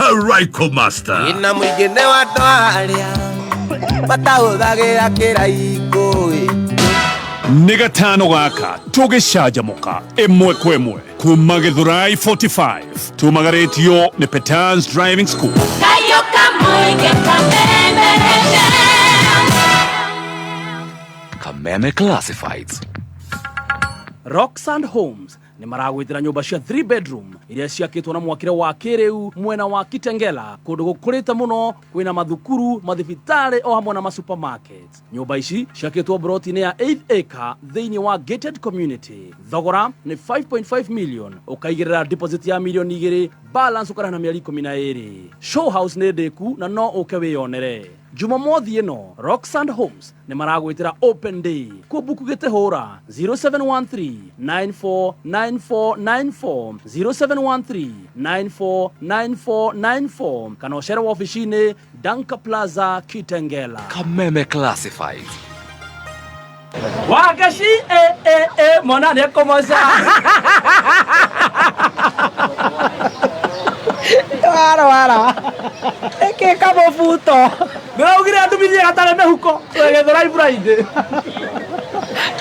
Karaiko Master. Ina mũingĩ nĩ wa andũ arĩa matahũthagĩra kĩraikũ. Nĩ gatano gaka tũgĩcanjamũka ĩmwe kwa ĩmwe kuma Gĩthũrai 45 tumagarĩtio nĩ Petans Driving School. Kayuka mũingĩ Kameme FM. Kameme Classifieds. Roxand Homes nĩ maragwĩtĩra nyũmba cia 3 bedroom iria ciakĩtwo na mwakĩre wa kĩrĩu mwena wa Kitengela, kũndũ gũkũrĩte mũno, kwĩna mathukuru, mathibitarĩ o hamwe na masupermarket. Nyũmba ici ciakĩtwo broti-inĩ ya 8 acre thĩinĩ wa gated community. Thogora nĩ 5.5 million, ũkaigĩrĩra deposit ya mirioni 2, balance ũkarĩha na mĩeri 12. Show house nĩ ndĩku na no ũke wĩyonere. Jumamothi ĩno Roxand Homes nĩ maragwĩtĩra open day. Kũmbuku gĩtĩhũra 0713 949494, 0713 949494, kana ũcere wabici-inĩ Danka Plaza, Kitengela. Kameme Classifieds. Wagaci e e e mwana nĩ ekũmoca. Warwara ĩkĩ kamũbuto? Ndĩraugire andumithie gatarĩ mĩhuko twegethũra iburaindĩ.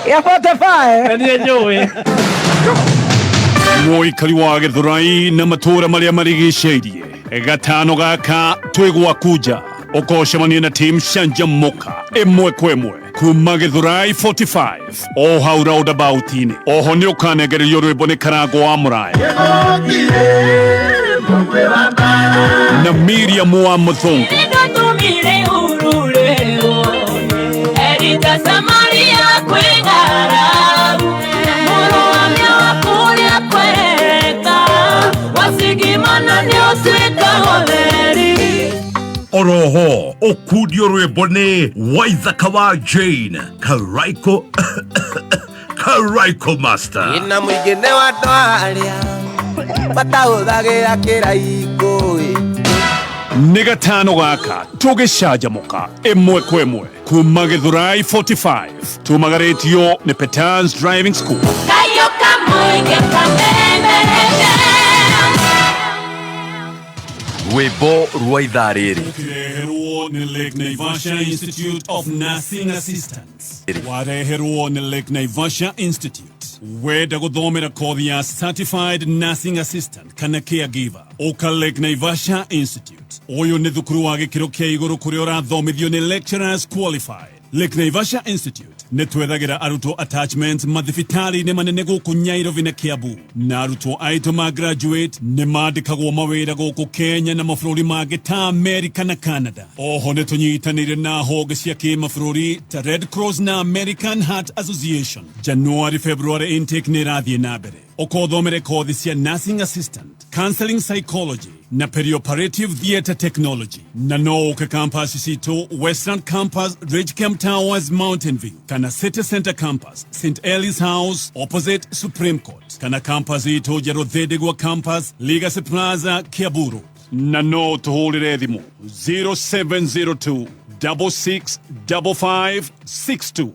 Gĩa 45. Na niĩ njũĩ. Mũikari wa Gĩthũrai na matũũra marĩa marigicĩirie, gatano gaka twĩ gwaku nja, ũkocemania na team Canjamũka ĩmwe kwa ĩmwe kuma Gĩthũrai 45 o hau roundabout-inĩ. Oho nĩ ũkanengererio rwĩmbo nĩ Karango wa Mũraya na Miriam wa Mũthũngũ. Nĩndũtũmire urure Erita Samaria kwĩ ng'aragu, mũrũamia wa kũrĩa kwereka wasigimana nĩ ũtuĩka ũtheri. Oroho ũkundio rwĩmbo nĩ Waithaka wa Jane Karaiko Karaiko Master. Ina mũingĩ nĩ wa andũ arĩa matahũthagĩra kĩraikũ. Nĩ gatano gaka tũgĩcanjamũka ĩmwe kwa ĩmwe kuma Gĩthũrai 45 tumagarĩtio nĩ Petans Driving School. Kayuka mũingĩ Kameme FM. Rwĩmbo rwa ithaa rĩrĩ. Ũkĩreherwo nĩ Lake Naivasha Institute of Nursing Assistants. Wareherwo nĩ Lake Naivasha Institute. Wenda gũthomera kothi ya Certified Nursing Assistant kana Caregiver, ũka Lake Naivasha Institute. Ũyũ nĩ thukuru wa gĩkĩro kĩa igũrũ kũrĩa ũrathomithio nĩ lecturers qualified. Lake Naivasha Institute nĩ twethagĩra arutwo attachments mathibitarĩ-inĩ manene gũkũ Nyairobi na Kiambu, na arutwo aitũ ma graduate nĩ mandĩkagwo mawĩra gũkũ Kenya na mabũrũri mangĩ ta America na Canada. Oho nĩ tũnyitanĩire na honge cia kĩmabũrũri ta Red Cross na American Heart Association. January February intake nĩ ĩrathiĩ na mbere. Ũkothomere kothi cia nursing assistant, counseling psychology na perioperative theatre technology, na no ũke campus citũ: Western Campus, Ridgecamp Towers, Mountain View, kana City Center Campus, St Elis House opposite Supreme Court, kana campus itũ njerũ, Thindigua Campus, Legacy Plaza, Kiambu Road. Na no tũhũrĩre thimũ 0702 665562.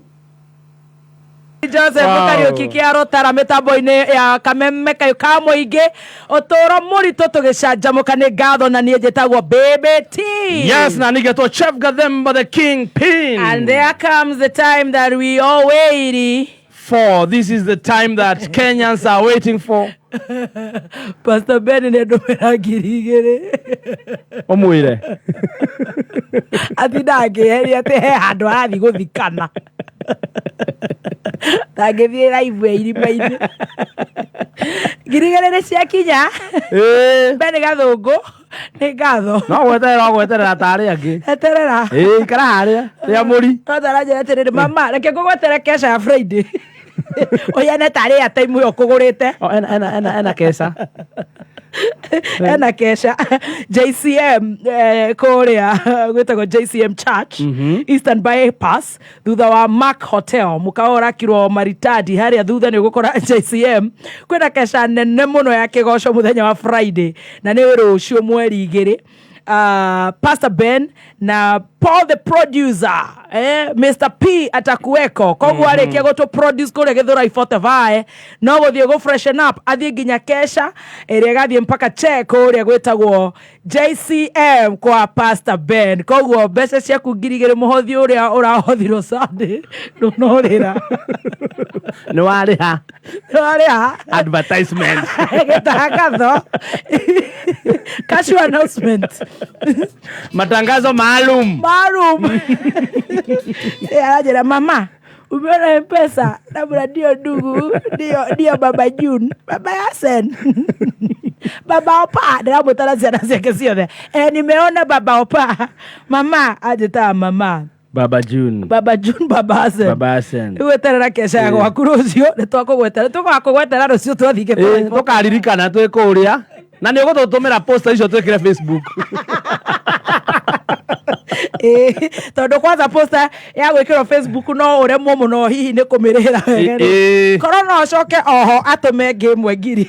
Joseph. Wow. Kariuki kĩa rũtara mĩtambo-inĩ ya Kameme kayũ ka mũingĩ, ũtũũro mũritũ, tũgĩcanjamũka. Nĩ ngatho na niĩ njĩtagwo Baby T. Yes, na nigetwo Chef Gathemba the King Pin. And there comes the time that we all waiting for. This is the time that Kenyans are waiting for. Pastor Ben nĩ ndũmĩra 2000. Ũmwĩre. Atinda akĩheria atĩ he handũ arathiĩ gũthikana, ndangĩthiĩ live e irima-inĩ. 2000 nĩ ciakinya. Ben Gathũngũ, nĩ ngatho. No gweterera, gweterera tarĩ angĩ. Eterera. Ĩĩ, ikara harĩa. Rĩa mũri. No taranjĩra atĩrĩrĩ, mama, reke ngũgwetere kesha ya Friday ũhiane tarĩ airtime ĩyo kũgũrĩte. Oh, ena keca. Ena kesha JCM, kũrĩa gwĩtagwo JCM Church, Eastern Bypass, thutha wa Mark Hotel, mũkawa ũrakirwo maritadi harĩa thutha nĩ ũgũkora JCM. Kwĩna kesha nene mũno ya kĩgoco mũthenya wa Friday, na nĩ rũciũ mweri 2. Pastor Ben na Paul the producer. Mr P atakuweko koguo arĩkia gũtũ produce kũrĩa Gĩthũrai 45 no gũthiĩ gũ freshen up athiĩ nginya kesha ĩrĩa ĩgathiĩ mpaka che kũrĩa gwĩtagwo JCM kwa Pastor Ben. Koguo mbeca ciaku 2000 mũhothi ũrĩa ũrahothirwo Sunday ndũnorĩra. Nĩ warĩha. Nĩwarĩha. Advertisement. Gĩtangatho, casual announcement. Matangazo maalum. Maalum. Anajira, mama, umeona Mpesa? Labda ndio ndugu, ndio baba June, baba Yasen, baba Opa. Ndĩramwĩtara ciana ciake ciothe. Nimeona baba Opa, mama anjĩtaga mama. Baba June. Baba June, baba Yasen. Baba Yasen. Rĩu eterera kesha ya gwaku rũciũ, nĩ twakũgwetera, tũgakũgwetera rũciũ twathiĩ Gĩthũrai. Tũkaririkana twĩ kũrĩa na nĩ ũgũtũtũmĩra poster icio twĩkĩre Facebook. Tondũ kwanza poster ya gwĩkĩrwo Facebook no ũremwo mũno hihi nĩ kũmĩrĩhĩra wega rĩ. Korwo no ũcoke oho atũme ngĩ ĩmwe ngiri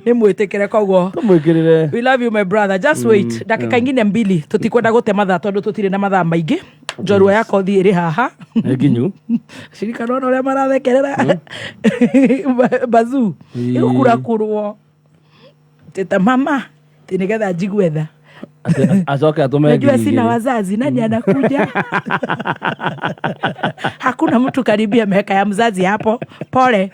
nĩ mwĩtĩkĩre koguo. Tũmwĩkĩrĩre. We love you, my brother. Just wait dakika ingine mbili, tũtikwenda gũte mathaa tondũ tũtirĩ na mathaa maingĩ. Njorua ya kothi ĩrĩ haha. Nĩ nginyu. Cirika nona ũrĩa marathekerera bazuu ĩgũkurakurwo tĩta mama tĩ nĩgetha njigue tha. Acoke atũme Najua ngiri sina igĩrĩ. wazazi, nani anakuja? Hakuna mtu karibia meka ya mzazi hapo. Pole,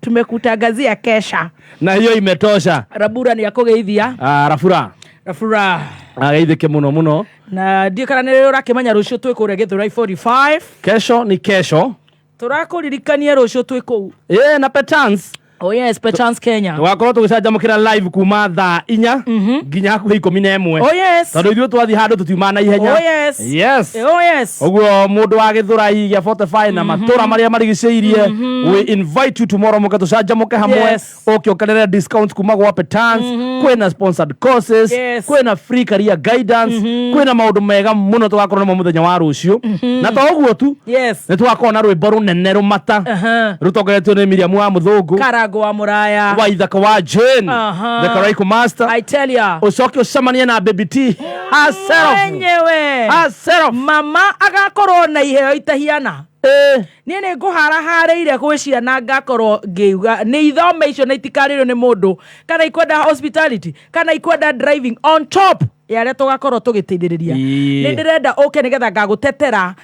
tumekutangazia kesha. Na hiyo imetosha. Rabura ni akũgeithia. Ah, Rafura. Rabura. Ageithĩke mũno mũno. Na ndiũ kana nĩ ũrakĩmenya rũciũ twĩ kũrĩa Gĩthũrai 45. Kesho ni kesho. Tũrakũririkania rũciũ twĩ kũu. Na Petans. Oh yes, Petans Kenya. Tũgakorwo tũgĩcanjamũkĩra live kuma thaa 4 nginya hakuhĩ 11. Oh yes. Tondũ ithuĩ twathiĩ handũ tũtiumaga na ihenya. Oh yes. Yes. Oh yes. Ũguo mũndũ wa Gĩthũrai gĩa 45 na matũra marĩa marigicĩirie, we invite you tomorrow mũke tũcanjamũke hamwe. Yes. Ũke ũkenere discounts kuma gwa Petans. Kwĩna sponsored courses. Yes. Kwĩna free career guidance. Kwĩna maũndũ mega mũno tũgakorwo namo mũthenya wa rũciũ. Na to ũguo tu, Yes. nĩ tũgakorwo na rwĩmbo rũnene rũmata rũtongoretio nĩ Miriam wa Mũthũngũ. Karango wa Mũraya. Wa Ithaka wa Jane. The Karaiko Master. I tell ya. Ũcoke ũcemanie na Baby T herself. Mwenyewe. Herself. Mama agakorwo na iheo itahiana. Niĩ nĩ ngũharaharĩire gwĩ ciana ngakorwo ngĩuga nĩ ithome icio na itikarĩrwo nĩ mũndũ kana ikwenda hospitality kana ikwenda driving on top ya arĩa tũgakorwo tũgĩteithĩrĩria. Nĩ ndĩrenda ũke nĩgetha ngagũtetera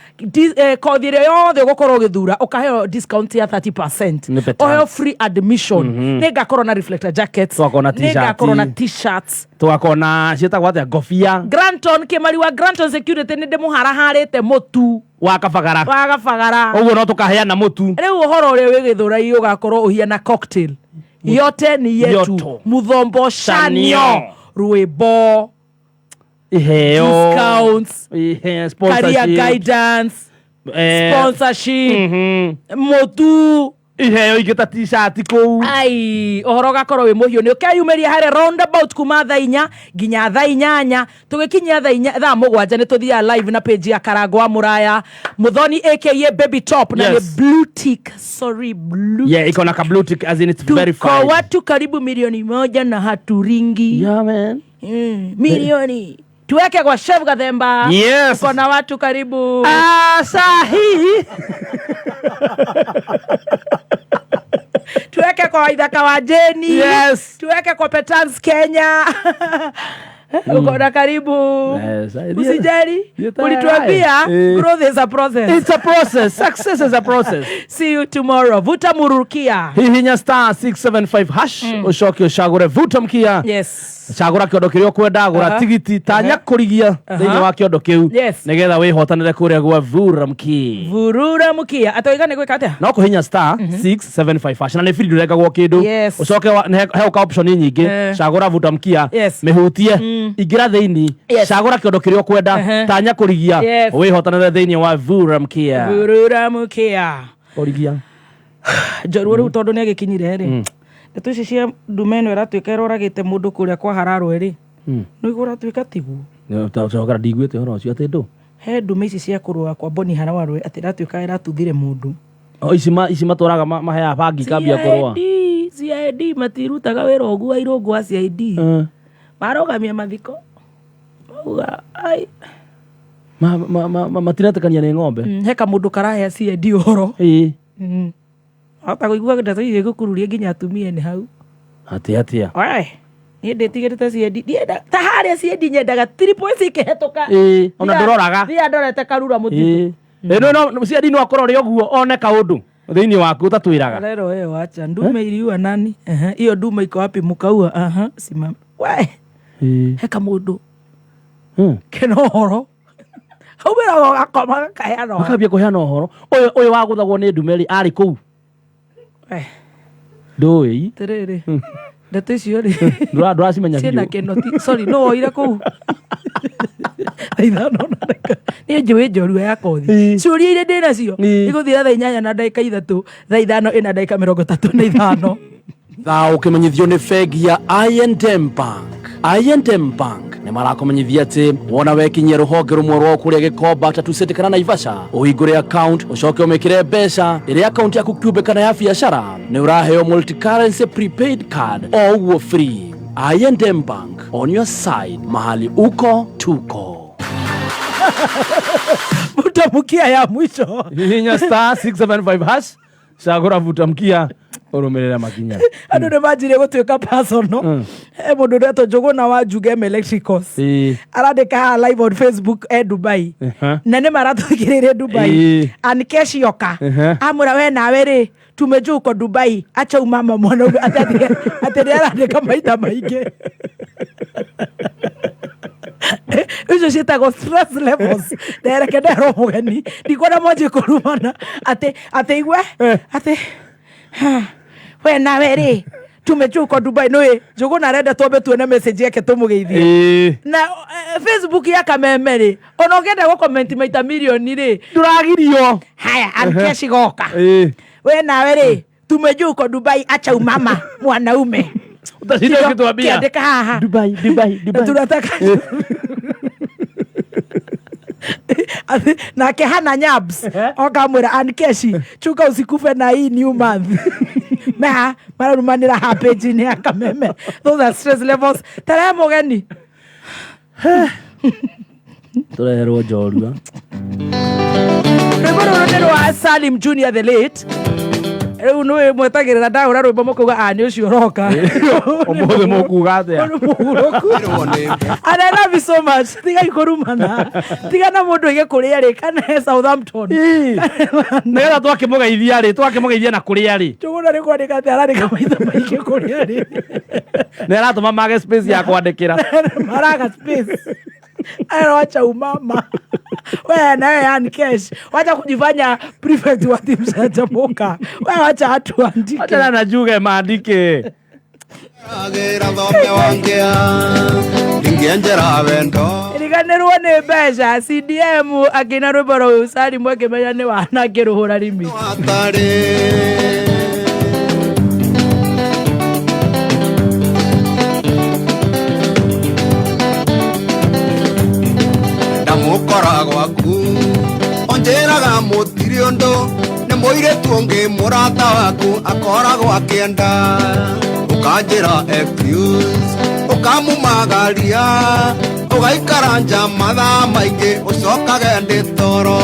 kothi ĩrĩa yothe ũgũkorwo ũgĩthura ũkaheo discount ya 30%. Nĩ better. Ũheo free admission. Nĩ ngakorwo na reflector jackets. Tũgakorwo na Nĩ t-shirt. ngakorwo na t-shirts. Tũgakorwo na ciĩtagwo atĩa ngobia. Granton Kĩmari wa Granton Security nĩ ndĩmũharaharĩte mũtu wa kabagara. Wa kabagara. Ũguo no tũkaheana mũtu. Rĩu ũhoro ũrĩa wĩ Gĩthũrai ũgakorwo ũhiana cocktail. Yote ni yetu. Yoto. Muthombo shanio. Shanio. Rwĩmbo. Iheo. Discounts. Ihe, Career sponsorship. guidance. Sponsorship. Mũtu. Iheo ingĩ ta t-shirt kũu. Ai, ũhoro ũgakorwo wĩ mũhiũ. Nĩ ũkeyumĩria harĩa roundabout kuma thaa 4 nginya thaa 8. Tũgĩkinyia thaa 7 nĩ tũthiaga live na page ya Karango wa Mũraya. Mũthoni aka Baby Top na nĩ Yes. blue tick. Sorry, blue. Yeah, iko na ka blue tick as in it's very Tuko fine. watu karibu 1,000,000 na haturingi. Yeah, man. Milioni. Tuweke kwa Chef Gathemba. Yes. Tuko na watu karibu. Sahi. Tuweke kwa Ithaka wa Jeni. Yes. Tuweke kwa Petans Kenya. Uko na karibu. Yes, I did. Usijali. You're tayari. Ulituambia growth is a process. It's a process. Success is a process. See you tomorrow. Vuta murukia. Hihinya star 675 hash ucoke ucagure vuta mkia. Yes. Cagũra kĩondo kĩrĩa ũkwenda, gũra tigiti tanya kũrigia thĩinĩ wa kĩondo kĩu Yes. nĩgetha wĩhotanĩre kũrĩa gwa vura mkia. Vurura mkia. Atoiga nĩ gwĩka atĩa? No kũhinya star 675 hash na nĩ free ndũrengagwo kĩndũ. Yes. Ũcoke he ũka option nyingĩ, cagũra vuta mkia, Yes. mĩhutie, ingĩra thĩinĩ, Yes. cagũra kĩondo kĩrĩa ũkwenda, tanya kũrigia, Yes. wĩhotanĩre thĩinĩ wa vura mkia. Vurura mkia. Kũrigia. Njoruo rĩu tondũ nĩ agĩkinyire rĩ. Ndeto ici cia ndume ĩno ĩratuĩka ĩroragĩte mũndũ kũrĩa kwa hararwe rĩ. Nĩguo ũratuĩka tiguo. Cokera ndiguĩte ũhoro ũcio atĩ ndũ. He ndume ici cia kũrũa kwa Boni Harawarwe atĩ ĩratuĩka ĩratuthire mũndũ. O, ici matũraga maheaga bangi kambia kũrũa. CID matirutaga wĩra ũguo airũngũ a CID. Marogamia mathiko. Mauga ai. Matiretĩkania nĩ ng'ombe. He kamũndũ karahea CID ũhoro. Ĩĩ. Hota kũigua ndeto icio igũkururia nginya atumia nĩ hau. Atĩa atĩa? Oe, niĩ ndĩtigĩrĩte CID. Ndienda ta harĩa CID nyendaga triple C ikĩhetũka. Ĩĩ, ona ndũroraga. Thia ndorete karura mũtitũ. Ĩĩ. Ĩĩ, no CID no akorwo rĩ ũguo one kaũndũ thĩinĩ waku ũtatwĩraga. Lero wewe wacha ndume iliua nani? Ehe, hiyo ndume iko wapi mkaua? Aha, simama. We, Ĩĩ. he kamũndũ Hmm. kena ũhoro. Hau wĩra gakoma gakaheana ũhoro. Makambia kũheana ũhoro. Ũyũ ũyũ wagũthagwo nĩ ndume rĩ arĩ kũu. We, Ndũĩ. atĩrĩrĩ. Ndeto icio rĩ. Ndũracimenya Ciĩna biũ. kĩnoti. Sorry, no woire kũu. Thaa ithano na ndagĩka. Niĩ njũĩ njorua ya kothi. Ĩĩ. Ciũria iria ndĩ nacio. Ĩĩ. Igũthira thaa 8:30, thaa 5:35. Thaa ũkĩmenyithio nĩ bengi ya I&M Bank. I&M Bank nĩ marakũmenyithia atĩ wona wekinyia rũhonge rũmwe rwao kũrĩa Gĩkomba, Tatu City kana Naivasha, ũhingũre account ũcoke ũmĩkĩre mbeca ĩrĩa account yaku kĩũmbe kana ya biacara, nĩ ũraheo multi-currency prepaid card o ũguo free. I&M Bank, on your side, mahali uko tuko. Vuta mkia ya mwisho. Hihinya star 675 hash cagũra vuta mkia ũrũmĩrĩre makinya. Andũ nĩ manjirie gũtuĩka personal. He mũndũ ũretwo Njũgũna wa Njuge M Electricals. Ĩĩ. Arandĩka haha live on Facebook e Dubai. Aha. Na nĩ maratũthikĩrĩirie Dubai. Ĩĩ. Anikesh Yoka. Ehe. Amwĩra we nawe rĩ tumejua uko Dubai acha umama mwanaume atĩ nĩ arandĩka maita maingĩ. Icio ciĩtagwo stress levels. Ndereke nderwo mũgeni ndikuona mwanjie kũrumana atĩ atĩ igue atĩ we nawe rĩ tumejua uko Dubai nĩ Njũgũna arenda twambe tuone message yake tũmũgeithie. Ĩĩ. Na Facebook ya Kameme rĩ ona ũngĩenda gũkomenti maita mirioni rĩ Ndũragirio. haya Ankeshi goka. Ĩĩ. We nawe rĩ tumejua uko Dubai acha umama mwanaume. Utashinda ukituambia. Kiandĩka haha. Dubai, Dubai, Na Dubai. tunataka nake Hana Nyabs okamwĩra Ankeshi chuka usikufe na hii new month. Meha mararumanĩra ha page-inĩ ya Kameme. Those are stress levels. Tarehe mũgeni. Tũreherwo njorua. Rwĩmbo rũrũ nĩ rwa Salim Junior the late. Rĩu nĩ mwetagĩrĩra ndahũra rwĩmbo mũkauga a nĩ ũcio ũroka. Ũmũthĩ mũkuga atĩa? Ũyũ nĩ mũgũrũku. And I love you so much. Tigai kũrumana. Tiga na mũndũ oige kũrĩa rĩ kana he Southampton. Ĩĩ. Nĩgetha twakĩmũgeithia rĩ, twakĩmũgeithia na kũrĩa rĩ. Njũgũna nĩ kwandĩka atĩ arandĩka maitha maingĩ kũrĩa rĩ. Nĩ aratũma mage space ya kwandĩkĩra. Maraga space. Aya, wacha umama. Wewe nawe yani cash. Wacha kujifanya prefect wa timu za Jamoka. Wewe wacha watu waandike. Achana na Njuge maandike. Agĩra thome wangĩa ndingĩenjera wendo. Riganĩrwo nĩ mbeca CDM akĩina rwĩmbo rũu Salim akĩmenya nĩ wana akĩrũhũra rimi. Hatarĩ. Ndamũkora gwaku onjĩraga mũtirĩ ũndũ nĩ mũirĩtu ũngĩ mũrata waku akoragwo akĩenda ũkanjĩra excuse ũkamumagaria ũgaikara nja mathaa maingĩ ũcokage ndĩ toro.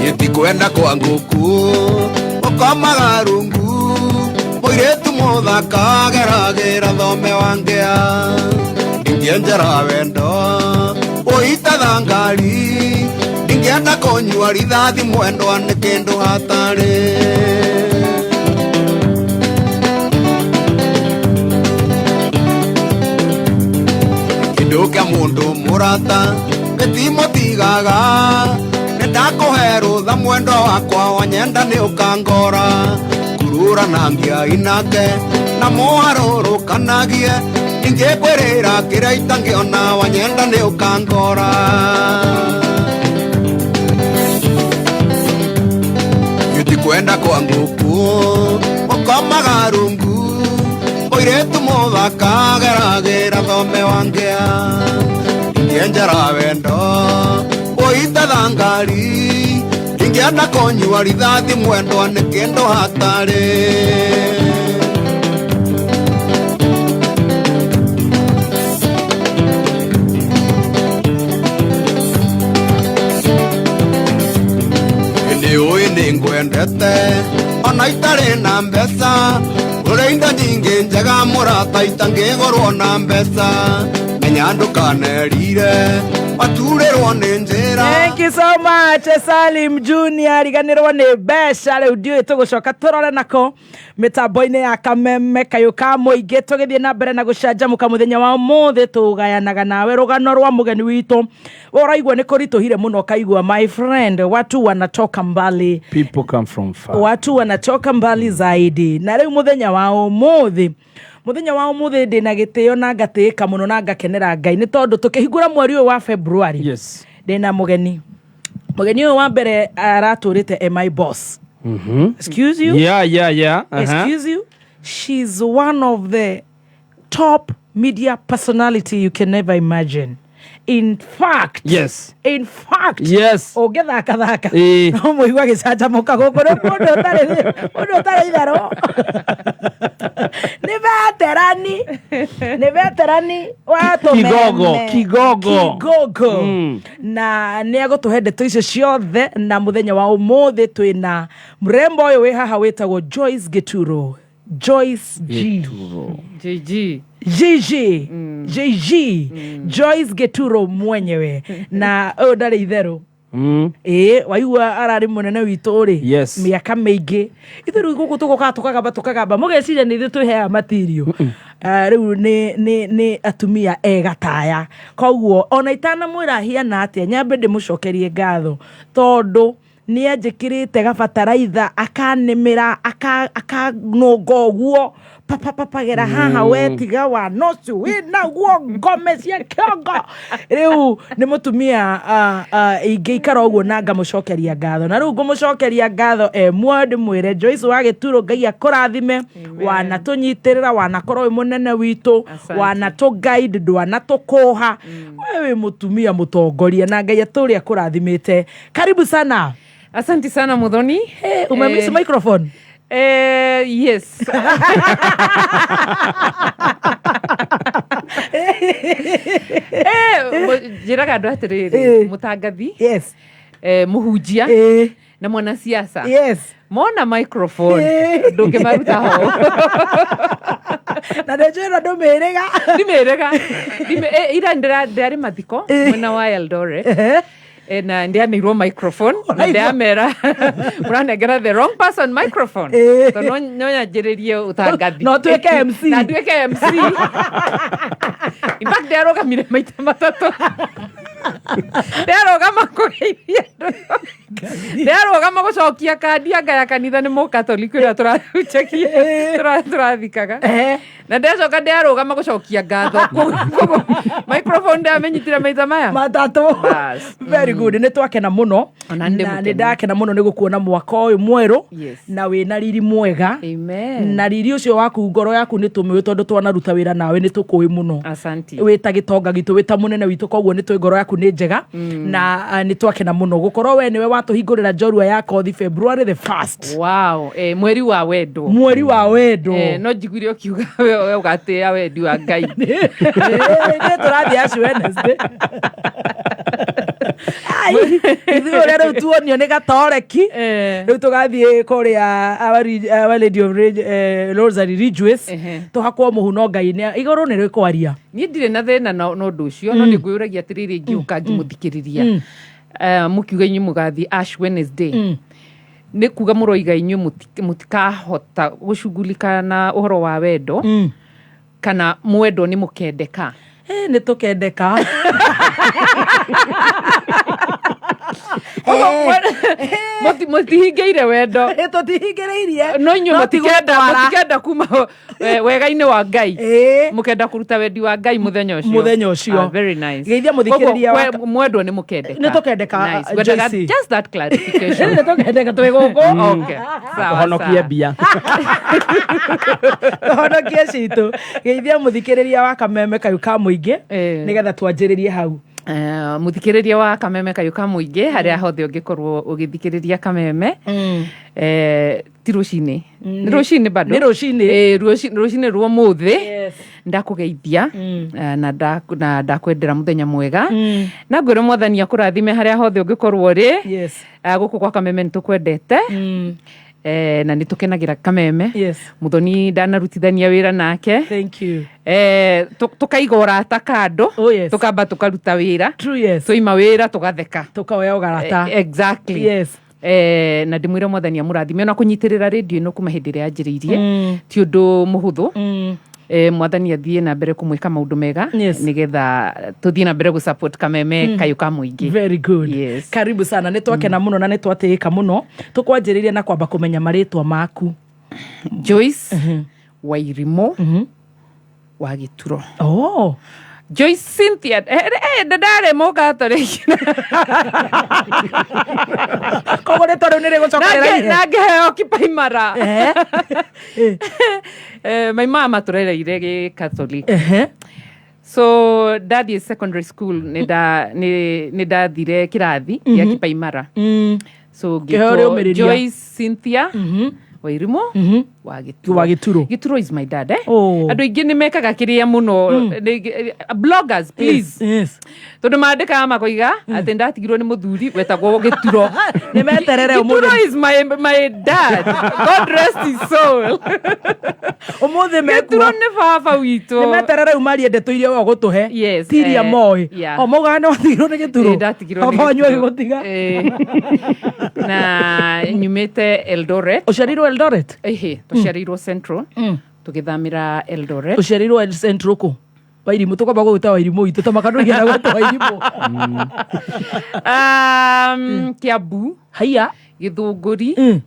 Gĩtikwenda kwa ngũkũ ũkomaga rungu mũirĩtu mũthaka ageragĩra thome wangĩa ndingĩenjera wendo ũitatha ngari ndingĩenda kũnyua rithathi mwendwa nĩ kĩndũ hatarĩ. Kĩndũ kĩa mũndũ mũrata gĩtimũtigaga nĩndakũhe rũtha mwendwa wakwa wanyenda nĩ ũkangora kurura na ngia inake na mũharũrũkanagie ingĩkwĩrĩra kĩrĩa itangĩona wanyenda nĩ ũkangora. Gĩtikwenda kwa ngũkũ ũkomaga rungu mũirĩtu mũthaka ageragĩra thome wangĩa ndingĩenjera wendo ũitatha ngari ndingĩenda kũnyua rithathi mwendwa nĩ kĩndũ hatarĩ. Ngwendete ona itarĩ na mbeca ũrĩ indo nyingĩ njega mũrata itangĩgũrwo na mbeca menya ndũkanerire waturĩrwo nĩ njĩra. Thank you so much, Salim Junior. Riganĩrwo nĩ mbeca rĩu ndiũĩ tũgũcoka tũrore nako mĩtambo-inĩ ya Kameme kayũ ka mũingĩ. Tũgĩthiĩ na mbere na gũcanjamũka mũthenya wa ũmũthĩ, tũgayanaga nawe rũgano rwa mũgeni witũ. We ũraigua nĩ kũritũhire mũno, ũkaigua, my friend, watu wanatoka mbali. People come from far. Watu wanatoka mbali zaidi. Na rĩu mũthenya wa ũmũthĩ ndĩna gĩtĩo na ngatĩĩka mũno na ngakenera Ngai nĩ tondũ tũkĩhingũra mweri ũyũ wa February ndĩna mũgeni ũyũ wa mbere aratũrĩte e my boss. Excuse you? Yeah. Excuse you, she's one of the top media personality you can never imagine. In fact, in fact, ũngĩthakathaka no mũigua gĩcanjamũka gũkũ nĩ mũndũ ũtarĩ itherũ, nĩ veterani wa tũmeme. Kigogo, kigogo. Kigogo. Na nĩ agũtũhe ndeto icio ciothe. Na mũthenya wa ũmũthĩ twĩna mrembo ũyũ wĩ haha wĩtagwo Joyce Gituro, Joyce G. JG. GG, JG, Joyce Gituro mwenyewe. Na ũyũ ndarĩ itherũ. Ĩĩ, waigua ararĩ mũnene witũ rĩ mĩaka mĩingĩ. Ithuĩ rĩu gũkũ tũgokaga tũkagamba mũgeciria nĩ ithuĩ twĩheaga matirio. Rĩu nĩ atumia ega taya. Koguo ona itanamwĩra ahiana atĩa, nyambe ndĩmũcokerie ngatho tondũ nĩ anjĩkĩrĩte gabataraitha, akanĩmĩra, akanũnga ũguo papapapagera haha. We tiga wa nocio wĩnaguo ngome cia kĩongo. Rĩu nĩ mũtumia ingĩikara ũguo na ngamũcokeria ngatho. Na rĩu ngũmũcokeria ngatho e muoyo, ndĩmwĩre Joyce wa Gĩturo, Ngai akũrathime. Wanatũnyitĩrĩra, wanakorwo wĩ mũnene witũ. Asante. Wanatũ guide, ndwanatũkũha. We wĩ mũtumia mũtongoria na Ngai atũrĩ akũrathimĩte. Karibu sana. Asante sana, Muthoni. Hey, umemiss microphone. Yes. Njĩraga andũ atĩrĩrĩ, mũtangathi, mũhunjia na mwanasiasa mona microphone ndũngĩmaruta ho. Na nĩ njũĩ na ndũmĩrĩga. Ndimĩrĩga. Ira ndĩrarĩ mathiko mwena wa Eldoret. Na ndianeirwo microphone na ndiamera mũranengera the wrong person microphone tondũ no nyanjĩrĩrie ũtangathi. No tuĩke MC. Na nduĩke MC. In fact, ndiarũgamire maita matatũ, ndiarũgama kũgeithia andũ, ndiarũgama gũcokia kandi anga ya kanitha, nĩ mũkatoliki ũrĩa tũrahunjagia, tũrathikaga, na ndacoka ndiarũgama gũcokia ngatho. Koguo microphone ndamenyitire maita maya matatũ. Bas. Very good, nĩ twakena mũno. Ona nĩ Na nĩ mũkenu. ndakena mũno nĩ gũkuona mwaka ũyũ mwerũ na wĩna riri mwega. Amen. Na riri ũcio waku, ngoro yaku nĩ tũmĩũĩ tondũ twanaruta wĩra nawe, nĩ tũkũĩ mũno. Asante. Wĩ ta gĩtonga gitũ, wĩ ta mũnene witũ, koguo nĩ tũĩ ngoro yaku nĩ njega. Na nĩ twakena mũno gũkorwo we nĩwe watũhingũrĩra njorua ya kothi February the 1st. Wow, mweri wa wendo. Mweri wa wendo. No njiguire ũkiuga we ũgatĩĩa wendi wa Ngai. Nĩ tũrathiĩ Ash Wednesday. Ai, ithuĩ ũrĩa rĩu tuonio nĩ gatoreki, rĩu tũgathiĩ kũrĩa Our Lady of Rosary Ridgeways, tũhakwo mũhu no Ngai igũrũ nĩ rĩkwaria. Niĩ ndirĩ na thĩna na ũndũ ũcio, no nĩ ngwĩyũragia atĩrĩrĩ, ngĩũka ngĩmũthikĩrĩria mũkiuga inyuĩ mũgathiĩ Ash Wednesday, nĩ kuga mũroiga inyuĩ mũtikahota gũcugulika na ũhoro wa wendo, kana mwendwo nĩ mũkendeka? Nĩ tũkendeka. Mũtihingĩire wendo? Tũtihingĩrĩirie. No inyuĩ No ti mũtikenda gũtwara. mũtikenda kuma wega-inĩ wa Ngai, mũkenda kũruta wendi wa Ngai mũthenya ũcio. Mũthenya ũcio. Ah, very nice. Geithia mũthikĩrĩria Koguo, mwendwo nĩ mũkendeka? Nĩ tũkendeka, Nice. Ngwendaga Joyce. just that clarification. Nĩ tũkendeka twĩ gũkũ. Okay. Sawa, Tũhonokie sawa. mbia. Tũhonokie citũ. Geithia mũthikĩrĩria wa Kameme kayũ ka mũingĩ nĩgetha twanjĩrĩrie hau. Mũthikĩrĩria wa Kameme kayũ ka mũingĩ, harĩa hothe ũngĩkorwo ũgĩthikĩrĩria Kameme, ti rũcinĩ, nĩ rũcinĩ bado. Nĩ rũcinĩ. Rũcinĩ rwa ũmũthĩ. Ndakũgeithia na ndakwendera mũthenya mwega na ngwĩra mwathani akũrathime harĩa hothe ũngĩkorwo ũrĩ. Yes. Gũkũ gwa Kameme nĩ tũkwendete na nĩ tũkenagĩra Kameme. Yes. Mũthoni ndanarutithania wĩra nake. Thank you. Tũkaiga ũrata kando. Oh, yes. Tũkamba tũkaruta wĩra. True, yes. Twaima wĩra tũgatheka. Tukaoya ũgarata. Exactly. Yes. Na ndĩmwĩre mwathani amũrathime ona kũnyitĩrĩra rĩndio ĩno kuma hĩndĩ ĩrĩa yanjĩrĩirie ti ũndũ mũhũthũ. Mwathani athiĩ na mbere kũmwĩka maũndũ mega. Yes. Nĩgetha tũthiĩ na mbere gũ-support Kameme kayũ ka mũingĩ. Very good. Yes. Karibu sana, nä twakena må no na nä twatĩĩka må no. Tå kwanjä na kwamba kå menya marĩtwa maku. Joyce Wairimũ wa Gĩturo. Oh. Joyce Cynthia ndarĩ mũkatoreki. Koguo rĩtwa rĩu nĩ rĩgũcokerera ihe. Na ngĩheo kipaimara. My mama tũrereire gĩ Catholic. So ndathiĩ secondary school nĩ ndathire kĩrathi gĩa kipaimara. So Kĩheo ngĩtwo rĩũmĩrĩria. Joyce Cynthia Wairimũ wa Gĩturo. Wa Gĩturo. Gĩturo is my dad, eh? Oh. Andũ aingĩ nĩ mekaga kĩrĩa mũno. Bloggers, please. Yes. Tondũ mandĩkaga makoiga atĩ ndatigirwo nĩ mũthuri wetagwo Gĩturo. Nĩ meterere Gĩturo ũmũthĩ. is my dad, God rest his soul. Ũmũthĩ Gĩturo mekuo. nĩ baba witũ. Nĩ meterere rĩu marie ndeto iria we ũgũtũhe. Yes, Tiria moĩ. yeah. O maugaga nĩ watigirwo nĩ Gĩturo. Ndatigirwo nĩ Baba wanyu Gĩturo. agĩgũtiga. Na nyumĩte Eldoret. Ũciarĩirwo Eldoret? Ĩhĩ, twaciarĩirwo Central, tũgĩthamĩra Eldoret. Ũciarĩirwo El Central kũ? Wairimũ, tũkwamba gũgwĩta Wairimũ witũ ta makanũigana gwĩtwo Wairimũ. Kiambu. Haiya. Gĩthũngũri.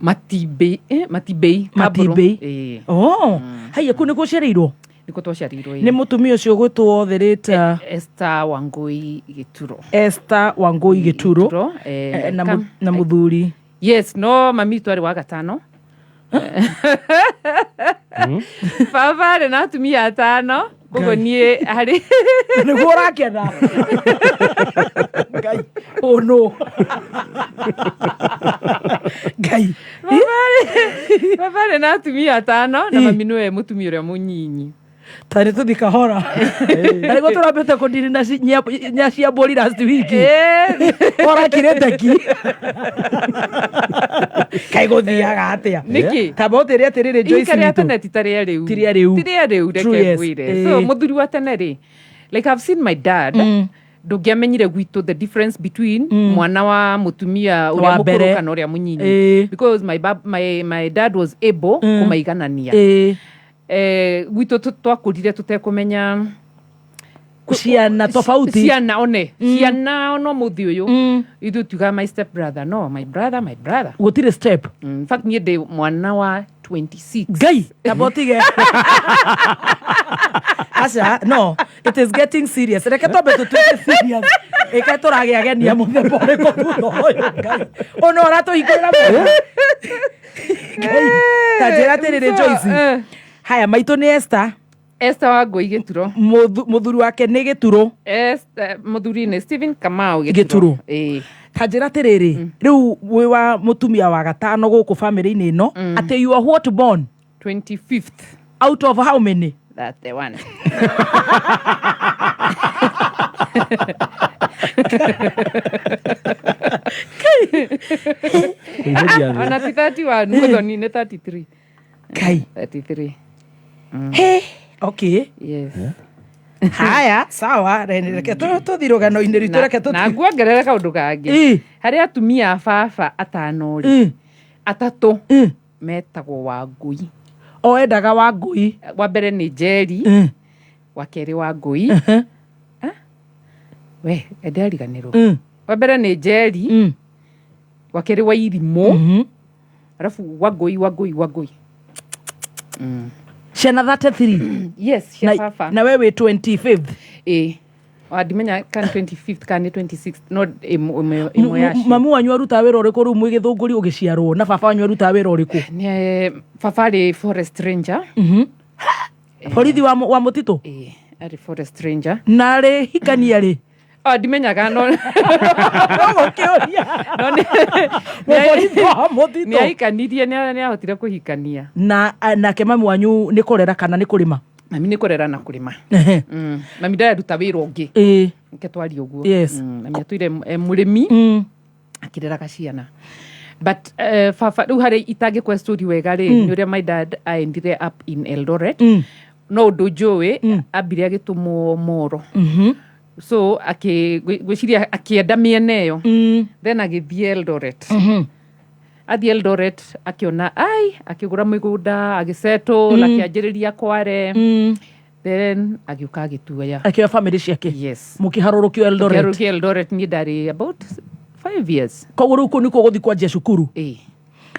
Matibei, Matibei. Matibei. Ĩĩ. Oh, haiya, kũu nĩkuo ũciarĩirwo? Nĩkuo twaciarĩirwo, ĩĩ. Nĩ mũtumia ũcio ũgwĩtwo the late Esther Wangui Gĩturo. Esther Wangui Gĩturo. Gĩturo, Na mũthuri. Yes, no mami witũ arĩ wa gatano. Baba arĩ na atumia atano, koguo niĩ harĩ Nĩguo ũrakena. Ngai, oh no. Ngai. Baba arĩ na atumia atano na mami nĩwe mũtumia ũrĩa mũnyinyi. Ta nĩ tũthi kahora. Na nĩguo tũrambĩte kũndiri na nya cia mbũri last week. Ũrakirĩte ki. Kaĩ gũthiaga atĩa? Nĩkĩ? Tamba ũtĩre atĩrĩrĩ Joyce Ihinda rĩa witũ. tene ti ta rĩa rĩu. Ti rĩa rĩu. Ti rĩa rĩu, True, reke yes. ngwĩre. So mũthuri wa tene rĩ, like I've seen my dad, ndũngĩamenyire gwitũ the difference between mwana wa mũtumia ũrĩa Wa mũkũrũ mbere. kana ũrĩa mũnyinyi, because my dad was able kũmaiganania. Gwitũ twakũrire tũtekũmenya Ciana tofauti. Ciana one ciana ona mũthĩ ũyũ ithuĩ tugaga my step brother, no my brother, my brother. Gũtirĩ step. In fact niĩ ndĩ mwana wa 26. Ngai, tamba ũtige. Aca, no, it is getting serious. Reke twambe tũtuĩke serious. Ĩke tũragĩa ageni a mũthemba ũrĩkũ thutha ũyũ, Ngai. Ũyũ no ũratũhingũrĩra mũndũ. Ngai, ta njĩra atĩrĩrĩ, So, Joyce. Haya, maitũ nĩ Esther. Esther Wangui Gĩturo. Mũthuri wake nĩ Gĩturo. Esther, mũthuri nĩ Stephen Kamau Gĩturo. Gĩturo. Ĩĩ. Ta njĩra atĩrĩrĩ, rĩu wĩ wa mũtumia wa gatano gũkũ bamĩrĩ-inĩ ĩno, atĩ you are what born? 25th. Out of how many? That's the one. Kũihũria thĩ. Ona ti 31, mũthoni nĩ 33. Kai. 33. He. Okay. Yes. Haya, sawa, reke tũthiĩ rũgano-inĩ rwitũ, reke Na tũthiĩ. nguongerere kaũndũ kangĩ. Harĩ atumia a baba atano rĩ, atatũ metagwo Wangui. O endaga Wangui. Wa mbere nĩ Njeri, wa kerĩ Wangui. We, ndariganĩrwo. Wa mbere nĩ Njeri, wa kerĩ Wairimũ, arabu Wangui, Wangui, Wangui. Ciana 33? Yes, cia baba. Na we wĩ 25th? Ĩĩ. Ndimenya kana 25th kana nĩ 26th, no ĩmwe yacio. Mamu wanyu arutaga wĩra ũrĩkũ rĩu mwĩ Gĩthũngũri ũgĩciarwo, na baba wanyu arutaga wĩra ũrĩkũ? Nĩ baba arĩ forest ranger. Borithi wa mũtitũ? Ĩĩ, arĩ forest ranger. Na rĩ hikania rĩ? Oh, ndimenyaga no Gũkĩũria. no Mũborithi wa mũtitũ. nĩ ahikanirie, nĩ ahotire kũhikania. Na nake mami wanyu nĩ kũrera kana nĩ kũrĩma? Mami nĩ kũrera na kũrĩma. Mami ndararuta wĩra ũngĩ. Reke twarie ũguo. Mami atũire e mũrĩmi akĩreraga ciana, but baba rĩu harĩa itangĩkwa story wega rĩ, nĩ ũrĩa my dad aendire up in Eldoret. No ũndũ njũĩ, ambire agĩtũmwo Moro, so ngwĩciria akĩenda mĩena ĩyo, then agĩthiĩ Eldoret. Athiĩ Eldoret akĩona ai, akĩgũra mĩgũnda, agĩsettle, akĩanjĩrĩria kware, then agĩũka agĩtuoya. Akĩoya family ciake. Yes. Mũkĩharũrũkio Eldoret. Tũkĩharũrũkio Eldoret, niĩ ndarĩ about 5 years. Koguo rĩu kũu nĩkuo gũthiĩ kwanjia cukuru? Ĩĩ.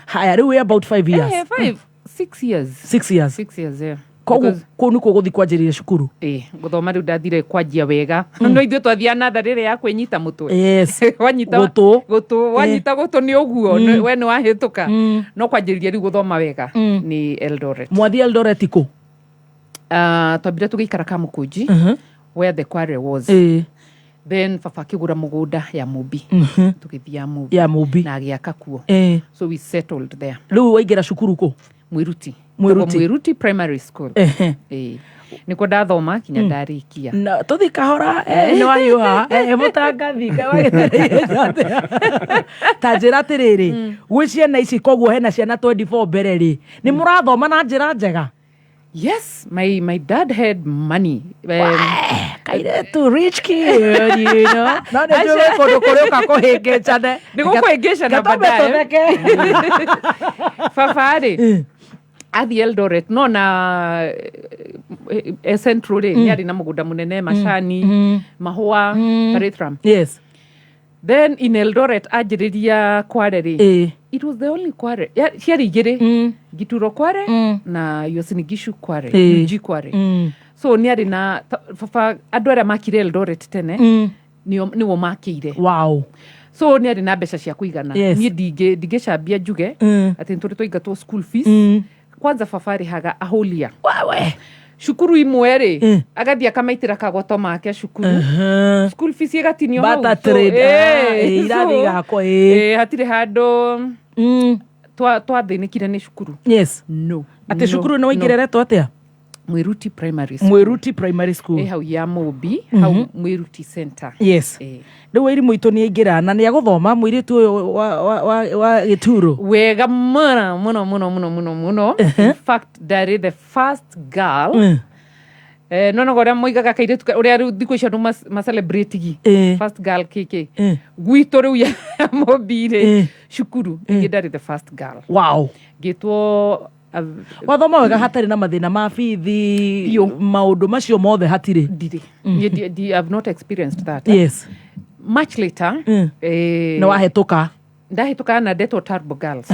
Haya, rĩu wĩ about 5 years? Eh, 5, 6 years. 6 years. 6 years, yeah. Koguo Because- kũu nĩkuo gũthiĩ kwanjĩrĩria cukuru? Ĩĩ, gũthoma rĩu ndathire kwanjia wega, no ithuĩ twathiaga natharĩ ĩrĩa ya kwĩnyita mũtwe. Yes. Wanyita Gũtũ. Gũtũ, wanyita gũtũ nĩ ũguo, we nĩ wahĩtũka. No kwanjĩrĩria rĩu gũthoma wega nĩ Eldoret. Mwathiĩ Eldoret kũ? Twambire tũgĩikara Kamũkũnji, where the quarry was. Then baba akĩgũra mũgũnda ya Mũmbi, tũgĩthiĩ ya Mũmbi. Ya Mũmbi. Na agĩaka kuo. So we settled there. Rĩu waingĩra cukuru kũ? Mwĩruti. Mwĩruti. Tagwo Mwĩruti Primary School. Ĩĩ, nĩkuo ndathoma kinya ndarĩkia. Na tũthi kahora, nĩ wahiũha, mũtangathi wagĩtereire atĩa? Ta njĩra atĩrĩrĩ, gwĩ ciana ici, koguo hena ciana 24 mbere rĩ, nĩ mũrathoma na njĩra njega? Yes, my dad had money. Kairetu rich kid, you know. No nĩ njũĩ kũndũ kũrĩ ũka kũhĩngĩcane. Nĩ gũkũhĩngĩcana Gatũme baadaye. tũtheke. Baba rĩ, athiĩ Eldoret, no na central rĩ, nĩ arĩ na mũgũnda mũnene, macani, mahũa, pyrethrum. Then in Eldoret anjĩrĩria kware rĩ, it was the only kware. Ciarĩ igĩrĩ, Gituro kware na Uasin Gishu kware, UG kware. So nĩ arĩ na baba, andũ arĩa makire Eldoret tene nĩo makĩire. So nĩ arĩ na mbeca cia kũigana. Niĩ ndingĩcambia njuge atĩ nĩ tũrĩ twaingatwo school fees. Kwanza baba arĩhaga a whole year. Wawe. Cukuru imwe rĩ, agathiĩ akamaitĩra kagoto make cukuru, school fees ĩgatinio hau. Barter So, trade. Ah, irathi so, igakwo, ĩĩ. hatirĩ handũ twathĩnĩkire nĩ cukuru. No. Atĩ No, cukuru nĩ no. waingĩreretwo atĩa? Mwĩruti Primary School. Mwĩruti Primary School. Ĩ hau ya Mũmbi, hau Mwĩruti Center. Yes. Ĩ. Rĩu wairimũ itũ nĩ aingĩra na nĩ agũthoma mũirĩtu ũyũ wa Gĩturo. Wega mũno mũno mũno mũno mũno mũno. In fact, ndarĩ the first girl. No noga ũrĩa moigaga kairĩtu ũrĩa rĩu thikũ icio andũ macelebrate-gi first girl kĩkĩ gwitũ rĩu ya Mũmbi rĩ, cukuru ningĩ ndarĩ the first girl. Ngĩtwo Wathoma wega hatarĩ na mathĩna ma bithi? Biũ. Maũndũ macio mothe hatirĩ? Ndirĩ. Niĩ I've not experienced that. Much later, Nĩ wahĩtũka? Ndahĩtũka na ndetwo Turbo Girls.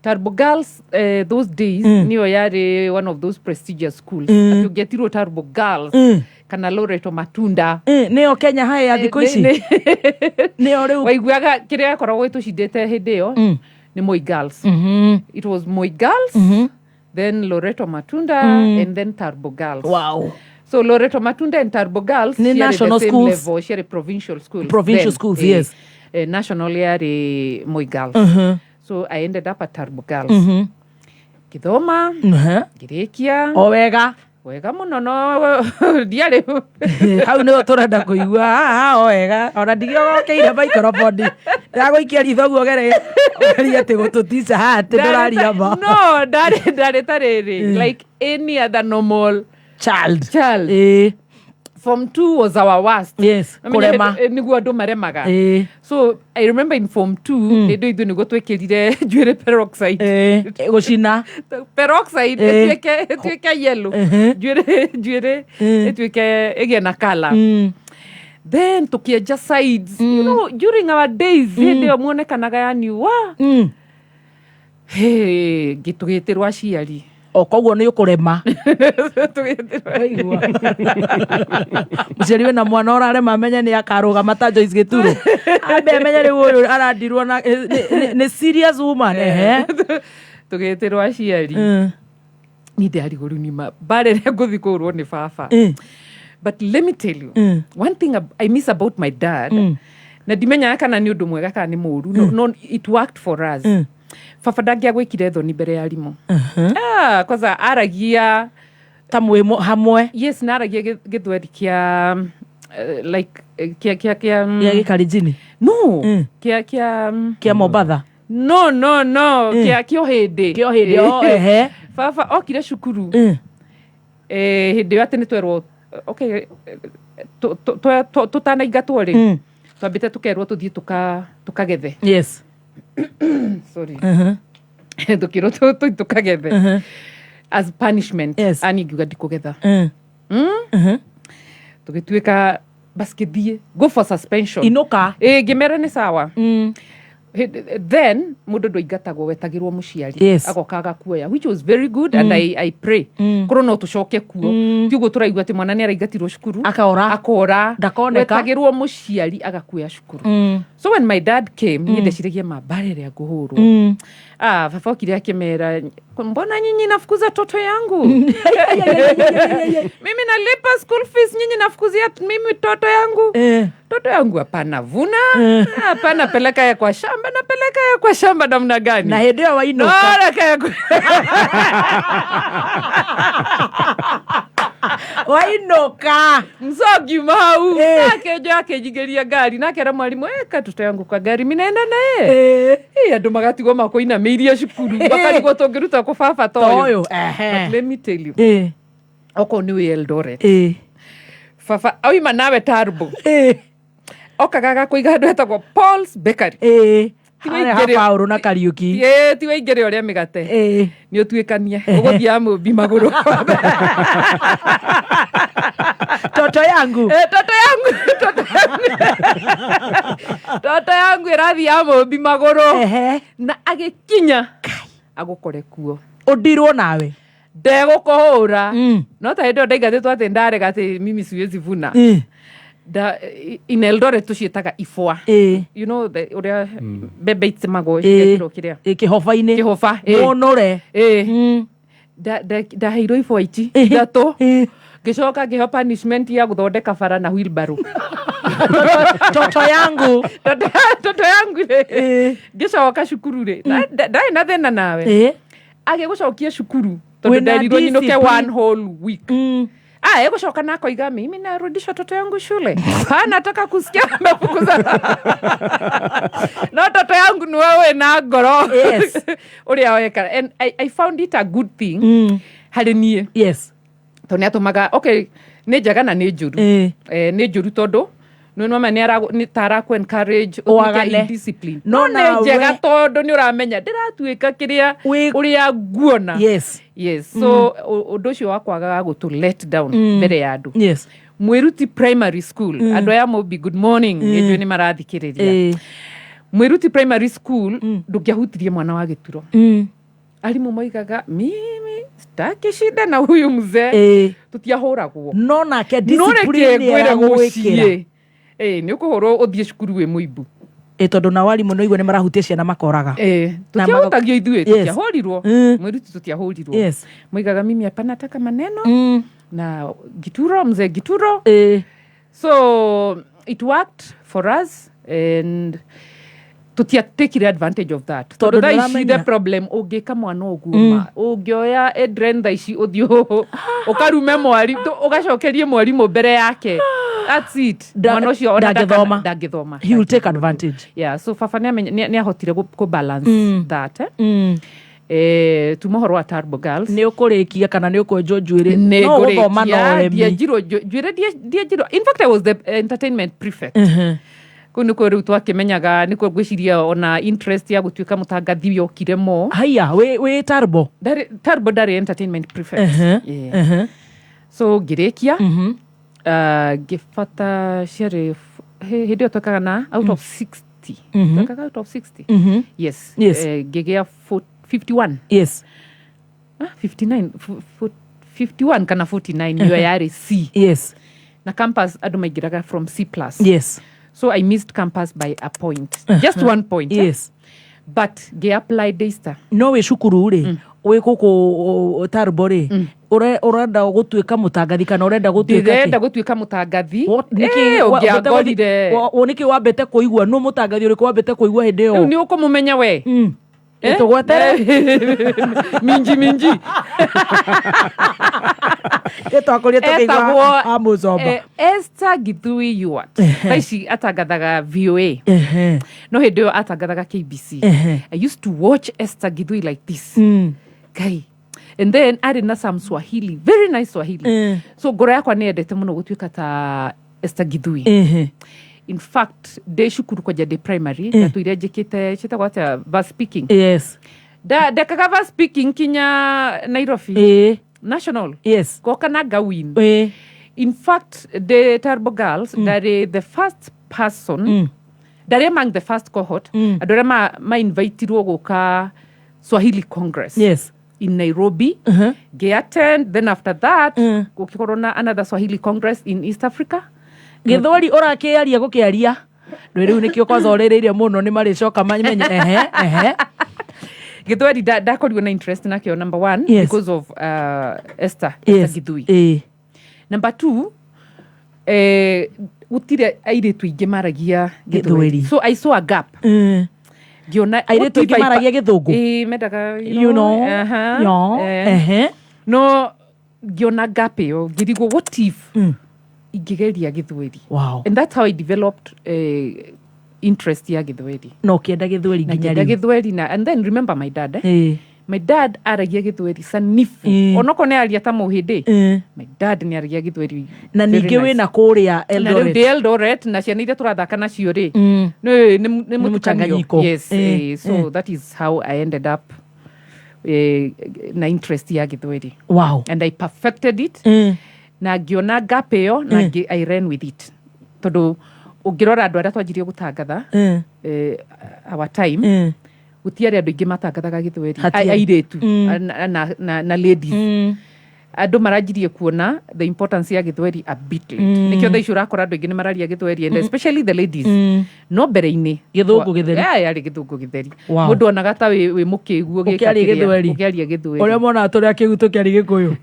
Turbo Girls, those days niyo yarĩ one of those prestigious schools, atĩ ũngĩetirwo Turbo Girls kana Loreto Matunda. Nĩyo Kenya High ya thikũ ici? Nĩyo rĩu? Waiguaga kĩrĩa yakoragwo ĩtũcindĩte hĩndĩ ĩyo nĩ Moi Girls. It was Moi Girls, then Loreto Matunda, and then Turbo Girls. So Loreto Matunda and Turbo Girls Nĩ ciarĩ national the same schools? level, ciarĩ provincial schools Provincial then. schools, yes. National yarĩ Moi Girls. So I ended up at Turbo Girls, ngĩthoma, ngĩrĩkia. O wega? Wega mũno, no ndiarĩ Hau nĩho tũrenda kũigua haha. O wega, ona ndigĩogokeire microphone ndagũikia ritho guo gerie gerie atĩ gũtũtica haha atĩ ndũraria ma. No, ndarĩ ta rĩrĩ, like any other normal child. Child. Form 2 was our worst. Ũmenye Kũrema. Nĩguo andũ maremaga. So I remember in form 2 hĩndĩ ithuĩ nĩguo twĩkĩrire njuĩrĩ peroxide. Gũcina. Peroxide ĩtuĩke yellow, njuĩrĩ ĩtuĩke ĩgĩe na color. Then tukienja sides, you know, during our days hĩndĩ ĩyo muonekanaga yani wa hey, ngĩtũgĩtĩrwo aciari. O koguo nĩ ũkũrema. Tũgĩtĩrwo. Mũciari wĩna mwana ũrarema amenye nĩ akarũgama ta Joyce Gĩturo, ambe amenye rĩu ũyũ arandirwo na nĩ serious woman, ehe. Tũgĩtĩrwo aciari. Niĩ ndĩrarigwo rĩu nima mbara ĩrĩa ngũthiĩ kũhũrwo nĩ baba. But let me tell you one thing I miss about my dad, na ndimenyaga kana nĩ ũndũ mwega kana nĩ mũũru, no, it worked for us. Baba ndangĩagwĩkire thoni mbere ya arimũ. Ah, kwanza aragia Ta mwĩ hamwe. Yes, na aragia gĩthweri kĩa like kĩa Gĩa gĩkarinjini? No. Kĩa Kĩa Mombatha? No, kĩa kĩo hĩndĩ. Kĩo hĩndĩ, oh, ehe. Baba okire cukuru hĩndĩ ĩyo atĩ nĩ twerwo, okay, tũtanaingatwo rĩ, twambĩte tũkerwo tũthiĩ tũkagethe. Sorry. Tũkĩrwo tũthiĩ tũkagethe as punishment. Ani ngiuga ndikũgetha. Tũgĩtuĩka bas kĩthiĩ, go for suspension. Inũka. Ĩ, ngĩmera nĩ sawa. Then mũndũ ndũingatagwo, wetagĩrwo mũciari. Agoka agakuoya, which was very good, and I pray korwo no tũcoke kuo. Ti ũguo tũraigua atĩ mwana nĩ araingatirwo cukuru. Akora. Akora. Ndakoneka. Wetagĩrwo mũciari agakuoya cukuru. So when my dad came, niĩ ndeciragia mambara ĩrĩa ngũhũrwo. Ah, baba okire akĩmera, "Mbona nyinyi nafukuza toto yangu? Mimi nalipa school fees, nyinyi nafukuzia mimi toto yangu?" Toto yangu hapana vuna, hapana peleka ya kwa shamba, napeleka ya kwa shamba namna gani? Na hĩndĩ ĩyo wainũka. No, reke Wainũka. Mcogi hau. Nake njo akĩnjingĩria ngari nakera mwalimu, "Eka toto yangu kwa ngari, mi naenda naye." Eh, andũ magatigwo makũinamĩirie cukuru, makarigwo tũngĩruta kũ baba ta ũyũ? Toyũ, ehe. But let me tell you, okorwo nĩ wĩ Eldoret, baba oima nawe Tarbo, okaga agakũiga handũ hetagwo Paul's Bakery. Harĩa ha Paũlũ na Kariũki. Ĩĩ, ti waingĩre ũrĩa mĩgate nĩ ũtuĩkanie ũgũthiĩ mũmbi magũrũ. Toto yangu. Eh, toto yangu, toto yangu, toto yangu ĩrathiĩ ya mũmbi magũrũ. Na agĩkinya agũkore kuo. Ũndirwo nawe. Ndegũkũhũra, no ta hĩndĩ ĩyo ndaingatĩtwo atĩ ndarega atĩ mimi siwezi vuna. In Eldoret tũciĩtaga ibwa. You know the ũrĩa mbembe itemagwo cigekĩrwo kĩrĩa? Kĩhoba-inĩ. Kĩhoba. Mũnũre. Ndaheirwo ibwa ici ithatũ, ngĩcoka ngĩheo punishment ya gũthondeka bara na wheelbarrow. Toto yangu. Toto yangu rĩ, ngĩcoka cukuru rĩ, ndarĩ na thĩna nawe. Agĩgũcokia cukuru tondũ Wĩna nderirwo nyinũke discipline. one whole week. Ah, egũcoka na akoiga, "Mimi narudisha toto yangu shule, hana nataka kusikia amefukuza, no toto yangu ni wewe na ngoro." Ũrĩa weka, and I found it a good thing harĩ niĩ. Tondũ nĩ atũmaga, okay, nĩ njega na nĩ njũru. Nĩ njũru tondũ nĩ nĩma nĩ ta arakũ encourage ũtuĩke Wagane. indiscipline. No No nĩ nawe- njega tondũ nĩ ũramenya ndĩratuĩka kĩrĩa ũrĩa nguona. Yes, so ũndũ ũcio wa kwagaga gũtũ let down mbere ya andũ. Mwĩruti primary school, andũ aya Mũmbi, good morning, nĩ njũĩ nĩ marathikĩrĩria. Mwĩruti primary school, ndũngĩahutirie mwana wa gĩturo. Arimũ moigaga, "Mimi sitaki shida na huyu mzee." Tũtiahũragwo. No nake No discipline reke ngwĩre, ĩramwĩkĩra. mũciĩ nĩ ũkũhũrwo ũthiĩ cukuru wĩ mũimbu. Ĩ, tondũ nao arimũ no igue nĩ marahutia ciana makoraga. Na Tũtiahutagio ithuĩ. Tũtiahũrirwo. Mwĩruti tũtiahũrirwo. Moigaga, "Mimi hapana nataka maneno na Gituro, mzee Gituro." So it worked for us and tũtiatekire advantage of that. Tondũ Tondũ thaa ici nĩũramenya. the problem, ũngĩka mwana ũguo, ma ũngĩoya Adrian thaa ici ũthiĩ ũkarume mwari, ũgacokerie mwarimũ mbere yake, that's it. Mwana ũcio ona Ndangĩthoma. Ndangĩthoma. He will take advantage. Yeah, so baba nĩ ahotire kũ balance that, eh? Tuma ũhoro wa Turbo Girls. Nĩ ũkũrĩkia kana nĩ ũkwenjwo njuĩrĩ? Nĩ No gũthoma na ngũrĩkia. ũremi. Ndienjirwo njuĩrĩ, ndienjirwo. In fact, I was the entertainment prefect. Kũu nĩkuo rĩu twakĩmenyaga, nĩkuo ngwĩciria ona interest ya gũtuĩka mũtangathi yokire mo. Haiya, wĩ Tarbo? Tarbo ndarĩ entertainment prefect. Yeah. So ngĩrĩkia, ngĩbata ciarĩ hĩndĩ ĩyo twekaga na out of 60. Twekaga out of 60. Yes. Ngĩgĩa 51. Ah, 59, 51 kana 49, nĩyo yarĩ C. Na campus andũ maingĩraga from C plus. So I missed campus by a point, just one point, eh? But ngĩ apply Daystar. No wĩ cukuru rĩ, Wĩ gũkũ Tarbo rĩ, ũrenda gũtuĩka mũtangathi kana ũrenda gũtuĩka Ndĩrenda kĩ? gũtuĩka mũtangathi. Nĩkĩ Eh, ũngĩangorire. Nĩkĩ wambĩte kũigua, nũ mũtangathi ũrĩkũ wambĩte kũigua hĩndĩ Rĩu ĩyo? nĩ ũkũmũmenya we. Eh? Tũgwetere. Minji minji. Twakũria tũkĩigua amũcomba. Esther Githui Yuart. Thaa ici atangathaga VOA. No hĩndĩ ĩyo atangathaga KBC. I used to watch Esther Githui like this. Kai. And then arĩ na some Swahili, very nice Swahili. So ngoro yakwa nĩ yendete mũno gũtuĩka ta Esther Githui. In fact, ndĩ cukuru kwanja ndĩ primary, ndatũire njĩkĩte ciĩtagwo atĩa, verse speaking. Ndekaga verse speaking kinya Nairobi. National. Ngoka na ngawin. In fact, the Turbo Girls, ndarĩ the first person, ndarĩ among the first cohort, andũ arĩa ma-invitirwo gũka Swahili Congress in Nairobi. Ngĩ-attend, then after that, gũkĩkorwo na another Swahili Congress in East Africa. Gĩthweri ũrakĩaria gũkĩaria ndwĩ rĩu nĩkĩo kwanza ũrĩrĩire mũno, nĩ marĩcoka mamenye ehe ehe. Gĩthweri ndakorirwo na interest nakĩo, number one, because of Esther, Esther Githui. Number two, gũtirĩ airĩtu aingĩ maragia Gĩthweri. So I saw a gap. Ngĩona Airĩtu aingĩ maragia Gĩthũngũ? Ĩĩ, mendaga You know, yeah, ehe. No ngĩona gap ĩyo, ngĩrigwo, what if ingĩgeria Gĩthweri? And that's how I developed interest ya Gĩthweri. Na ũkĩenda Gĩthweri Na nginya ngĩenda rĩu. Gĩthweri na and then remember my dad, eh? My dad aragia Gĩthweri sanifu. Onokorwo nĩ aria ta Mũhĩndĩ, my dad nĩ aragia Gĩthweri Na very ningĩ nice. wĩna kũrĩa Na rĩu Eldoret. ndĩ Eldoret na ciana iria tũrathaka nacio rĩ, nĩ mũtukanio. Mũchanganyiko. Yes, so that is how I ended up na interest ya Gĩthweri. And I perfected it. Na ngĩona gap ĩyo na I ran with it, tondũ ũngĩrora andũ arĩa twanjirie gũtangatha our time, gũtiarĩ andũ aingĩ matangathaga Gĩthweri. Hatiarĩ. Airĩtu na ladies. Andũ maranjirie kuona the importance ya Gĩthweri a bit late. Nĩkĩo thaa ici ũrakora andũ aingĩ nĩ mararia Gĩthweri, and especially the ladies. No mbere-inĩ Gĩthũngũ gĩtheri. Yeah, yarĩ Gĩthũngũ gĩtheri. Mũndũ onaga ta wĩ mũkĩgu ũgĩka Ũkĩaria kĩrĩa, Gĩthweri. ũkĩaria Gĩthweri. Ũrĩa monaga tũrĩ akĩgu tũkĩaria Gĩkũyũ.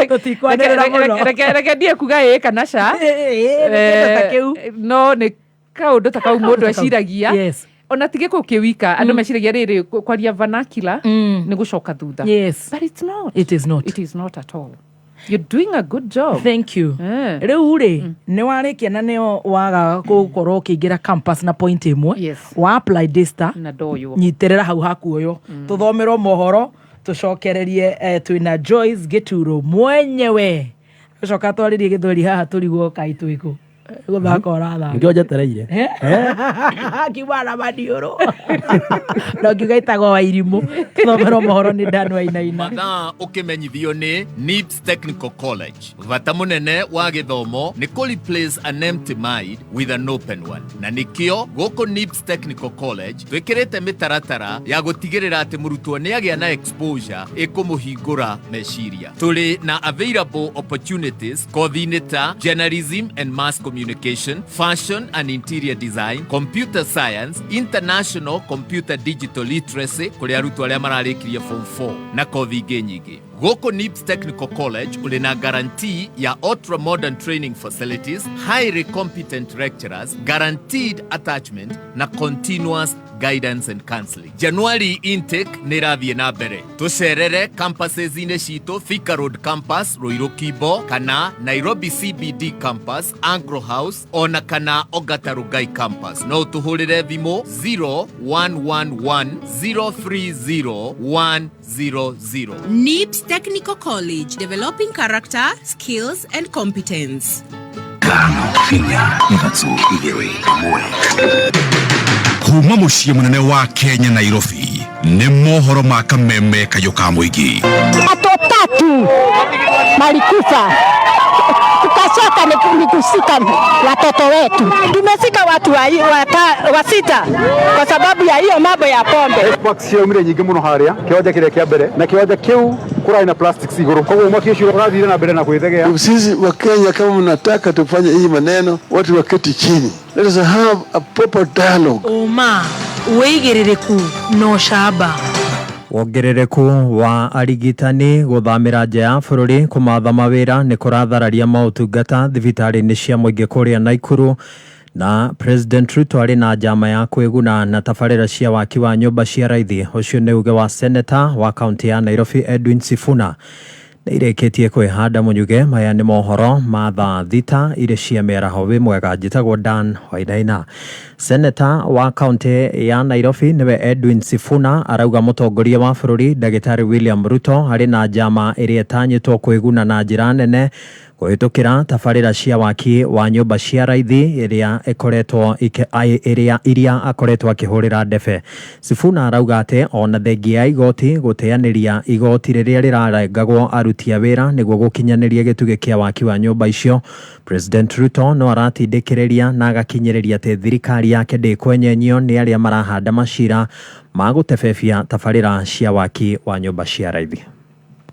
Tũtikwanĩrĩra mũno. Reke ndie kuga ĩ kana ca. Ĩ, nĩ kĩndũ ta kĩu. No nĩ kaũndũ ta kau mũndũ ta kau. eciragia. Ona ti Gĩkũyũ kĩ wika, andũ meciragia rĩrĩ kwaria vernacular nĩ gũcoka thutha. But it's not. It is not. It is not at all. You're doing a good job. Thank you. Rĩu rĩ, nĩ warĩkia na nĩo waga gũkorwo ũkĩingĩra campus na point ĩmwe. Wa apply Daystar. Na ndoywo. Nyitĩrĩra hau hakuoyo, tũthomerwo mohoro, tũcokererie twĩna Joyce Gĩturo mwenyewe, gũcoka twarĩrie Gĩthweri haha tũrigwo kaĩ twĩkũ gũthaka ũrathaka. Nĩkĩo njetereire. Kiuma na maniũrũ no ngiuga ĩtagwo Wairimũ. Tũthomerwo mohoro nĩ Dan Wainaina. Mathaa ũkĩmenyithio nĩ NIBS Technical College. Bata mũnene wa gĩthomo nĩ kũ replace an empty mind with an open one, na nĩkĩo gũkũ NIBS Technical College twĩkĩrĩte mĩtaratara ya gũtigĩrĩra atĩ mũrutwo nĩ agĩa na exposure ĩkũmũhingũra meciria. Tũrĩ na available opportunities kothi-inĩ ta journalism and mass communication, fashion and interior design, computer science, international computer digital literacy kũrĩ arutwo arĩa mararĩkirie form 4 na kothi ingĩ nyingĩ. Gũkũ NIBS Technical College ũrĩ na guarantee ya ultra modern training facilities, highly competent lecturers, guaranteed attachment na continuous guidance and counseling. January intake nĩ ĩrathiĩ na mbere. Tũcerere campuses-inĩ citũ, Thika Road Campus, Ruiru Kimbo, kana Nairobi CBD Campus, Anglo House, ona kana Ongata Rongai Campus. No ũtũhũrĩre thimũ 0111 030 100. NIBS Technical College, developing character, skills, and competence. 5, 3, 2, 1. Kuma mũciĩ mũnene wa Kenya, Nairobi, nĩ mohoro ma Kameme kayũ ka mũingĩ. Watu tatu walikufa, tukachoka ni kusika watoto wetu. Tumesika watu wa sita kwa sababu ya hiyo mambo ya pombe. Sparks ciaumire nyingĩ mũno harĩa kĩwanja kĩrĩa kĩa mbere, na kĩwanja kĩu kũrarĩ na plastics igũrũ, koguo mwaki ũcio ũrathire na mbere na gwĩthegea. Sisi wa Kenya, kama mnataka tufanye hii maneno, watu waketi chini. Let us have a proper dialogue. Ũma. Wĩigĩrĩrĩku na ũcamba. Wongerereku wa arigitani gũthamĩra nja ya bũrũri kũmatha mawĩra nĩ kũrathararia maũtungata thibitarĩ-inĩ cia mũingĩ kũrĩa Naikuru. Na President Ruto arĩ na njama ya kwĩguna na tabarĩra cia waki wa nyũmba cia raithi. Ũcio nĩ uge wa seneta wa kaunti ya Nairobi Edwin Sifuna. Nĩ irĩkĩtie kwĩhanda mũnyuge. Maya nĩ mohoro ma thaa 6 irĩ cia mĩaraho. Wĩ mwega, njĩtagwo Dan Wainaina. Seneta wa kaunti ya Nairobi nĩwe Edwin Sifuna arauga mũtongoria wa bũrũri ndagĩtarĩ William Ruto arĩ na njama ĩrĩa ĩtanyĩtwo kwĩguna na njĩra nene kũhĩtũkĩra tabarĩra cia waki wa nyũmba cia raithi ĩrĩa ĩkoretwo ĩrĩa iria akoretwo akĩhũrĩra ndebe. Sifuna arauga atĩ ona thengia ya igoti gũteanĩria igoti rĩrĩa rĩrarengagwo aruti a wĩra nĩguo gũkinyanĩria gĩtugĩ kĩa waki wa nyũmba icio, President Ruto no aratindĩkĩrĩria na agakinyĩrĩria atĩ thirikari yake ndĩkwenyenyio nĩ arĩa marahanda macira ma gũtebebia tabarĩra cia waki wa nyũmba cia raithi.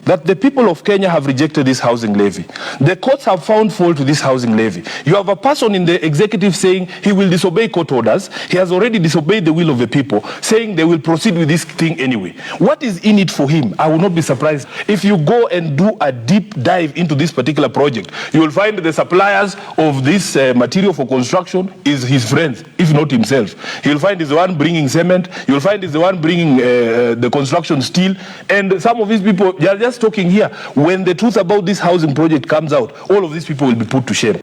That the people of Kenya have rejected this housing levy. The courts have found fault with this housing levy. You have a person in the executive saying he will disobey court orders. He has already disobeyed the will of the people, saying they will proceed with this thing anyway. What is in it for him? I will not be surprised. If you go and do a deep dive into this particular project, you will find the suppliers of this material for construction is his friends, if not himself. You'll find he's the one bringing cement. You'll find he's the one bringing the construction steel. And some of these people, they are just talking here. When the truth about this housing project comes out, all of these people will be put to shame.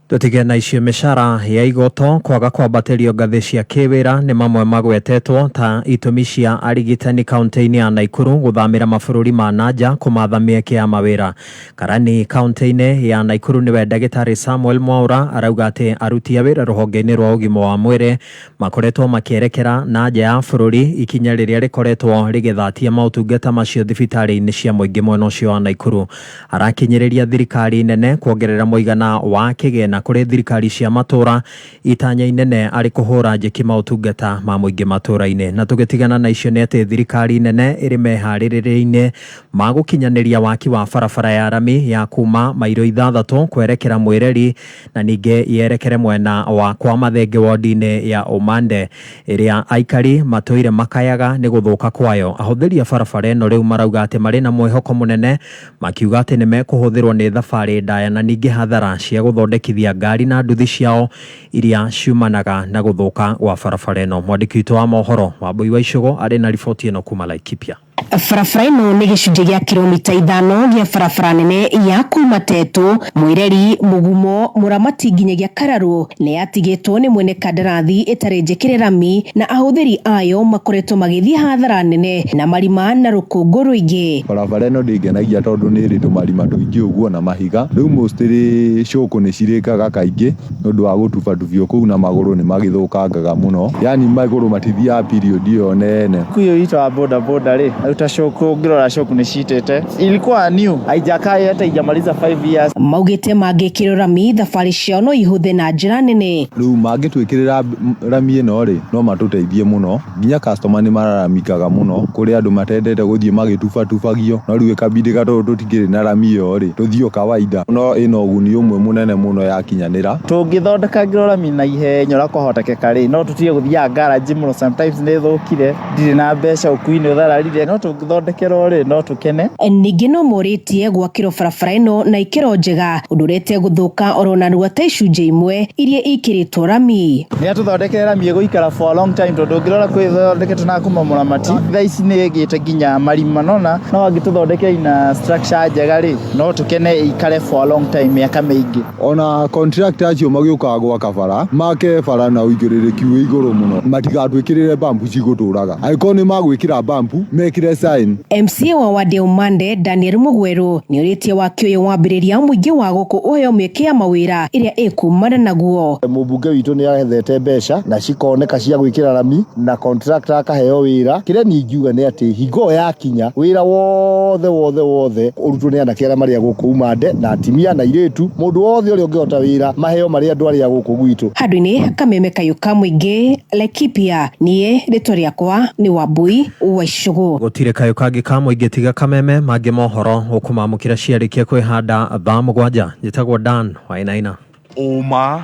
Tũtige na icio. Mĩcara ya igoto, kwaga kwambatĩrio ngathĩ cia kĩwĩra nĩ mamwe magwetetwo ta itũmi cia arigitani kaunti-inĩ ya Naikuru gũthamĩra mabũrũri ma nanja kũmatha mĩeke ya mawĩra. Karani kaunti-inĩ ya Naikuru nĩwe ndagĩtarĩ Samuel Mwaura arauga atĩ aruti a wĩra rũhonge-inĩ rwa ũgima wa mwĩrĩ makoretwo makĩerekera na nja ya bũrũri, ikinya rĩrĩa rĩkoretwo rĩgĩthatia maũtungata macio thibitarĩ-inĩ cia mũingĩ mwena ũcio wa Naikuru. Arakinyĩrĩria thirikari nene kuongerera mũigana wa kĩgĩna kũrĩ thirikari cia matũra, itanya inene arĩ kũhũra njeki maũtungata ma mũingĩ matũra-inĩ. Na tũgĩtigana na icio nĩ atĩ thirikari nene ĩrĩ meharĩrĩria-inĩ ma gũkinyanĩria waki wa barabara ya rami ya kuma mairo 6 kwerekera Mwĩreri na ningĩ yerekere mwena wa kwa Mathenge wodi-inĩ ya Umande ĩrĩa aikari matũire makayaga nĩ gũthũka kwayo. Ahũthĩri a barabara ĩno rĩu marauga atĩ marĩ na mwĩhoko mũnene, makiuga atĩ nĩ mekũhũthĩrwo nĩ thabarĩ ndaya na ningĩ hathara cia gũthondekithia ngari na nduthi ciao iria ciumanaga na gũthũka gwa barabara ĩno. Mwandĩki witũ wa mohoro Wambui wa Icũgũ arĩ na riboti ĩno kuma Laikipia. Barabara ĩno nĩ gĩcunjĩ gĩa kilomita 5 gĩa barabara nene ya kuma Tetu, Mwĩreri, Mũgumo, Mũramati nginyagia Kararũ nĩ yatigĩtwo nĩ mwene kandarathi ĩtarĩ njĩkĩre rami na ahũthĩri ayo makoretwo magĩthiĩ hathara nene na marima na rũkũngũ rũingĩ. Barabara ĩno ndĩngenagia tondũ nĩ ĩrĩ tũmarima tũingĩ ũguo na mahiga. Rĩu mostly cũkũ nĩ cirĩkaga kaingĩ nĩ ũndũ wa gũtubatubio kũu na magũrũ nĩ magĩthũkangaga mũno, yani magũrũ matithiaga period ĩyo nene. Huyo itwa wa boda boda rĩ, utashoku ũngĩrora shoku nĩ citĩte, ilikuwa new, haijakaa hata haijamaliza 5 years. Maugĩte mangĩkĩrwo rami thabarĩ ciao no ihũthe na njĩra nene. Rĩu mangĩtwĩkĩrĩra rami ĩno rĩ, no matũteithie mũno. Nginya customer nĩ mararamikaga mũno, kũrĩ andũ matendete gũthiĩ magĩtubatubagio, no rĩu ĩkabindĩka tondũ tũtikĩrĩ na rami ĩyo rĩ, tũthiĩ o kawaida. No ĩna ũguni ũmwe mũnene mũno yakinyanĩra. Tũngĩthondekangĩrwo rami na ihenya ũrĩa kwahotekeka rĩ, no tũtige gũthiaga garage mũno, sometimes nĩ ĩthũkire, ndirĩ na mbeca, ũkui nĩ ũthararire, no tũngĩthondekerwo rĩ, no tũkene. Ningĩ no morĩtie gwakĩrwo barabara ĩno na ikĩro njega ũndũ ũrĩa ĩtegũthũka oro narua ta icunjĩ imwe iria ikĩrĩtwo rami. Nĩ atũthondekere rami ĩgũikara for a long time tondũ ũngĩrora kwĩ ĩthondeketwo na kuma Mũramati, thaa ici nĩ ĩgĩte nginya marima, nona no angĩtũthondekera ina structure njega rĩ, no tũkene ĩikare for a long time, mĩaka mĩingĩ. Ona contractor acio magĩũkaga gwaka bara, make bara na ũigĩrĩrĩki wĩ igũrũ mũno, matigatwĩkĩrĩre bambu cigũtũraga. Angĩkorwo nĩ magwĩkĩra bambu, mekĩre sign. MCA wa wadi ya Umande Daniel Mugweru nĩ orĩtie waki ũyũ wambĩrĩria mũingĩ wa gũkũ ũheo mĩeke ya mawĩra ĩrĩa ĩkumana naguo. Mũmbunge witũ nĩ aethete mbeca na cikoneka cia gwĩkĩra rami na contractor akaheo wĩra. Kĩrĩa niĩ ingiuga nĩ atĩ hingo ĩyo yakinya wĩra wothe wothe wothe ũrutwo nĩ anake arĩa marĩ a gũkũ Umande na atimia na airĩtu, mũndũ wothe ũrĩa ũngĩhota wĩra maheo marĩ andũ arĩa a gũkũ gwitũ. Handũ-inĩ kameme kayũ ka mũingĩ Laikipia, niĩ rĩtwa rĩakwa nĩ Wambui wa Icũgũ. Gũtirĩ kayũ kangĩ ka mũingĩ tiga kameme mangĩ mohoro ũkũmamũkĩra ciarĩkia kwĩhanda thaa 7. Njĩtagwo Dan Wainaina. Ũma,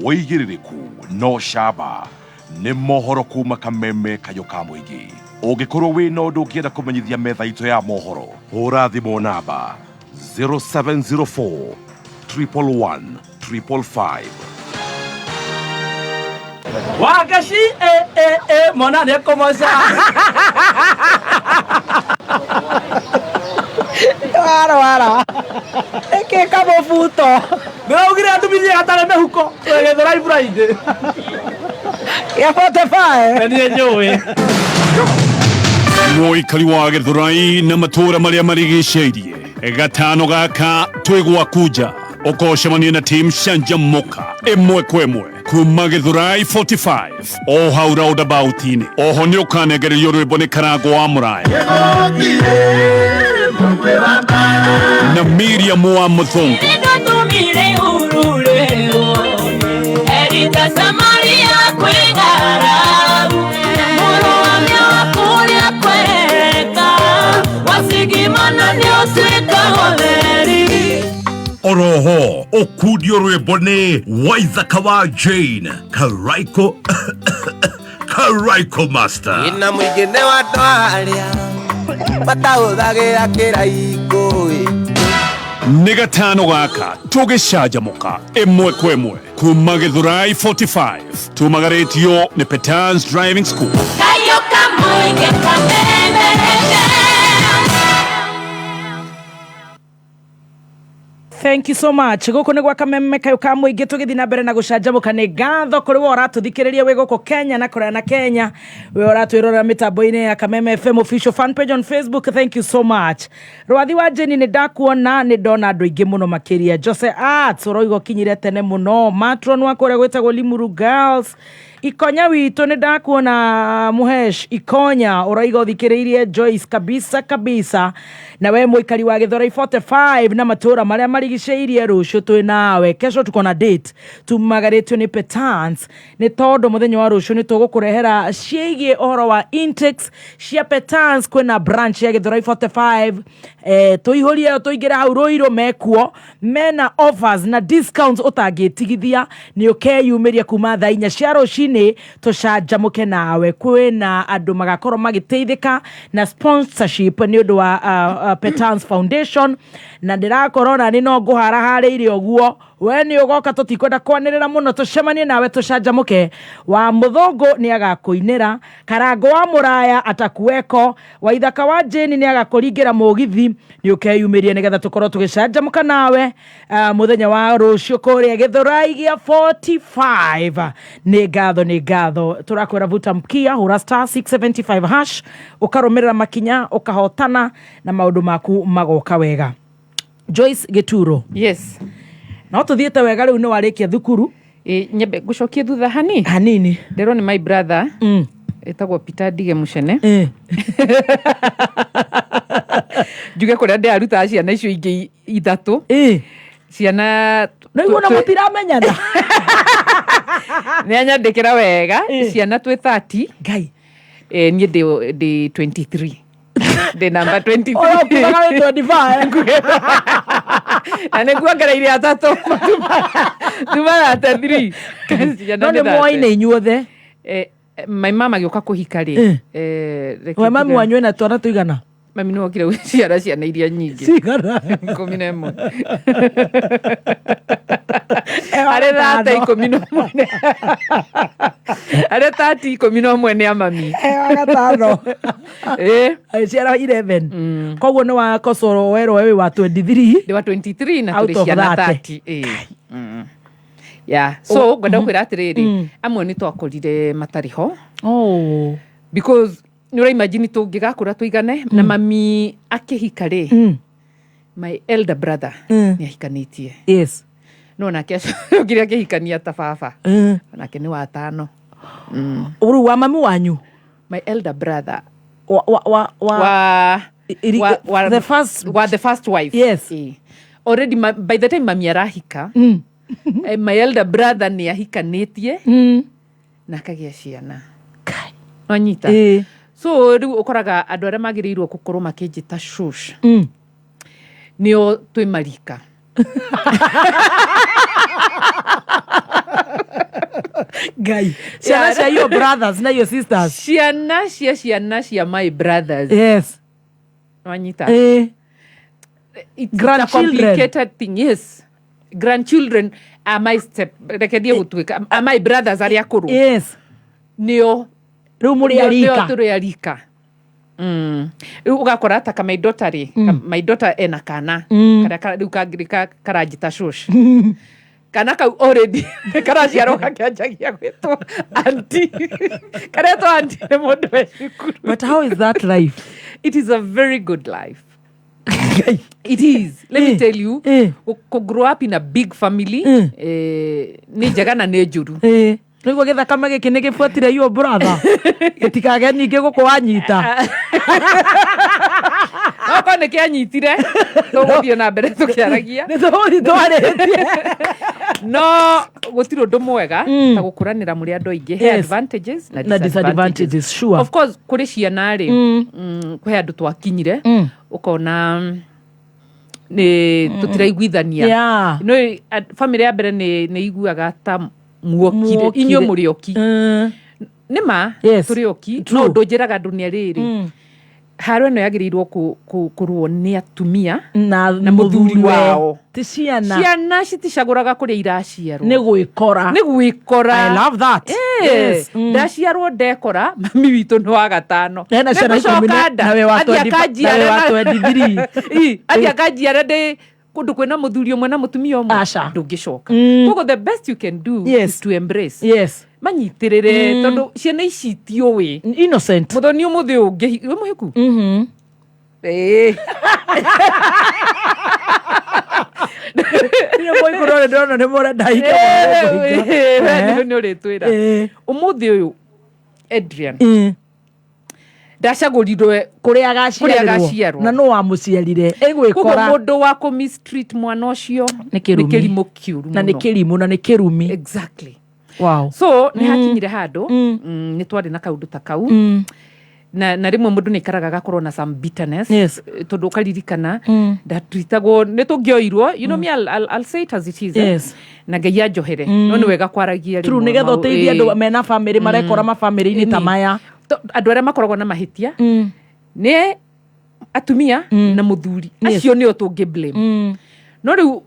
wĩigĩrĩrĩku no camba. Nĩ mohoro kuma kameme kayũ ka mũingĩ. Ũngĩkorwo wĩna ũndũ ũngĩenda kũmenyithia metha itũ ya mohoro, hũra thimũ namba 0704 111 555. Wagaci e e e mwana nĩ ekũmoca. Wara wara. Ĩkĩ kamũbuto. Ndĩraugire andumithie gatarĩ mĩhuko. Twegethera ibura-inĩ. Ya 45. Niĩ njũĩ. Mũikari wa Gĩthũrai na matũũra marĩa marigicĩirie gatano gaka twĩ gwaku nja ũkocemania na team Canjamũka ĩmwe kwa ĩmwe kuma Gĩthũrai 45 o hau roundabout-inĩ. Oho nĩ ũkanengererio rwĩmbo nĩ Karango wa Mũraya na Miriam wa Mũthũngũ. Nĩndatũmire urureo Erita Samaria kwĩ ng'aragu Mũrũ wa mĩawa kũrĩa kweka Wacigimana nĩũtuĩka ũtheri. Oroho ũkundio rwĩmbo nĩ Waithaka wa Jane Karaiko Karaiko Master. Ina mũingĩ nĩ wa andũ arĩa matahũthagĩra kĩraikũ. Nĩ gatano gaka tũgĩcanjamũka ĩmwe kwa ĩmwe kuma Gĩthũrai 45 tumagarĩtio nĩ Petans Driving School. Kayũ kamũingĩ Kameme FM. Thank you so much. Gũkũ nĩ gwa kameme kayũ ka mũingĩ, tũgĩthiĩ na mbere na gũcanjamũka. Nĩ ngatho kũrĩ we ũratũthikĩrĩria wĩ gũkũ Kenya na kũraya na Kenya, we ũratwĩrorera mĩtambo-inĩ ya Kameme FM official fan page on Facebook. Thank you so much. Rwathi wa Jeni, nĩ ndakuona, nĩ ndona andũ aingĩ mũno makĩria. Jose Arts ũroiga ũkinyire tene mũno. Matron wa kũrĩa gwĩtagwo Limuru Girls, Ikonya witũ, nĩ ndakuona. Muhesh Ikonya ũraiga ũthikĩrĩirie Joyce kabisa kabisa. Na we mũikari wa Gĩthũrai 45 na matũũra marĩa marigicĩirie, rũciũ twĩ nawe. Kesho tuko na date tumagarĩtio nĩ Petans, nĩ tondũ mũthenya wa rũciũ nĩ tũgũkũrehera ciĩgiĩ ũhoro wa intakes cia Petans. Kwĩna branch ya Gĩthũrai 45, tũihũrie tũingĩre hau rũirũ mekuo mena offers na discounts ũtangĩtigithia. Nĩ ũkeyumĩria kuma thaa 4 cia rũcinĩ tũcanjamũke nawe. Kwĩna andũ magakorwo magĩteithĩka na sponsorship nĩ ũndũ wa Petans Foundation, na ndĩrakorwo na nĩ no ngũharaharĩire ũguo. We nĩ ũgoka, tũtikwenda kwanĩrĩra mũno, tũcemanie nawe tũcanjamũke. Wa mũthũngũ nĩ agakũinĩra, Karango wa Mũraya atakuweko, Waithaka wa Jane nĩ agakũringĩra mũgithi. Nĩ ũkeyumĩria nĩgetha tũkorwo tũgĩcanjamũka nawe mũthenya wa rũciũ kũrĩa Gĩthũrai gĩa 45. Nĩ ngatho, nĩ ngatho. Tũrakwĩra vuta mkia, hũra *675# ũkarũmĩrĩra makinya, ũkahotana na maũndũ maku magoka wega. Joyce Gĩturo. Yes. No tũthiĩte wega, rĩu nĩ warĩkia thukuru. Ĩ, nyambe ngũcokie thutha hani. Hanini. Ndĩrwo nĩ my brother ĩtagwo Peter Ndige Mũcene, njuge kũrĩa ndĩrarutaga ciana icio ingĩ ithatũ ciana. Nĩguo na mũtiramenyana. Nĩ anyandĩkĩra wega ciana twĩ 30. Ngai. Niĩ ndĩ 23, ndĩ namba 23. Oya, ũkiugaga wĩ 25. Na nĩ nguongereire atatũ tuma 33. No nĩ mwoaine inyuothe? My mama agĩũka kũhika rĩ, reke We mami wanyu ena twana tũigana? Mami nĩ wokire gũciara ciana iria nyingĩ. Cigana? 11. Arĩ thate 11, arĩ 30 11 nĩ a mami. Wa gatano. Ciara 11, koguo nĩ wakocoro werwo wĩ wa 23. Ndĩ wa 23 na Out tũrĩ of ciana 30. 30, ĩ. Yeah, so ngwenda kwĩra atĩrĩrĩ, amwe nĩ twakorire matarĩ ho. Oh. Because nĩ ũraimagine tũngĩgakũra tũigane na mami akĩhika rĩ, my elder brother nĩ ahikanĩtie. No nake acokire akĩhikania ta baba. Nake nĩ wa tano. Rĩu wa mami wanyu? My elder brother. Wa, wa, wa, the first wa the first wife. Yes. Already by the time mami arahika, my elder brother nĩ ahikanĩtie na akagĩa ciana. Nwanyita? So rĩu ũkoraga andũ arĩa magĩrĩirwo gũkorwo makĩnjĩta shush nĩo twĩ marika. Ngai, ciana cia your brothers na your sisters. Ciana cia ciana cia my brothers. Yes. Wanyita? It's a Grandchildren. complicated thing. Yes, grandchildren are my step, reke thiĩ gũtuĩka are my brothers arĩa akũrũ. Yes. Nĩo. Rĩu mũrĩ arika. Tũrĩ arika. Rĩu ũgakora ta ka my daughter rĩ, my daughter ena kana karĩa rĩu kangĩ karanjĩta shush. Kana kau already karaciarwo gakĩanjagia gwĩtwo auntie, karetwo auntie nĩ mũndũ we cukuru. But how is that life? It is a very good life. It is. Let me tell you, ku grow up in a big family, nĩ njega na nĩ njũru. Nĩguo gĩthakame gĩkĩ nĩ gĩbuatire your brother, gĩtikage ningĩ gũkũ wanyita. Okorwo nĩ kĩanyitire, tũgũthiĩ na mbere tũkĩaragia. Nĩ tũgũthiĩ twarĩtie. No gũtirĩ ũndũ mwega ta gũkũranĩra mũrĩ andũ aingĩ. He advantages na Na disadvantages, sure. Of course, kũrĩ ciana rĩ, kwĩ andũ twakinyire ũkona nĩ tũtiraiguithania. No family ya mbere nĩ iguaga ta muokire. Muokire. Inyuĩ mũrĩ oki. Nĩ ma tũrĩ oki, no ũndũ njĩraga andũ nĩ rĩrĩ, haro ĩno yagĩrĩirwo kũrũo nĩ atumia na na mũthuri wao. Ti ciana. Ciana citicagũraga kũrĩa iraciarwo. Nĩ gwĩkora. Nĩ gwĩkora. I love that. Yes. Ndaciarwo ndekora mami witũ nĩ wa gatano. Ena ciana Nĩngũcoka 10 nda. na we wa Athiĩ 20 akanjiare na we wa 23. Ĩ, athiĩ akanjiare ndĩ kũndũ kwĩna mũthuri ũmwe na mũtumia ũmwe. Aca. Ndũngĩcoka. Koguo the best you can do is to embrace. Manyitĩrĩre, tondũ ciana ici itiũĩ. Innocent. Mũthoni ũmũthĩ ũngĩ wĩ mũhĩku. Ĩĩ. Nĩ mũikũrũ ũrĩa ndĩrona nĩ mũrenda hike. Nĩ ũrĩtwĩra ũmũthĩ ũyũ Adrian ndacagũrirwe kũrĩa agaciarĩrwo na nũ wamũciarire. Koguo Ĩgwĩkora. mũndũ wa kũ mistreat mwana ũcio nĩ kĩrumi. Nĩ kĩrimũ kĩũru Na nĩ mũno. kĩrimũ na nĩ kĩrumi. Exactly. Wow. So nĩ hakinyire handũ, nĩ twarĩ na kaũndũ ta kau, na rĩmwe mũndũ nĩ aikaraga agakorwo na some bitterness. Tondũ ũkaririkana ndatwitagwo nĩ tũngĩoirwo, you know me, I'll say it as it is, eh. Na Ngai anjohere, no nĩ wega kwaragia True, rĩmwe nĩgetha ũteithie andũ mena bamĩrĩ marekora mabamĩrĩ-inĩ ta Ĩni. maya. Andũ arĩa makoragwo na mahĩtia nĩ atumia na mũthuri. Acio nĩo tũngĩ blame. No rĩu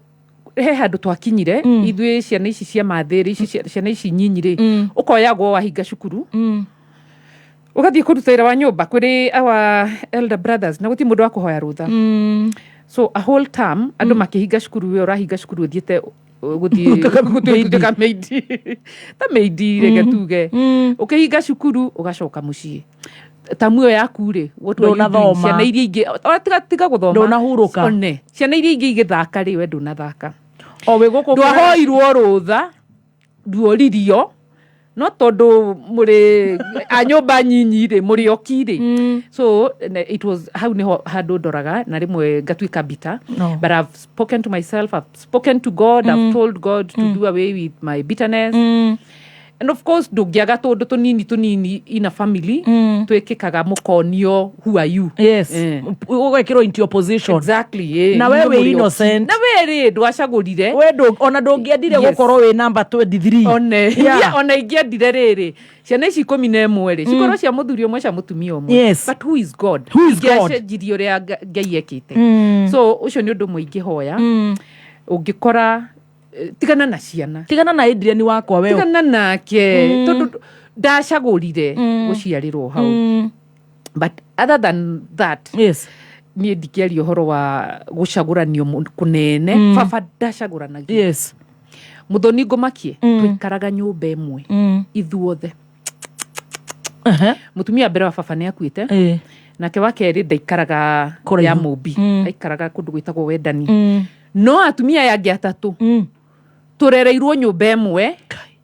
he handũ twakinyire ithuĩ ciana ici cia mathĩrĩ ici ciana ici nyinyi rĩ, ũkoyagwo wahinga cukuru, ũgathiĩ kũruta wĩra wa nyũmba kũrĩ our elder brothers, na gũtirĩ mũndũ wa kũhoya rũtha. So a whole term andũ makĩhinga cukuru, we ũrahinga cukuru ũthiĩte gũthiĩ gũtuĩka maid, ta maid reke tuge. Ũkĩhinga cukuru ũgacoka mũciĩ tamu ĩyo yaku rĩ, what were you doing? Ndũnathoma. Ciana iria ingĩ o, tiga gũthoma. Ndũnahurũka. One ciana iria ingĩ igĩthaka rĩ, we ndũnathaka. O wĩ gũkũ. Ndwahoirwo rũtha, nduoririo, no tondũ mũrĩ a nyũmba nyinyi rĩ, mũrĩ oki rĩ. So it was hau nĩho handũ ndoraga na rĩmwe ngatuĩka bitter. No. But I've spoken to myself, I've spoken to God, I've told God to do away with my bitterness. And of course ndũngĩaga tũndũ tũnini tũnini in a family twĩkĩkaga mũkonio who are you. Yes. Ũgekĩrwo into your position. Exactly, eh. Na we Inyuĩ wĩ mũrĩ oki. innocent. Na we rĩ, ndwacagũrire. We ona ndũngĩendire gũkorwo wĩ namba 23. One. Yeah. Ona ingĩendire rĩrĩ, ciana ici 11 rĩ, cikorwo cia mũthuri ũmwe, cia mũtumia ũmwe. Yes. But who is God? Who is God? Ingĩacenjirie ũrĩa Ngai ekĩte. So ũcio nĩ ũndũ ũmwe ingĩhoya. Ũngĩkora tigana na ciana. Tigana na Adrian wakwa we. Tigana nake, tondũ ndacagũrire gũciarĩrwo hau. But other than that, niĩ ndikĩaria ũhoro wa gũcagũranio kũnene. Baba ndacagũranagia. Mũthoni ngũmakie, twaikaraga nyũmba ĩmwe ithuothe. Mũtumia wa mbere wa baba nĩ akuĩte, nake wa kerĩ ndaikaraga Kũraihu. ya Mũmbi, aikaraga kũndũ gwĩtagwo Wendani. No atumia aya angĩ atatũ tũrereirwo nyũmba ĩmwe,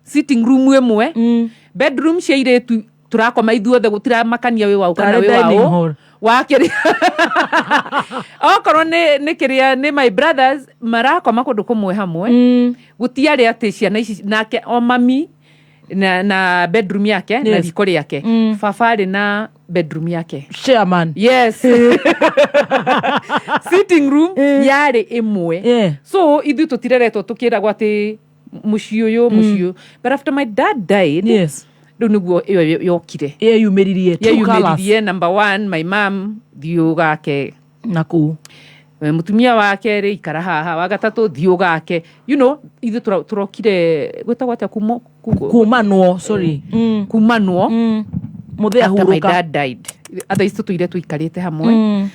sitting room ĩmwe, bedroom cia airĩtu, tũrakoma ithuothe, gũtiramakania wĩ waũ kana Tarĩ wĩ dining waũ hall. wa kĩrĩa okorwo nĩ kĩrĩa nĩ my brothers marakoma kũndũ kũmwe hamwe. Gũtiarĩ atĩ ciana ici nake o mami na bedroom yake na riko rĩake, baba arĩ na bedroom yake. Chairman. Yes, sitting room yarĩ ĩmwe. So ithuĩ tũtireretwo tũkĩragwo atĩ Mũciĩ ũyũ, mũciĩ ũyũ. But after my dad died, Yes. rĩu nĩguo ĩyo yokire. Yeyumĩririe true colours. Yeyumĩririe. Number one, my mom, thiĩ ũgake na kũu. Mũtumia wa kerĩ, ikara haha. Wa gatatũ, thiĩ ũgake. Ithuĩ tũrokire gwĩtagwo atĩa, kumo Kumanwo, sorry. Kumanwo. Mũthee After my ahurũka. dad died, otherwise tũtũire tũikarĩte hamwe.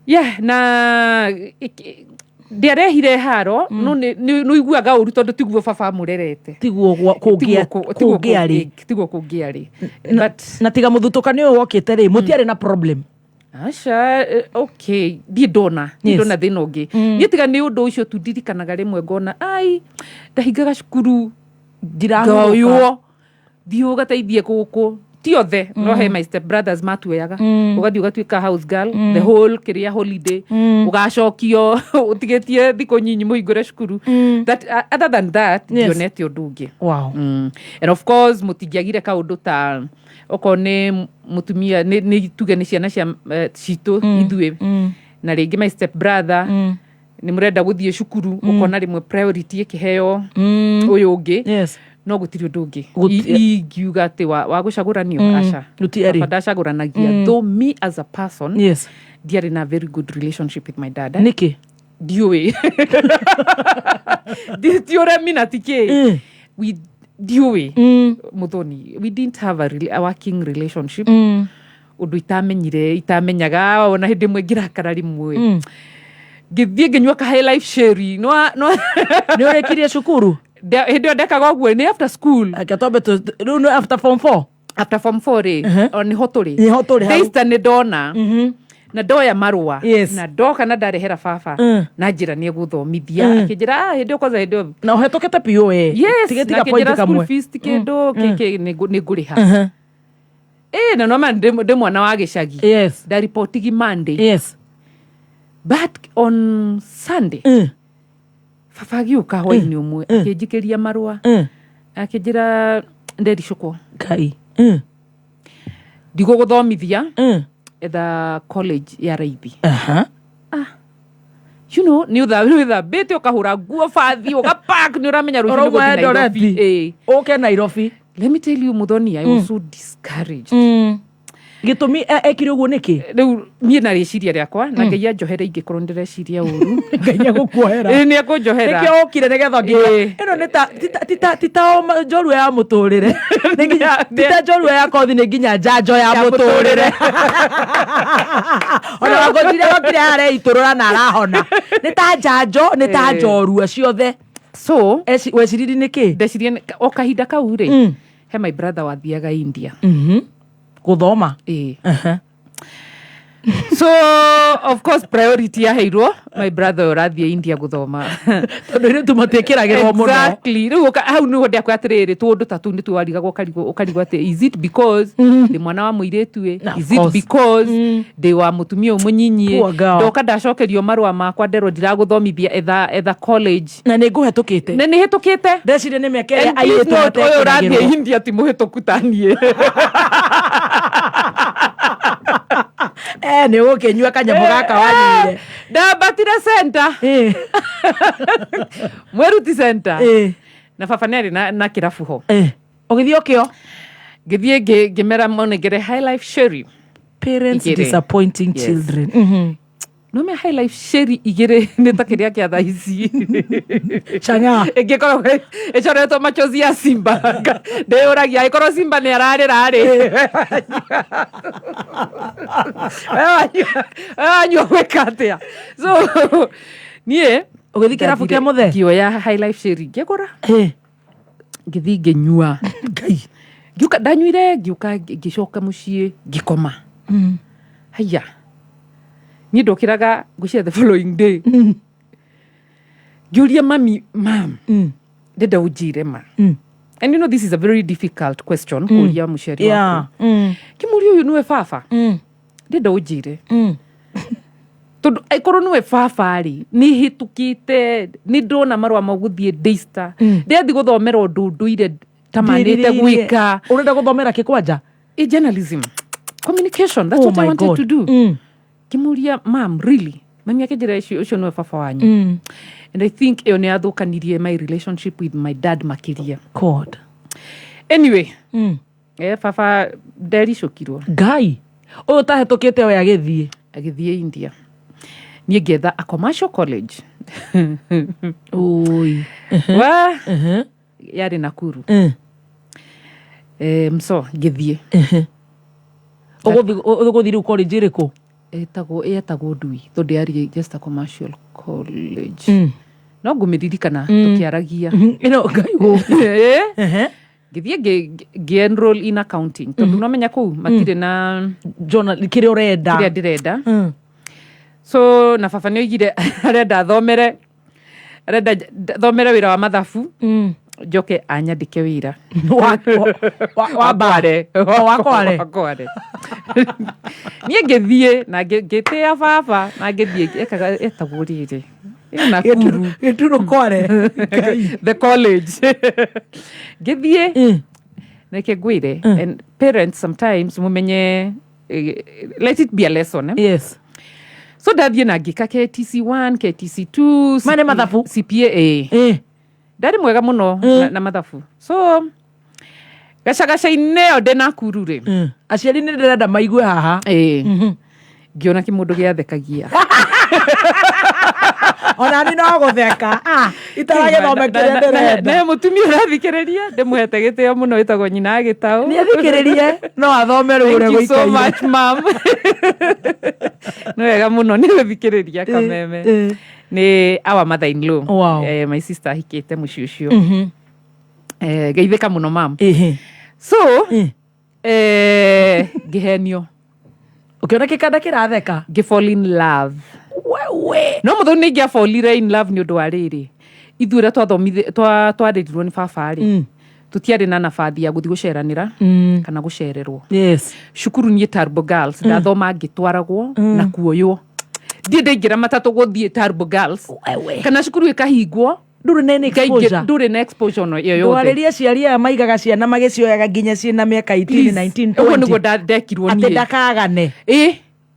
Yeah, na ndiarehire haro, no nĩ ũiguaga ũru tondũ tiguo baba amũrerete. Tiguo kũngĩarĩ. Tiguo kũngĩarĩ. Na tiga mũthutũkanio ũyũ wokĩte rĩ, mũtiarĩ na problem? Aca, okay, ndiĩ ndona, ndiĩ ndona thĩna ũngĩ. Niĩ tiga nĩ ũndũ ũcio tu ndirikanaga rĩmwe ngona ai ndahingaga cukuru. Ndirahurũka. Ngoywo thiĩ ũgateithie gũkũ, ti othe, no he my step brothers matuoyaga. Ũgathiĩ ũgatuĩka house girl the whole kĩrĩa holiday, ũgacokio ũtigĩtie thikũ nyinyi mũhingũre cukuru. That, other than that, ndionete ũndũ ũngĩ. And of course mũtingĩagire kaũndũ ta okorwo nĩ mũtumia, nĩ tuge nĩ ciana cia citũ ithuĩ, na rĩngĩ my step brother nĩ mũrenda gũthiĩ cukuru, ũkona rĩmwe priority ĩkĩheo ũyũ ũngĩ. No gũtirĩ ũndũ ũngĩ ingiuga atĩ wa gũcagũranio. Aca. Gũtiarĩ. Baba ndacagũranagia. Though me as a person, ndiarĩ na very good relationship with my dad. Nĩkĩ? Ndiũĩ. Ti ũremi na ti kĩ. We ndiũĩ, Muthoni, we didn't have a working relationship. Ũndũ itamenyire, itamenyaga, ona hĩndĩ ĩmwe ngĩrakara rĩmwe, ngĩthiĩ ngĩnyua ka High Life sherry, no no. Nĩ ũrĩkirie cukuru? Hĩndĩ ĩyo ndekaga ũguo nĩ after school. Reke twambe rĩu nĩ after form 4? After form 4 rĩ, o nĩho tũrĩ. Nĩho tũrĩ hau. Daystar nĩ ndona na ndoya marũa na ndoka na ndarehera baba na njĩra nĩ egũthomithia. Akĩnjĩra, "Ah, hĩndĩ ĩyo kwanza, hĩndĩ ĩyo Na ũhetũkĩte biũ we. Yes. Tiga Na tiga point akĩnjĩra school kamwe. fees ti kĩndũ, nĩ ngũrĩha. Ĩ na noma ndĩ mwana wa gĩcagi. Ndaripotigi Monday. But on Sunday baba agĩũka hwainĩ ũmwe, akĩnjikĩria marũa, akĩnjĩra ndericũkwo. Ngai. Ndigũgũthomithia, etha college ya raithi. Nĩ ũthambĩte, ũkahũra nguo bathi, ũgapack, nĩ ũramenya rũciũ nĩ Ũrauma gũthiĩ Nairobi. Eldoret. Ĩ. Ũke Nairobi. Let me tell you, Muthoni, I was so discouraged. Gĩtũmi ekire ũguo nĩkĩ? Rĩu niĩ na rĩciria rĩakwa, na Ngai anjohere ingĩkorwo ndĩreciria ũru. Ngai nĩegũkuohera. Ĩ, nĩekũnjohera. Nĩkĩo ũkire nĩgetha nginya Ĩ. ĩno nĩ ta ti ta njorua ya mũtũrĩre. Nĩ nginya ti ta njorua ya kothi, nĩ nginya njanjo ya mũtũrĩre. Ona wangũnjire okire areitũrũra na arahona, nĩ ta njanjo, nĩ ta Ĩ. njorua ciothe. So weciriri nĩkĩ? Ndeciria o kahinda kau rĩ, he my brother wathiaga India Gũthoma. Ĩ. So of course priority yaheirwo my brother ũrathiĩ India gũthoma. Tondũ ithuĩ tũmatiĩkĩragĩrwo mũno. Exactly. Rĩu hau nĩho ndĩakwĩra atĩrĩrĩ, tũũndũ ta tũu nĩtuo warigagwo, ũkarigwo atĩ is it because ndĩ mwana wa mũirĩtu ĩ? Of Is it course. because ndĩ wa mũtumia ũyũ mũnyinyi? Poor girl. Ndoka ndacokerio marũa makwa, nderwo ndiragũthomithia, etha college. Na nĩ ngũhetũkĩte. Na nĩ hĩtũkĩte. Ndeciria nĩ mĩaka ĩrĩa And please airĩtu note, ũyũ ũrathiĩ matekĩragĩrwo. India ti mũhĩtũku ta niĩ. Eh, nĩ ũgũkĩnyua kanyamũ gaka wanyuire. Ndambatire center, Mweruti center, na baba nĩ arĩ na kĩrabu ho. Ũgĩthiĩ ũkĩo? Ngĩthiĩ ngĩmera monengere High Life sherry Parents igĩrĩ. disappointing Yes. children. Nome High Life sherry igĩrĩ nĩ ta kĩrĩa kĩa thaa ici. Chang'aa. Ĩngĩkorwo ĩcoretwo machozi ya Simba, ndĩyũragia angĩkorwo Simba nĩ ararĩra rĩ, we wanyua gwĩka atĩa? So niĩ Ũgĩthiĩ kĩrabu kĩa Mũthee? Ngĩoya High Life sherry, ngĩgũra, ngĩthiĩ ngĩnyua. Ngai. Ngiũka ndanyuire, ngiũka ngĩcoka mũciĩ, ngĩkoma. Haiya, niĩ ndokĩraga ngwĩciria the following day, ngĩũria mami, "Mam, ndenda ũnjĩre ma." And you know this is a very difficult question kũria mũciari waku. Kĩmũria, "Ũyũ nĩwe baba? Ndenda ũnjĩre, tondũ angĩkorwo nĩwe baba rĩ, nĩ hĩtũkĩte, nĩ ndona marũa ma gũthiĩ Daystar, ndĩrathiĩ gũthomera ũndũ ndũire tamanĩte Ndĩrirĩirie. gwĩka." Ũrenda gũthomera kĩ kwanja? Journalism communication, that's Oh what I my wanted God. to do. Ngĩmũria, "Mam, really?" Mami akĩnjĩra ũcio nĩwe baba wanyu. And I think ĩyo nĩ yathũkanirie my relationship with my dad makĩria. God. Anyway, baba ndericũkirwo. Ngai ũyũ ũtahetũkĩte we agĩthiĩ. Agĩthiĩ India, niĩ ngĩetha a commercial college. Oi. Wa yarĩ Nakuru. Mso ngĩthiĩ. Ũgũthiĩ rĩu college ĩrĩkũ? Ĩtagwo Ndui, tondũ yarĩ just a commercial college. No ngũmĩririkana tũkĩaragia. Ĩno Ngai gũ. Ngĩthiĩ ngĩ-enroll in accounting, tondũ no menya kũu matirĩ na kĩrĩa ũrenda. Kĩrĩa ndĩrenda. So na baba nĩ oigire arenda thomere, arenda thomere wĩra wa mathabu, njoke anyandĩke wĩra. Wa Kware. Wa Kware. Wa Kware. Niĩ ngĩthiĩ na ngĩtĩĩa baba na ngĩthiĩ ekaga etagwo rĩrĩ ĩ Nakuru. Gĩturu Kware. The college ngĩthiĩ, reke ngwĩre, and parents sometimes mumenye, let it be a lesson, eh? Yes. So ndathiĩ na ngĩka KTC 1, KTC 2. Maya nĩ mathabu? CPA, eh. Ndarĩ mwega mũno na mathabu, so gacagaca-inĩ ĩyo ndĩ Nakuru rĩ. Aciari nĩ ndĩrenda maigue haha. Ngĩona kĩmũndũ gĩathekagia. Ona ni no gũtheka. Ah, itaragĩthome kĩrĩa ndĩrenda. Na mũtumia ũrathikĩrĩria, ndĩmũhete gĩtĩo mũno, wĩtagwo nyina Gĩtaũ. Nĩ athikĩrĩrie, no athome rĩu ũrĩa Thank you so gũikaire. much, mam. Nĩ wega mũno nĩ gũthikĩrĩria kameme. Nĩ our mother in law. Wow. My sister ahikĩte mũciĩ ũcio. Geithĩka mũno, mam. So ngĩhenio. Ũkĩona kĩkanda kĩratheka. Ngĩ fall in love. Wewe. No mũthoni nĩ ingĩabolire in love nĩ ũndũ wa rĩrĩ, ithuĩ ũrĩa twarĩrirwo nĩ baba rĩ, tũtiarĩ na nabathi ya gũthiĩ gũceranĩra kana gũcererwo. Cukuru niĩ Turbo Girls ndathoma ngĩtwaragwo na kuoywo, ndiĩ ndaingĩra matatũ gũthiĩ Turbo Girls kana cukuru ĩkahingwo. Ndũrĩ na any exposure. Ndũrĩ na exposure no ĩyo yothe. Ndwarĩrie aciari aya maigaga ciana magĩcioyaga nginya ciĩna mĩaka 18, 19, Ũguo nĩguo 20. ndekirwo Atĩ niĩ. ndakagane. Ĩ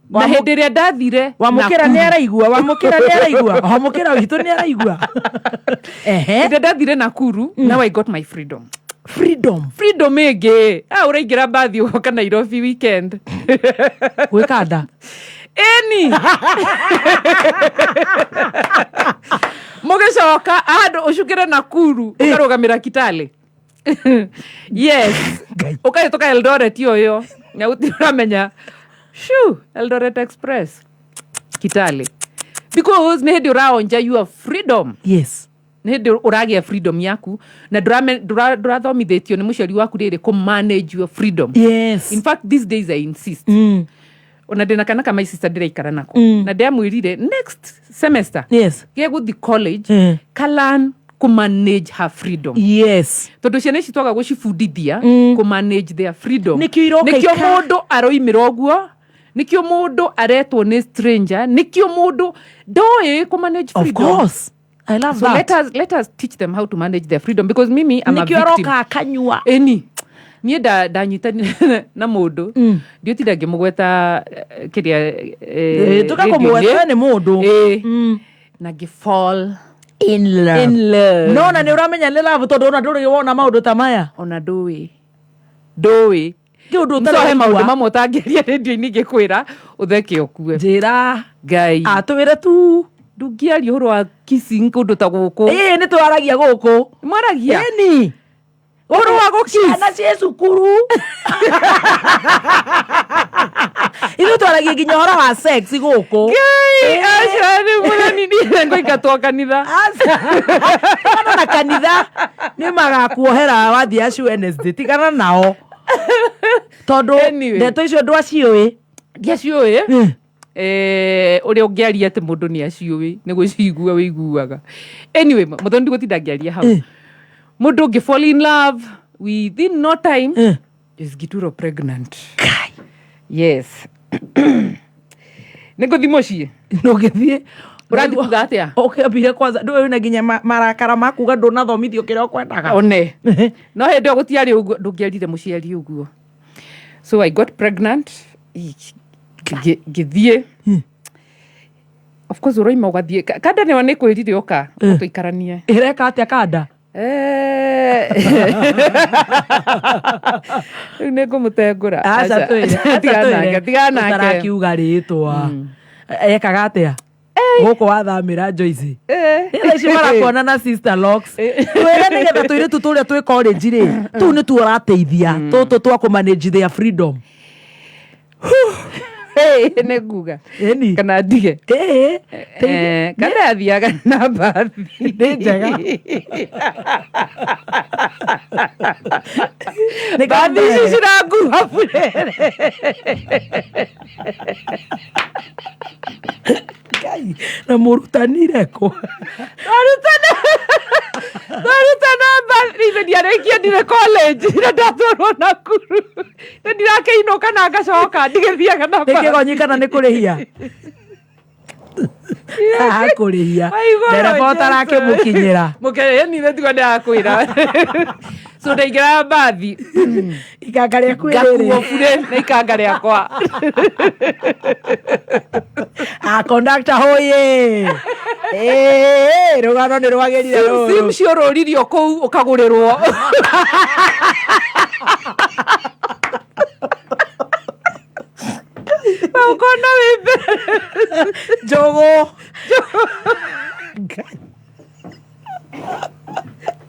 na hĩndĩ ĩrĩa ndathire Wamũkĩra Nakuru. nĩ araigua, wamũkĩra nĩ araigua, wamũkĩra witũ nĩ araigua. Hĩndĩ ĩrĩa ndathire Nakuru, now I got my freedom. Freedom. Freedom ĩngĩ, ah, ũraingĩra mbathi ũgoka Nairobi weekend. Gwĩka nda. Ĩni mũgĩcoka handũ ũcukĩre Nakuru ũkarũgamĩra Kitale, yes, ũkahĩtũka Eldoret ũyũ na gũtirĩ ũramenya. Shoo, Eldoret Express, Kitale, because nĩ hĩndĩ ũraonja your freedom. Nĩ hĩndĩ ũragĩa freedom yaku na ndũrathomithĩtio nĩ mũciari waku rĩrĩ kũ manage your freedom. In fact, these days I insist, ona ndĩna kana ka my sister ndĩraikara nako, na ndĩamwĩrire next semester gegũthi college kalan kũ manage her freedom. Tondũ ciana ici twaga gũcibundithia kũ manage their freedom, Nĩkĩo iroka nĩkĩo mũndũ aroimĩra ũguo, nĩkĩo mũndũ aretwo nĩ stranger, nĩkĩo mũndũ ndoĩ kũ manage Of freedom. course. I love So that. let us teach them how to manage their freedom, because mimi I'm a Nĩkĩo victim. aroka akanyua. Ĩni niĩ ndanyitanire na mũndũ, ndiũtinda ngĩmũgweta, kĩrĩa Tũgakũmũgweta we nĩ mũndũ. Na ngĩ fall in love. In love. No na nĩ ũramenya nĩ love, tondũ ona ndũrĩ wona maũndũ ta maya. Ona ndũĩ ndũĩ. Kĩ ũndũ ũtarĩ Msohe maũndũ waigua. mamwe ũtangĩaria rĩndio-inĩ, ngĩkwĩra ũtheke ũkue. Njĩra. Ngai. Atwĩre tu. Ndũngĩaria ũhoro wa kissing kũndũ ta gũkũ. Ĩĩ, nĩ twaragia gũkũ. Mwaragia? Ĩni. Ũhoro wa gũkiss. Ciana ciĩ cukuru. Ithuĩ twaragia nginya ũhoro wa sex gũkũ. Ngai, aca nĩ mũrani niĩ ngũingatwo kanitha. Tigana na kanitha, nĩ magakuohera wathiĩ Ash Wednesday, tigana nao. Tondũ ndeto icio ndwaciũĩ. Ndiaciũĩ. Ũrĩa ũngĩaria atĩ mũndũ nĩ aciũĩ nĩ gũcigua wĩiguaga. Anyway, mũthoni, ndigũtinda ngĩaria hau. Mũndũ ũngĩ fall in love within no time is Gituro pregnant. Yes, nĩ ngũthi mũciĩ. Ndũngĩthiĩ. Ũrathiĩ kuga atĩa? Ũkĩambire kwanza ndũĩ wĩna nginya marakara ma kuga ndũnathomithio kĩrĩa ũkwendaga. One no hĩndĩ ĩyo gũtiarĩ ũguo, ndũngĩarire mũciari ũguo. So I got pregnant. Ngĩthiĩ. Of course ũroima ũgathiĩ kanda nĩyo nĩ kwĩrire ũka tũikaranie. Ĩreka atĩa kanda? Rĩu nĩ ngũmũtengũra. Aca twĩre, aca twĩre. Tigana nake. Ũtarakiuga rĩtwa. Ekaga atĩa gũkũ wathamĩra Joyce? Thaa ici marakuona na sister locks. Twĩre nĩgetha tũirĩtu tũrĩa twĩ college rĩ, tũu nĩ tuo ũrateithia tũtũ twa kũ manage their freedom. Nĩ nguga ĩni kana ndige? Kana athiaga na mbathi. Nĩ njega. Nĩ Mbathi ici ciranguha burere. Ngai, na mũrutanire kũ? Twarutana mbathi ithe ndiarĩkia ndire college na ndatwarwo Nakuru na ndirakĩinũka na ngacoka ndigĩthiaga na Nĩ mbathi. kĩgonyi kana nĩ kũrĩhia? Haha kũrĩhia. Waigua Ndereba Jesu. ũtarakĩmũkinyĩra. Mũkene nĩ tigo ndĩrakwĩra. So ndaingĩra mbathi. Ikanga rĩaku rĩrĩ. Ngakuo bure na ikanga rĩakwa. Ah, conductor hoye. Eh, rũgano nĩ rwagĩrire rũrũ. Sim ciorũririo kũu ũkagũrĩrwo. Ũkona wĩ mbere. Njũgũ.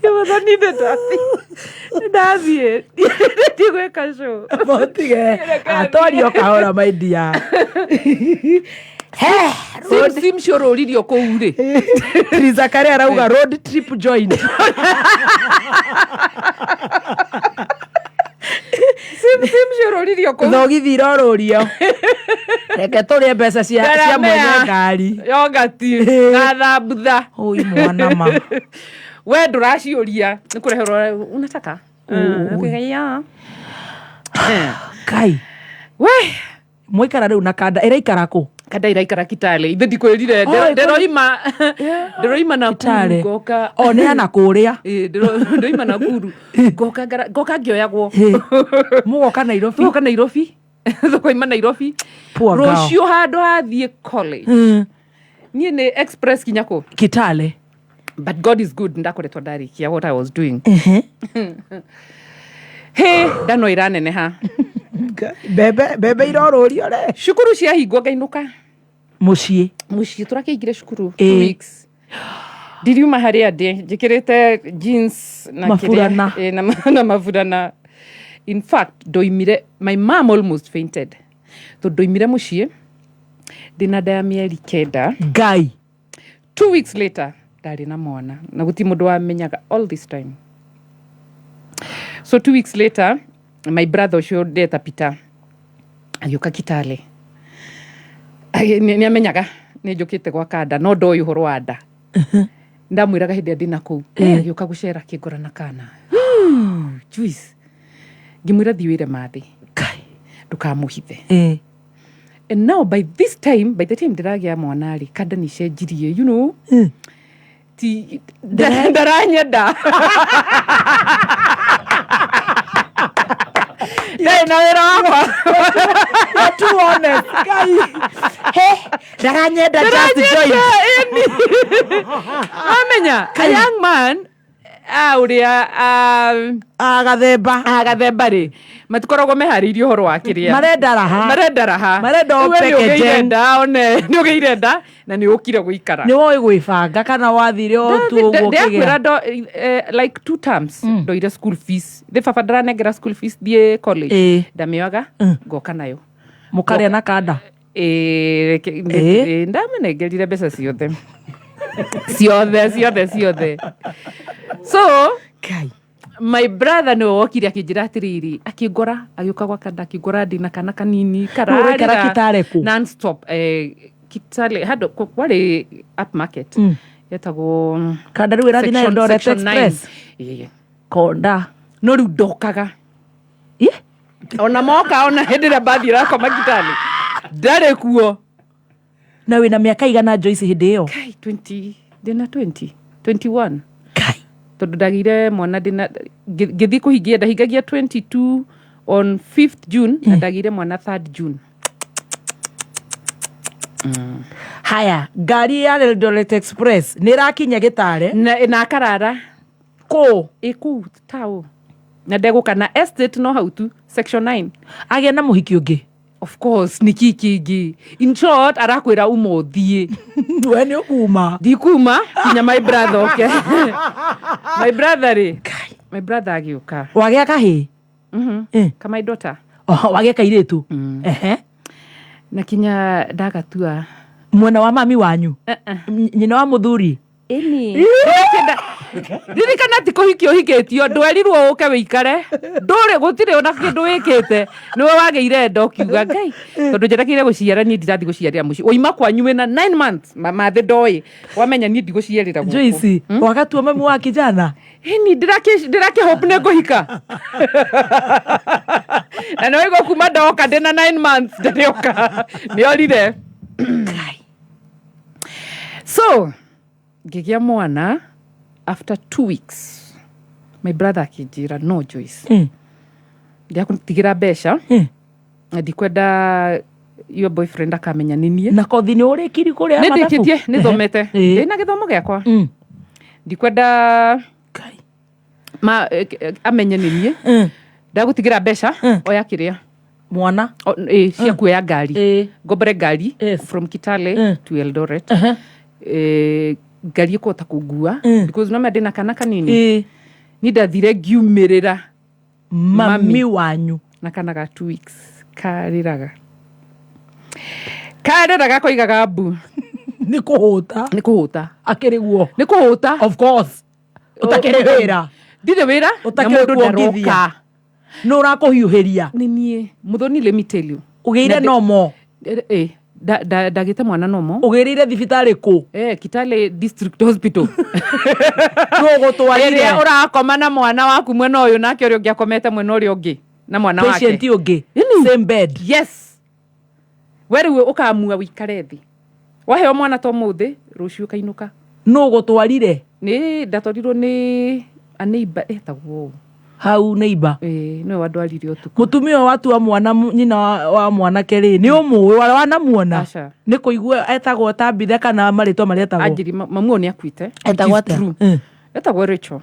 Wathani ndathiĩ ndigwĩka show. Mũtige. Atwario kahora my dear. Sim ciorũririo kũu rĩ. Triza Kare arauga road trip joint. Sim ciorũririo kũu. Thogithi irorũrio. Reke tũrĩe mbeca cia mwene ngari. Yogati na thambutha. Oi mwana ma. We ndũraciũria nĩ kũreherwo unataka. Yeah. Kai. We mwaikara rĩu na kanda ĩraikara kũ? Kanda iraikara Kitale. Ithe ndikwĩrire Oh, ndĩroima ndĩroima Nakuru Kitale. ngoka. O nĩ ya nakũrĩa. Ĩ, ndĩroima Nakuru ngoka ngoka ngĩoyagwo. Mũgoka Nairobi. Tũgoka Nairobi. Tũkoima Nairobi. Poor girl. Rũciũ handũ hathiĩ college. Niĩ nĩ express kinya kũ? Kitale. But God is good, ndakoretwo ndarĩkia what I was doing. Hĩ, ndano ĩraneneha. Mbembe mbembe irorũrio re. Cukuru ciahingwo ngainũka. Mũciĩ. Mũciĩ tũrakĩingire cukuru Ĩ. 2 weeks. Ndiriuma harĩa ndĩ njĩkĩrĩte jeans na kĩrĩa- Maburana. ĩ, na maburana. In fact ndoimire, my mom almost fainted tondũ ndoimire mũciĩ ndĩna nda ya mĩeri 9. Ngai. 2 weeks later ndarĩ na mwana na gũtirĩ mũndũ wamenyaga all this time. So 2 weeks later my brother ũcio ndeta Peter agĩũka Kitale. Nĩ amenyaga nĩ njũkĩte gwa kanda no ndoĩ ũhoro wa nda. Ndamwĩraga hĩndĩ ĩrĩa ndĩna kũu. Agĩũka gũcera akĩngora na kana. Juice. Ngĩmwĩra thiĩ wĩre mathĩ ndũkamũhithe. And now by this time, by the time ndĩragĩa mwana rĩ, kanda nĩ cenjirie, you know. Ti ndaranyenda. Ndarĩ na wĩra wakwa. You're too honest. Ngai. He, ndaranyenda just join. Wamenya, a young man ũrĩa gathemba gathemba rĩ matikoragwo meharĩirie ũhoro wa kĩrĩa Marenda raha. Marenda raha. Marenda o Rĩu we nĩ peke ũgĩire jen. nda one nĩ ũgĩire nda na nĩ ũkire gũikara. Nĩ woĩ gwĩbanga kana wathire o tu ũguo Ndĩrakwĩra ũkĩgĩa? ndo like two terms ndoire school fees thĩ baba ndaranengera school fees thiĩ college ndamĩoaga ngoka nayo. Mũkarĩa na kanda? Ĩĩ, ndamenengerire mbeca ciothe ciothe ciothe ciothe. So my brother nĩwe wokire akĩnjĩra atĩrĩrĩ, akĩngora agĩũka gwa kanda akĩngora ndĩna kana kanini. Rĩu ũraikara Kararĩra Kitale kũ? Non-stop. Kitale handũ kwarĩ upmarket yetagwo Kanda rĩu ĩrathiĩ na Eldoret section nine. Express? Ĩĩ. Konda. No rĩu ndokaga ona moka ona hĩndĩ ĩrĩa mbathi ĩrakoma Kitale ndarĩ kuo. Na wĩna mĩaka igana Joyce hĩndĩ ĩyo? Kai, 20 ndĩna 20 21 tondũ ndagĩire mwana ndĩna ngĩthiĩ kũhingia ndahingagia 22 on 5th June na ndagĩire mwana 3rd June. Haya, ngari ya Eldoret Express nä ĩrakinya gĩtare na akarara kũ ĩ kũu tao na ndegũka na estate no hau tu, section 9. Agĩa na mũhiki ũngĩ? Of course, nĩ kĩ kĩngĩ? In short, arakwĩra uma ũthiĩ. We nĩ ũkuma? Ndikuma kinya my brother oke. My brother rĩ, my brother agĩũka. Wagĩa kahĩ? Ka my daughter. Oho, wagĩa kairĩtu. Ehe. Na kinya ndagatua. Mwena wa mami wanyu? Nyina wa mũthuri? Ĩni. Ririkana ti kũhikio ũhikĩtio, ndwerirwo ũke wĩikare, ndũrĩ gũtirĩ ona kĩndũ wĩkĩte, nĩwe wagĩire nda ũkiuga Ngai tondũ njerekeire gũciara, niĩ ndirathiĩ gũciarĩra mũciĩ, waima kwanyu wĩna 9 months, mathĩ ndoĩ wamenya niĩ ndigũciarĩra gũkũ. Joyce, wagatua mami wa kijana? Ĩni, ndĩrakĩ hope nĩ ngũhika na nĩ waigua kuma ndoka ndĩna 9 months ndĩrĩoka nĩorire. So ngĩgĩa mwana after 2 weeks, my brother akĩnjĩra, "No, Joyce, ndĩrakũtigĩra mbeca na ndikwenda your boyfriend akamenya nĩ niĩ." Na kothi nĩ ũrĩkiri kũrĩa Nĩ mathabu? ndĩkĩtie, nĩ thomete, ndĩna gĩthomo gĩakwa. Ndikwenda ma amenye nĩ niĩ, ndagũtigĩra mbeca, oya kĩrĩa mwana cia kuoya ngari, ngombore ngari from Kitale to Eldoret. Ngari ĩkũhota kũngua because noma ndĩna kana kanini. Ni ndathire ngiumĩrĩra. Mami wanyu. Na kana ga 2 weeks karĩraga, karĩraga koigaga mbu. Nĩ kũhũta. Nĩ kũhũta. Akĩrĩ guo. Nĩ kũhũta. Of course, ũtakĩrĩ wĩra. Ndirĩ wĩra na Ũtakĩrĩ mũndũ kuongithia. ndaroka. Nũ ũrakũhiũhĩria? Nĩ niĩ, Mũthoni. Let me tell you. Ũgĩire nomo? Ndagĩte mwana nomo. Ũgĩrĩire thibitarĩ kũ? Kitale District Hospital. Nũ ũgũtwarire? Ĩrĩa ũrakoma na mwana waku mwena ũyũ, nake ũrĩa ũngĩ akomete mwena ũrĩa ũngĩ na mwana wake. Patient ũngĩ, same bed? Yes. We rĩu ũkamua wĩikare thĩ, waheo mwana to mũthĩ, rũciũ ũkainũka. Nũ ũgũtwarire? Nĩ ndatwarirwo nĩ a neighbor etagwo ũũ. Hau neighbor? Ĩĩ, nĩwe wandwarire ũtukũ. Mũtumia ũyũ watua mwana, nyina wa mwanake rĩ, nĩ ũmũĩ wanamuona? Aca. Nĩ kũigua etagwo Tabitha kana marĩtwa marĩa etagwo? Anjĩri mamu ũyũ nĩ akuĩte. Etagwo It is atĩa? true. Etagwo Rachel.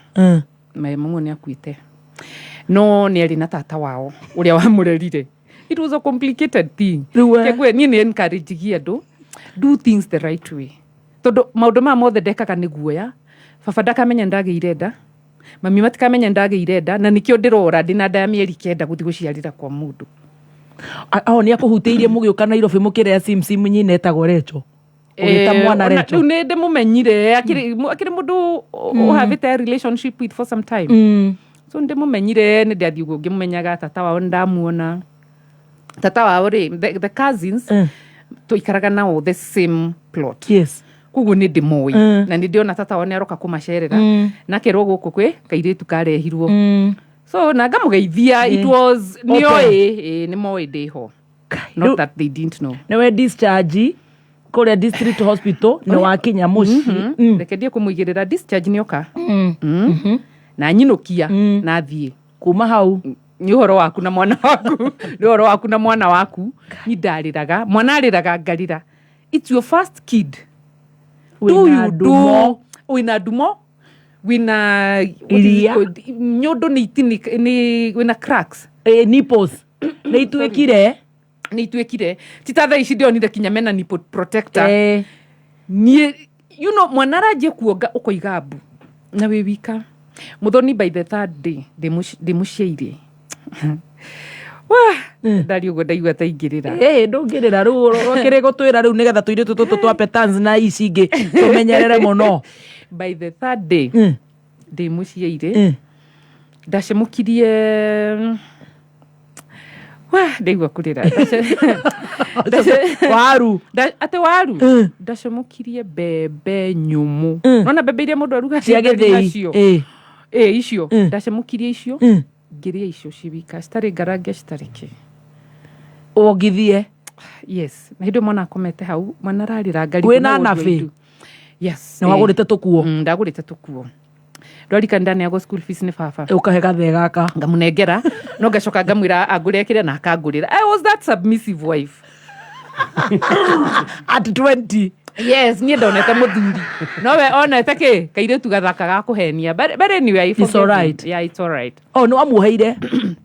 Mamu ũyũ nĩ akuĩte, no nĩ arĩ na tata wao ũrĩa wamũrerire. It was a complicated thing. Kĩgue niĩ nĩ encourage andũ, do things the right way, tondũ maũndũ maya mothe ndekaga nĩ guoya baba ndakamenya ndagĩire nda, mami matikamenya ndagĩire nda, na nĩkĩo ndĩrora ndĩna nda ya mĩeri 9 gũthiĩ gũciarĩra kwa mũndũ. Aho nĩ akũhutĩirie mũgĩũka Nairobi mũkĩrĩa simsim, nyina etagwo Recho, ũgĩta mwana Recho? Rĩu nĩ ndĩmũmenyire, akĩrĩ mũndũ ũhavĩte a relationship with for some time. So ndĩmũmenyire, nĩ ndathiĩ ũguo ngĩmũmenyaga tata wao, nĩ ndamuona tata wao rĩ, the cousins tũikaraga nao the same plot. Koguo nĩ ndĩmoĩ na nĩ ndĩona tata wao nĩ aroka kũmacerera na kerwo gũkũ kwĩ kairĩtu karehirwo. So na ngamũgeithia. It was nĩoĩ, nĩ moĩ ndĩho, not that they didn't know. Nĩwe discharge kũrĩa district hospital nĩ wakinya mũciĩ? Reke ndiĩ kũmũigĩrĩra discharge nĩoka na nyinũkia na thiĩ. Kuma hau? Nĩ ũhoro waku na mwana waku, nĩ ũhoro waku na mwana waku. Ni ndarĩraga, mwana arĩraga ngarĩra. It's your first kid. Do Wĩna you ndumo. do wĩna ndumo, wĩna Iria. Nyondo nĩ itini, nĩ wĩna cracks. Nipples nĩ ituĩkire. Nĩ ituĩkire, ti ta thaa ici ndĩonire kinya mena nipple protector. Niĩ mwana aranjia kuonga ũkoiga mbu na wĩ wika, Mũthoni. By the third day ndĩmũciaire. Wah, ndari ũguo ndaigua ta ingĩrĩra. Ĩ, ndũngĩrĩra rĩu, ũkĩrĩ gũtwĩra rĩu nĩgetha tũirĩtu tũtũ twa petans na ici ingĩ tũmenyerere mũno. By the third day ndĩmũciaire, ndacemũkirie. Wah, ndaigua kũrĩra. Waru. Atĩ waru, ndacemũkirie mbembe nyũmũ. Nona mbembe iria mũndũ aruga Cia gĩthĩi. Nacio. Ĩ, icio ndacemũkirie icio, ngĩrĩa icio ciwika, citarĩ ngarange, citarĩ kĩ. Wongithie? Yes, na hĩndĩ ĩyo mwana akomete hau, mwana ararĩra ngarigwo Wĩna na what do I nabi? do? Yes. Nĩ wagũrĩte tũkuo? Ndagũrĩte tũkuo. Ndwarika ndaneagwo school fees nĩ baba. Ũkahe gathee gaka. Ngamũnengera, no ngacoka ngamwĩra angũrĩre kĩrĩa na akangũrĩra. I was that submissive wife. At 20. Yes, niä ndonete må thuri nowe onete kä kairä tu gathaka ga kå henia. But anyway, I It's forgive him. alright. Yeah, it's alright. Oh, nä wamuoheire?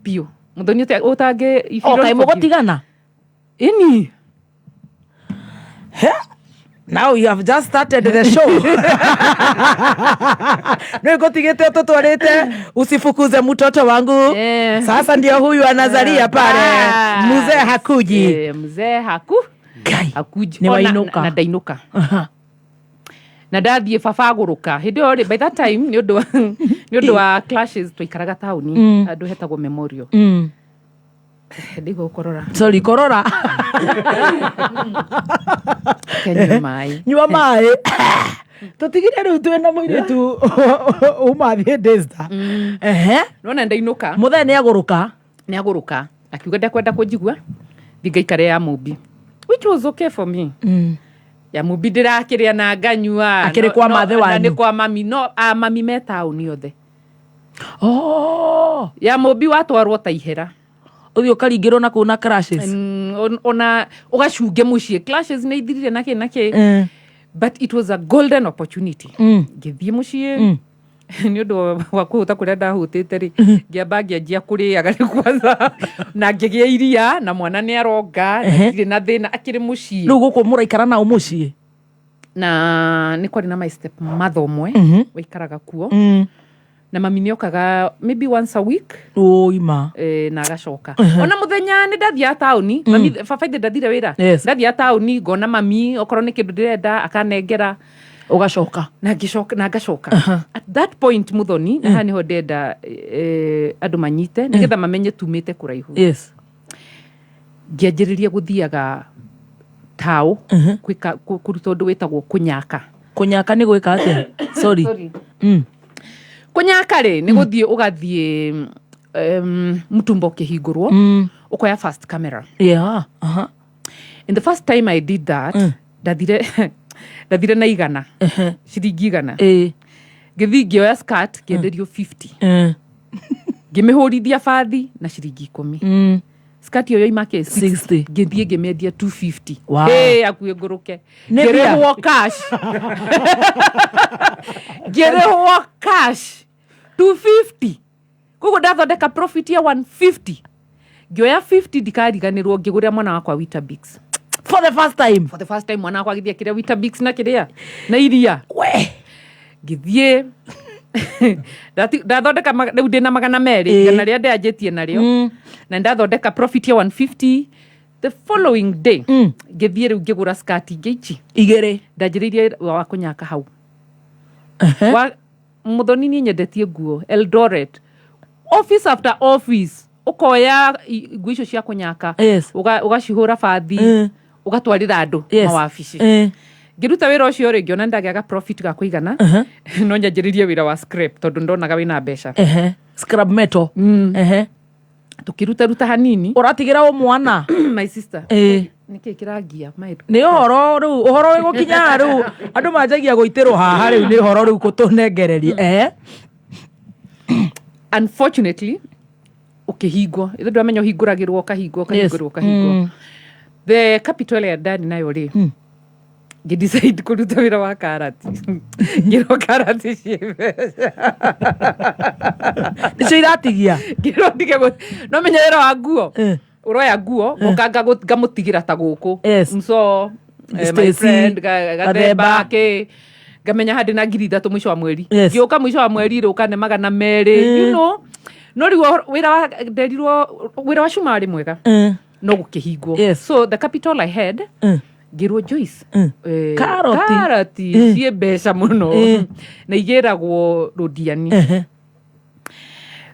Biå må thoni å tangä. O kaä må gåtigana? Ini. Now you have just started the show. Nä ngå te tå usifukuze mtoto wangu. Sasa ndio huyu anazalia pale. Mzee hakuji. Mzee haku hakuji. Nĩ Ona- wainũka. Na ndainũka na ndathiä baba agå rå ka hä ndä ä yo by that time nä å ndå wa clashes twaikaraga taũni handå hetagwo Memorial. Ndigå korora. Sorry, korora. Kenyue maĩ. Nyua maĩ. Tũtigire rĩu twĩ na mũirĩtu uma thiĩ Daystar. Ehe. Nona ndainũka. Mũthee nĩ agũrũka. Nä agå rå ka akiuga ndekwenda kå njigua thi ngaikare ya mũmbi, which was okay for me. Ya mũmbi ndĩrakĩrĩa na nganyua. Akĩrĩ kwa mathe wanyu? Nĩ kwa mami, no a mami me taũni othe. Oh. Ya mũmbi watwarwo ta ihera. Ũthiĩ ũkaringĩrwo na kũu na crashes. Ona ũgacunge mũciĩ, clashes nĩ ithirire na kĩ na kĩ. But it was a golden opportunity. Ngĩthiĩ mũciĩ nĩ ũndũ wa kũhũta kũrĩa ndahũtĩte rĩ, ngĩamba ngĩanjia kũrĩaga rĩ kwanza na ngĩgĩa iria na mwana nĩ aronga na ndirĩ na thĩna akĩrĩ mũciĩ. Rĩu gũkũ mũraikara nao mũciĩ? Na nĩ kwarĩ na my step mother ũmwe waikaraga kuo na mami nĩ okaga maybe once a week. Ũima. Na agacoka. Ona muthenya nĩ ndathiaga taũni, mami baba ithe ndathire wĩra. Ndathiaga taũni ngona mami, okorwo nĩ kĩndũ ndĩrenda akanengera. Ũgacoka. Na ngĩcoka na ngacoka. At that point, Muthoni, na haha nĩho ndenda andũ manyite nĩgetha mamenye tumĩte kũraihu. Ngĩanjĩrĩria gũthiaga taũ gwĩka kũruta ũndũ wĩtagwo kũnyaka. Kũnyaka nĩ gwĩka atĩa? Sorry. Sorry. Kũnyaka rĩ, nĩ gũthiĩ ũgathiĩ mũtumba ũkĩhingũrwo ũkoya first camera. And the first time I did that, ndathire na 100, ciringi 100. Ngĩthiĩ ngĩoya skirt ngĩenderio 50. Ngĩmĩhũrithia bathi na ciringi 10. Skirt ĩyo yoima kĩ 60. Ngĩthiĩ ngĩmĩendia 250. Wow. Ĩ akuĩ ngũrũke. Nĩ mbia? Ngĩrĩhwo cash. Ngĩrĩhwo cash 250. Koguo ndathondeka profit ya 150. Ngĩoya 50 ndikariganĩrwo ngĩgũrĩra mwana wakwa Weetabix. For the first time. For the first time mwana wakwa agĩthiĩ akĩrĩa Weetabix na kĩrĩa na iria. We. Ngĩthiĩ ndathondeka rĩu ndĩna 200, 100 rĩrĩa ndĩanjĩtie narĩo na ndathondeka profit ya 150. The following day ngĩthiĩ rĩu ngĩgũra skirt ingĩ ici igĩrĩ. Ndanjĩrĩirie wa kũnyaka hau wa Mũthoni. Niĩ nyendetie nguo Eldoret, office after office, ũkoya nguo icio cia kũnyaka, ũgacihũra bathi, ũgatwarĩra andũ mawabici. Ngĩruta wĩra ũcio rĩ, ngĩona ndagĩaga profit ga kũigana, no nyanjĩrĩrie wĩra wa scrap tondũ ndonaga wĩna mbeca. Scrap metal. Tũkĩruta ruta hanini. Ũratigĩra ũ mwana? My sister. Nĩkĩ kĩrangia? Nĩ ũhoro rĩu, ũhoro wĩ gũkinya rĩu andũ manjagia gũitĩrwo haha rĩu nĩ ũhoro rĩu kũtũnengereria. Unfortunately ũkĩhingwo, ithe ndwamenya ũhingũragĩrwo ũkahingwo ũkahingũrwo ũkahingwo. The capital ĩrĩa ndarĩ nayo rĩ, ngĩdecide kũruta wĩra wa karati, ngĩrwo karati ciĩ mbeca. Nĩcio iratigia. Ngĩrwo ndige no menya wĩra wa nguo, ũroya nguo ngoka ngamũtigĩra ta gũkũ mso my Stacy, friend Gathemba. Gathemba kĩ, ngamenya handĩ na 3,000 mũico wa mweri. Ngĩũka mũico wa mweri rĩ, ũkane 200. No rĩu wĩra wa nderirwo wĩra wa cuma warĩ mwega no gũkĩhingwo. So the capital I had, ngĩrwo Joyce, Karoti. karati ciĩ mbeca mũno na igĩragwo rũndiani.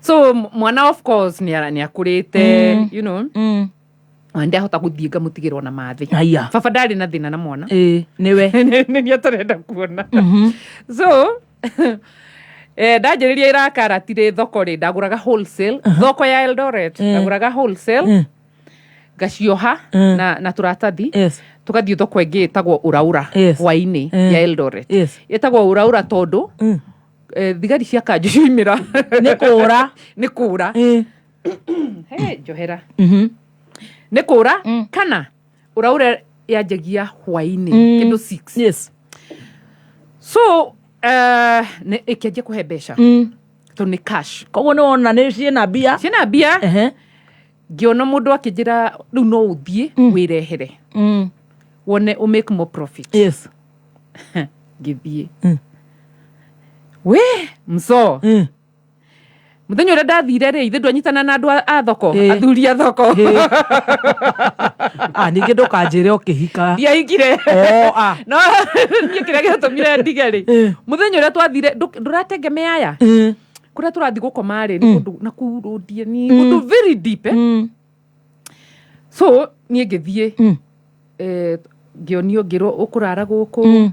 So mwana of course nĩ akũrĩte, na ndahota gũthiĩ ngamũtigĩrwo na mathĩ. Aya. Baba ndarĩ na thĩna na mwana. Ĩĩ, nĩwe. Nĩ niĩ atarenda kuona. So ndanjĩrĩria ira karati rĩ thoko rĩ, ndagũraga wholesale thoko ya Eldoret. Ndagũraga wholesale ngacioha na tũratathi, tũgathiĩ thoko ĩngĩ ĩtagwo Uraura hwainĩ ya Eldoret. Ĩtagwo Uraura tondũ thigari cia kanjũ cioimĩra Nĩ kũũra. Nĩ kũũra. He njohera, nĩ kũũra kana Uraura. Yanjagia hwainĩ kĩndũ 6. Yes. So ĩkĩanjia kũhe mbeca tondũ nĩ cash. Koguo nĩ wona nĩ ciĩna mbia. Ciĩna mbia. Ngĩona mũndũ akĩnjĩra rĩu no ũthiĩ wĩrehere wone ũ make more profit. Yes. Ngĩthiĩ we mso mũthenya ũrĩa ndathire rĩ, ithe ndwanyitana na andũ a thoko, athuri a thoko. Ah, ningĩ ndũkanjĩre ũkĩhika. Ndiahikire. Oh, ah. No niĩ kĩrĩa gĩatũmire ndige rĩ, mũthenya ũrĩa twathire ndũratengemea aya kũrĩa tũrathiĩ gũkoma rĩ, nĩ kũndũ na kũu rũndie nĩ kũndũ very deep, eh? So niĩ ngĩthiĩ, ngĩonio, ngĩrwo ũkũrara gũkũ.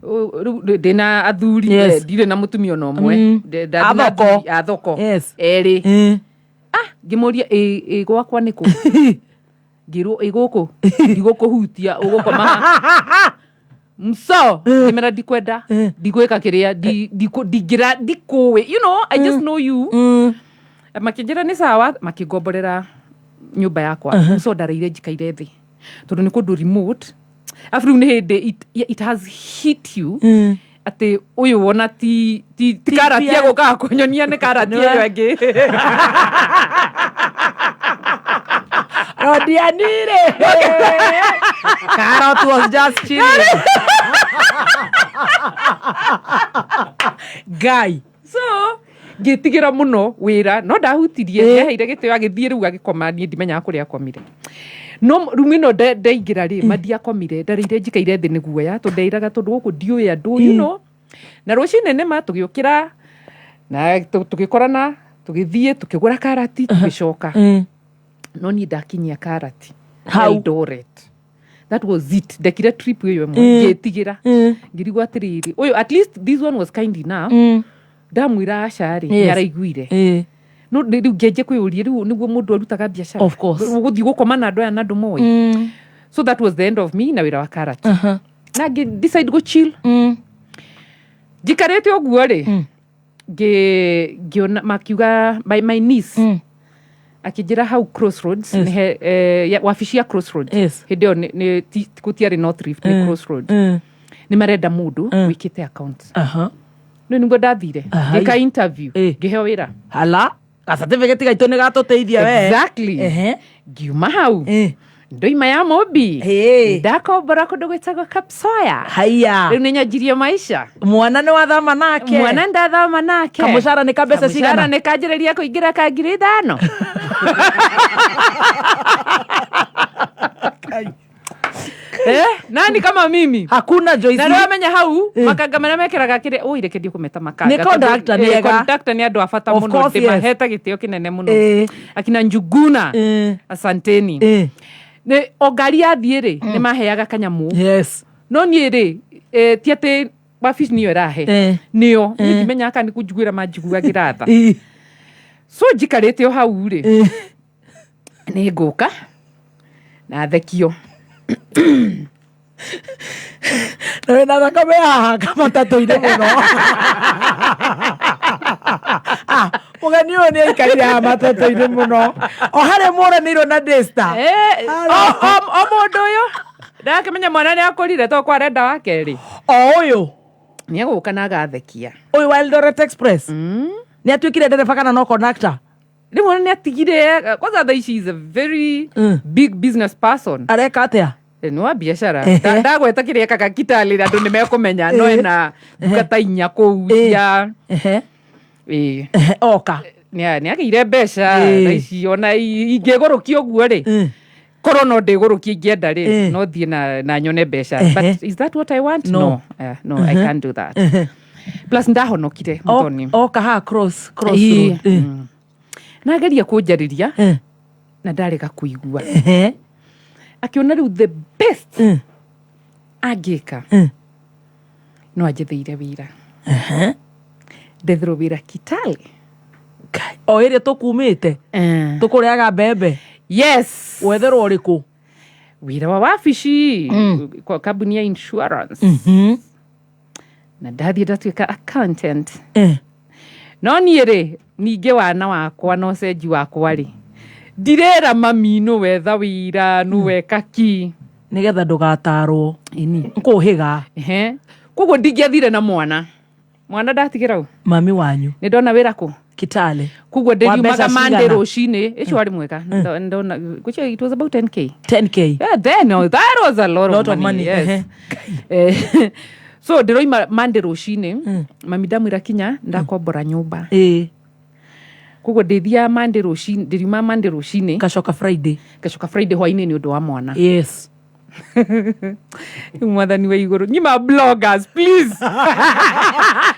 Rĩu ndĩna athuri. Ndirĩ na mũtumia ona ũmwe. Ndathiĩ A na thoko. athuri a thoko erĩ. Ah, ngĩmũria ĩ gwakwa nĩ kũ? Ngĩrwo ĩ gũkũ ndigũkũhutia, ũgũkoma haha. Mso ngĩmera ndikwenda, ndigwĩka kĩrĩa ndingĩra ndikũĩ, I just know you. Makĩnjĩra nĩ sawa, makĩngomborera nyũmba yakwa. Mso ndareire njikaire thĩ tondũ nĩ kũndũ remote, arabu rĩu nĩ hĩndĩ it has hit you atĩ ũyũ wona ti karati egũkaga kũnyonia nĩ karati ĩyo ĩngĩ. Rodianire. Carrot was just chilling. Guy. So ngĩtigĩra mũno wĩra no ndahutirie, ndeheire gĩtĩo agĩthiĩ rĩu agĩkoma, niĩ ndimenyaga kũrĩa akomire, no rumu ĩno ndaingĩra rĩ, ma ndiakomire, ndarĩire njikaire thĩ nĩ guoya tondũ ndeiraga tondũ gũkũ ndiũĩ andũ, na rũcinĩ nĩma tũgĩũkĩra na tũgĩkorana, tũgĩthiĩ tũkĩgũra karati, tũgĩcoka, no niĩ ndakinyia karati Hau. Eldoret, that was it. Ndekire trip ĩyo ĩmwe, ngĩtigĩra, ngĩrigwo atĩrĩrĩ, ũyũ at least this one was kind enough, ndamwĩra aca rĩ, nĩaraiguire. No rĩu ngĩanjia kwĩyũria, rĩu nĩguo mũndũ arutaga biacara? Of course. Gũthiĩ gũkoma na andũ aya na andũ moĩ. So that was the end of me na wĩra wa karati, na ngĩ decide go chill. Njikarĩte ũguo rĩ, ngĩona makiuga my niece akĩnjĩra hau Crossroads nĩhe wabici ya Crossroads. Hĩndĩ ĩyo gũtiarĩ North Rift, nĩ Crossroads, nĩ marenda mũndũ wĩkĩte account. No nĩguo ndathire, ngĩka interview, ngĩheo wĩra. Hala. Ga certificate gaitũ nĩ gatũteithia we. Exactly. Ngiuma hau, ndoima ya Mobi, ndakombora kũndũ gwĩtagwo Kapsoya. Haya. Rĩu nĩ nyanjirie maisha. Mwana nĩ wathama nake. Mwana ndathama nake. Kamũcara nĩ ka mbeca Kamũcara cigana? nĩ kanjĩrĩria kũingĩra ka 5,000. Eh, nani kama mimi? Hakuna, Joyce. Na rĩu amenya hau makanga marĩa mekĩraga kĩrĩa ũ ireke ndiĩ makanga. Nĩ conductor, nĩ ega. Conductor nĩ andũ a bata Of mũno. course, yes. Ndĩmahete gĩtĩo kĩnene mũno. Akina Njuguna, asanteni. Nĩ o ngari yathiĩ rĩ, nĩ maheaga kanyamũ. No niĩ rĩ, ti atĩ wabici nĩyo ĩrahe, nĩo niĩ ndimenyaga kana nĩ kũnjiguĩra manjiguagĩra tha. So njikarĩte o hau rĩ, nĩ ngũka na thekio. Na wĩna thakame haha kamatatũ-inĩ mũno. Ah, mũgeni ũyũ nĩ aikarire haha matatũ-inĩ mũno o harĩa mũranĩirwo na Daystar. O mũndũ ũyũ ndakĩmenya mwana nĩ akũrire to kwarenda wa kerĩ. O ũyũ nĩ egũka na agathekia. Ũyũ wa Eldoret Express nĩ atuĩkire ndereba kana no conductor? Rĩmwe nĩ atigire, kwanza thaa ici is a very big business person. Areka atĩa? Nĩ wa biacara. Ndagweta kĩrĩa ekaga Kitale andũ nĩ mekũmenya, no ena nduka ta inya kũu cia ĩĩ. Oka. Nĩ agĩire mbeca thaa ici, ona ingĩgũrũkia ũguo rĩ, korwo no ndĩgũrũkie ingĩenda rĩ, no thiĩ na nyone mbeca. But is that what I want? No. No, no, I can't do that. Plus ndahonokire, Muthoni. Oka haha cross road. Nageria kũnjarĩria na ndarega kũigua, akĩona rĩu the best angĩka no anjetheire wĩra, ndetherwo wĩra Kitale. O ĩrĩa tũkumĩte tũkũrĩaga mbembe? Yes. Wetherwo ũrĩkũ? Wĩra wa wabici kwa kambuni ya insurance, na ndathiĩ ndatuĩka accountant. No niĩ rĩ, ningĩ wana wakwa na ũcenji wakwa rĩ, ndirera mami nũ wetha wĩra nũ weka ki. Nĩgetha ndũgatarwo. Ĩni. Nkũhĩga. Ehe. Koguo ndingĩathire na mwana. Mwana ndatigĩra ũ? Mami wanyu. Nĩ ndona wĩra kũ? Kitale. Koguo Wa ndĩriumaga mbeca Monday cigana? rũcinĩ. Ĩcio warĩ mwega. Ndona which it was about 10K. 10K. Yeah, then oh, that was a lot, Lot of of money. money, Yes. ehe. So ndĩroima Monday rũcinĩ, mami ndamwĩra kinya ndakombora nyũmba. Koguo ndĩthiaga Monday rũcinĩ, ndĩriuma Monday rũcinĩ. Ngacoka Friday. Ngacoka Friday hwainĩ nĩ ũndũ wa mwana. Yes. Rĩu mwathani wa igũrũ nyima bloggers please.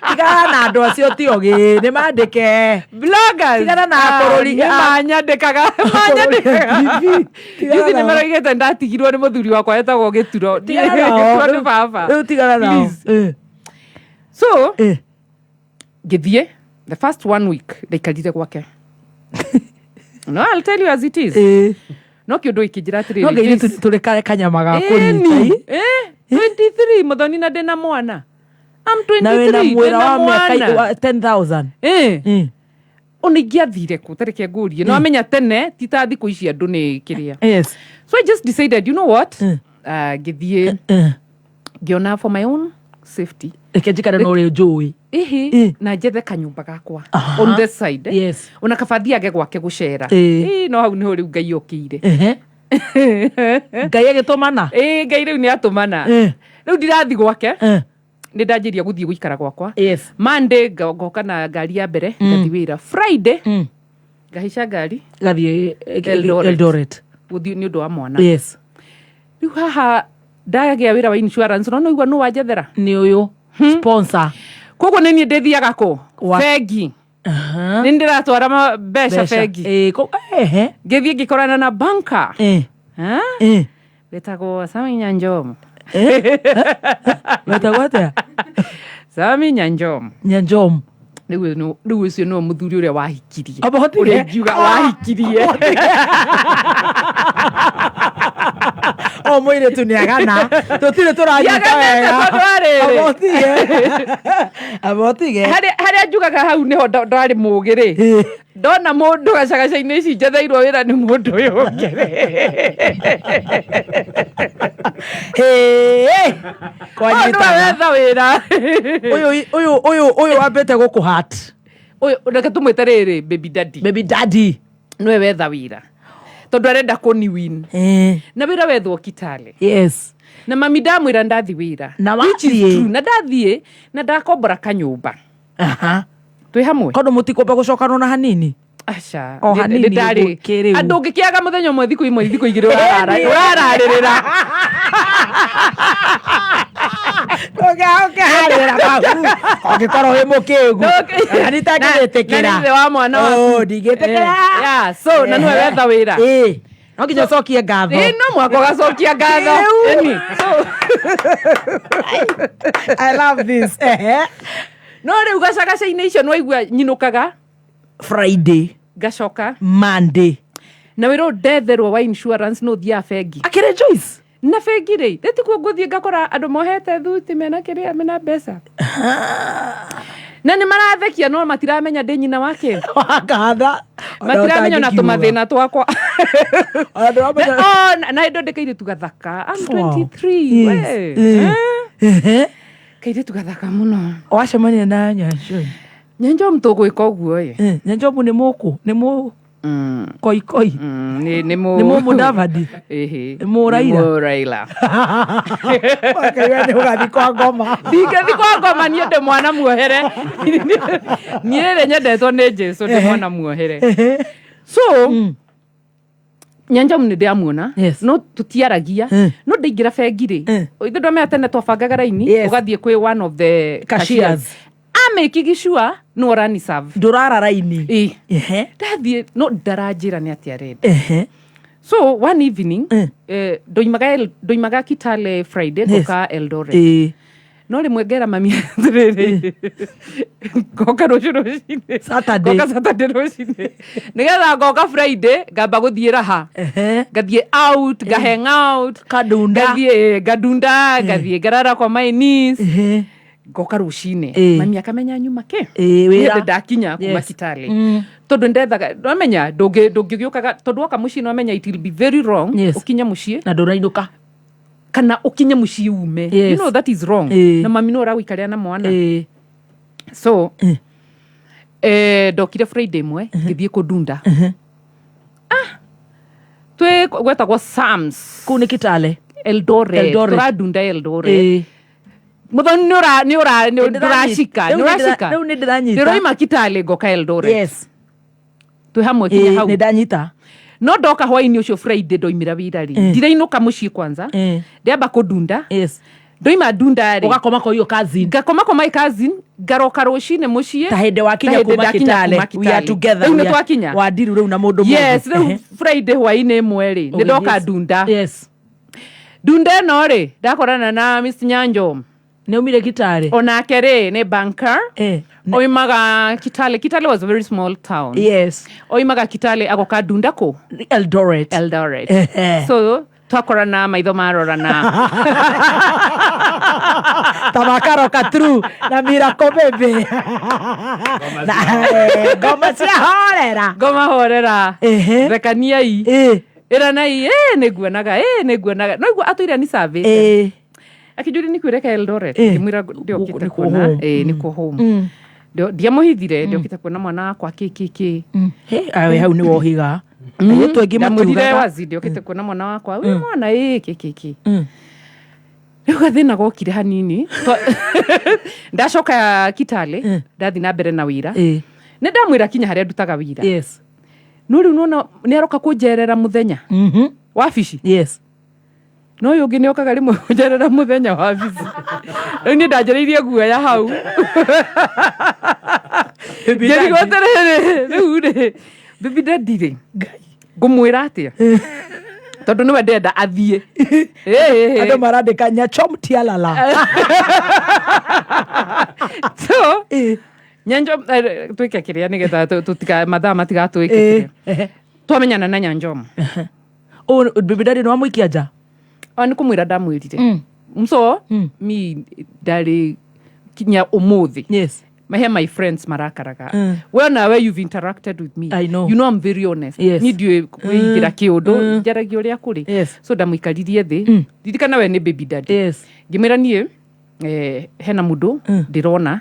Tigana na andũ acio ti ogĩ, nĩ mandĩke. Bloggers. Tigana na akũrũri. Nĩ manyandĩkaga manyandĩkaga. Juzi nĩ maroigĩte ndatigirwo nĩ mũthuri wakwa etagwo Gĩturo. Tigana nao. Gĩturo nĩ baba. Rĩu tigana nao. Please. So ngĩthiĩ the first one week ndaikarire gwake. No, I'll tell you as it is. No kĩũndũ ĩkĩnjĩra atĩrĩrĩ, No ngeire Joyce, tũrĩ kanyama ga Ĩni, kũnyita. 23 mũthoni na ndĩna mwana. I'm Na wĩna 23 mwĩra ndĩna wa mĩaka mwana. wa 10,000. Eh. Ona ingĩathire kũ tareke ngũrie no amenya tene ti ta thikũ ici andũ nĩ kĩrĩa. Yes. So I just decided, you know what? Ngĩthiĩ ngĩona for my own safety. Reke njikare na ũrĩa njũĩ. Ĩhĩ, na njethe kanyũmba gakwa on this side. Yes. Ona kaba thiage gwake gũcera. Ĩĩ. Ĩĩ, no hau nĩho rĩu Ngai okĩire. Ehe. Ngai agĩtũmana. Ĩĩ, Ngai rĩu nĩ atũmana. Rĩu ndirathi gwake. Nĩ ndanjĩria gũthiĩ gũikara gwakwa. Yes. Monday ngoka na ngari ya mbere ngathiĩ wĩra. Friday ngahaica ngari Gathiĩ Eldoret. Eldoret. Gũthiĩ nĩ ũndũ wa mwana. Yes. Rĩu haha ndagĩa wĩra wa insurance no noigua nũ wanjethera. Nĩ ũyũ. Sponsor. Koguo nĩ niĩ ndĩthiaga kũ? Bengi. Nĩ ndĩratwara mbeca Mbeca. bengi. Ĩĩ, ehe. Ngĩthiĩ ngĩkorana na banker. Eh. Ha? Eh. Wĩtagwo Sami Nyanjom. Wetagwo atĩa? Sami Nyanjom. Nyanjom. Rĩu ũcio nĩwe mũthuri ũrĩa wahikirie. Abohotire? Ũrĩa ingiuga wahikirie. O mũirĩtu nĩ agana. Tũtirĩ tũranyita Ndiaganĩte wega. tondũ arĩrĩ. Abotige. Abotige. Harĩa njugaga hau nĩho ndarĩ mũgĩ rĩ. Ndona mũndũ gacagaca-inĩ ici njetheirwo wĩra nĩ mũndũ ũyũ ũngĩ rĩ. Hĩ. Ũyũ nĩwe wetha wĩra. Ũyũ ũyũ ũyũ ũyũ wambĩte gũkũ hat. Ũyũ reke tũmwĩte rĩrĩ baby daddy. Baby daddy. Nĩwe wetha wĩra. Tondũ arenda kũni win. Na wĩra wethwo Kitale. Yes. Na mami ndamwĩra ndathi wĩra. Na Which is wathiĩ? true. Na ndathiĩ na ndakombora kanyũmba. Aha. Twĩ hamwe. Tondũ mũtikwamba gũcokanwo na hanini. Aca. O hanini Nĩ ndarĩ. ũguo kĩrĩu. Andũ ũngĩkĩaga mũthenya ũmwe thikũ imwe thikũ igĩrĩ ũrararĩrĩra. Ũkĩharĩra mahu. Ũngĩkorwo wĩ mũkĩgu. Na nitangĩgĩtĩkĩra. Na nĩ ithe wa mwana waku. Oh, ndingĩtĩkĩra. Yeah, so na nĩwe wetha wĩra. Ĩĩ. No nginya ũcokie ngatho. Ĩĩ, no mũhaka ũgacokia ngatho. Kĩu. Ĩni. So I love this. Ehe. No rĩu gacagaca-inĩ icio nĩwaigua nyinũkaga Friday. Ngacoka Monday. Na wĩra ũyũ ndetherwo wa insurance no ũthiaga bengi. Akĩrĩ Joyce. Na bengi rĩ, rĩtikuo ngũthiĩ ngakora andũ mohete thuti mena kĩrĩa mena mbeca. Na nĩ marathekia no matiramenya ndĩ nyina wake. Wakatha. Matiramenya na tũmathĩna twakwa. Ona ndũramenya. Oh, na hĩndĩ ndĩ kairĩtu gathaka. I'm Wow. 23. Yes. We. Eh. Ehe. Kairĩtu gathaka mũno. Wacemania na Nyanjom. Nyanjom tũgwĩka ũguo ĩ. Nyanjom nĩ mũkũ, nĩ mũ koikoi. Nĩ Nĩ mũ Mudavadi. Ĩhĩ. Nĩ mũ Raila. Nĩ mũ Raila. Wakaigua nĩ ũgathiĩ kwa ngoma. Ndingĩthiĩ kwa ngoma niĩ ndĩ mwana muohere. Niĩ rĩ nyendetwo nĩ Jesũ ndĩ mwana muohere. So Nyanjom nĩ ndĩramuona no tũtiaragia no ndaingĩra bengi rĩ ithe ndwamenya tene twabangaga raini ũgathiĩ kwĩ one of the Cashiers. amĩkigi sure nĩ ũrani serve Ndũrara raini. Ĩ. Ndathiĩ no ndaranjĩra nĩ atĩa arenda. Ehe. So one evening ndoimaga Kitale Friday Yes. ngoka Eldoret. Ĩ. No rĩmwe ngera mami atĩrĩrĩ ngoka rũciũ rũcinĩ Saturday. ngoka Saturday rũcinĩ nĩgetha ngoka Friday ngamba gũthiĩ raha ngathiĩ out nga hang out kadunda ngathiĩ ngandunda ngathiĩ ngarara kwa my niece ngoka rũcinĩ Ĩ. mami akamenya nyuma kĩ Ĩ, wĩra. Nĩ ndakinya kuma Yes. Kitale tondũ ndethaga ndwamenya ndũngĩgĩũkaga tondũ woka mũciĩ nĩwamenya it will be very wrong Yes. ũkinye mũciĩ Na ndũrainũka. Kana ũkinye mũciĩ ume. Yes. You know that is wrong. Ĩĩ. Na mami no ũragũikarĩra na mwana. Ĩĩ. So ndokire Friday ĩmwe ngĩthiĩ kũndunda. Ah, twĩ gwetagwo Sams. Kũu nĩ Kitale. Eldoret. Eldoret. Tũradunda Eldoret. Ĩĩ. Muthoni nĩ ũra nĩ ũra nĩ Nĩ ndĩranyita. ndũracika Rĩu nĩ nĩ ndĩra- ũracika. rĩu nĩ ndĩranyita. Ndĩroima Kitale ngoka Eldoret. Yes. Twĩ hamwe kinya Ĩĩ, hau. nĩ ndanyita. No ndoka hwainĩ ũcio Friday ndoimĩra wĩra rĩ, ndirainũka mũciĩ kwanza, ndĩamba kũndunda. Ndoima ndunda rĩ, Ũgakoma kwa hiyo cousin. Ngakoma kwa my cousin, ngaroka rũcinĩ mũciĩ. Ta hĩndĩ wakinya Ta hĩndĩ kuma ndakinya Kitale. kuma We are Kitale. together. Rĩu We nĩ are- twakinya. Wandiru rĩu na mũndũ Yes, mũndũ. rĩu Friday hwainĩ ĩmwe rĩ, nĩ ndoka Ũgĩthiĩ- ndunda. Yes. Ndunda ĩno rĩ, ndakorana na Miss Nyanjo. Nĩ aumire Kitale. Onake rĩ nĩ banker. Oimaga Kitale. Kitale was a very small town. Yes. Oimaga Kitale agoka ndunda kũ? Eldoret. Eldoret. Ehe. So twakorana maitho marorana. Tamakaroka true na Miracle Baby. Na, ngoma cia horera. Ngoma horera. Thekaniai. Ĩranai, nĩ nguonaga, nĩ nguonaga. No igua atũire ni survey. Akĩnjũria nĩ kwĩreka Eldoret. Ngĩmwĩra ndiokĩte Nĩkuo kuona. home. Nĩkuo home. Ndiamũhithire, ndiokĩte kuona mwana wakwa kĩ kĩ kĩ. Hey, awe hau nĩ wohiga. Airĩtu aingĩ Ndamwĩrire matiugaga. wazi ndiokĩte kuona mwana wakwa. Wĩ mwana kĩ kĩ kĩ. Rĩu gathĩna gokire hanini. Ndacoka Kitale, ndathiĩ na mbere na wĩra. Nĩ ndamwĩra kinya harĩa ndutaga wĩra. Yes. No rĩu nona nĩ aroka kũnjerera mũthenya. Wabici. Yes. No ũyũ ũngĩ nĩ okaga rĩmwe kũnjerera mũthenya wabici. Rĩu niĩ ndanjĩrĩirie guoya hau. Ngĩrigwo atĩrĩrĩ, rĩu rĩ, baby daddy rĩ, ngũmwĩra atĩa? Tondũ nĩwe ndenda athiĩ. Andũ marandĩka Nyachom Tialala. So, Nyanjo, twĩke kĩrĩa nĩgetha mathaa matigatwĩke kĩrĩa. Twamenyana na Nyanjom. Baby daddy nĩ wamũikia nja? O nĩ kũmwĩra ndamwĩrire. So, mi ndarĩ kinya ũmũthĩ. Yes. My, my friends marakaraga. We nawe you've interacted with me. I know. You know I'm very honest. Yes. Niĩ ndiũĩ kwĩigĩra kĩũndũ, njaragia ũrĩa kũrĩ. Yes. So ndamũikaririe thĩ. Ririkana we nĩ baby daddy. Yes. Ngĩmwĩra niĩ hena mũndũ ndĩrona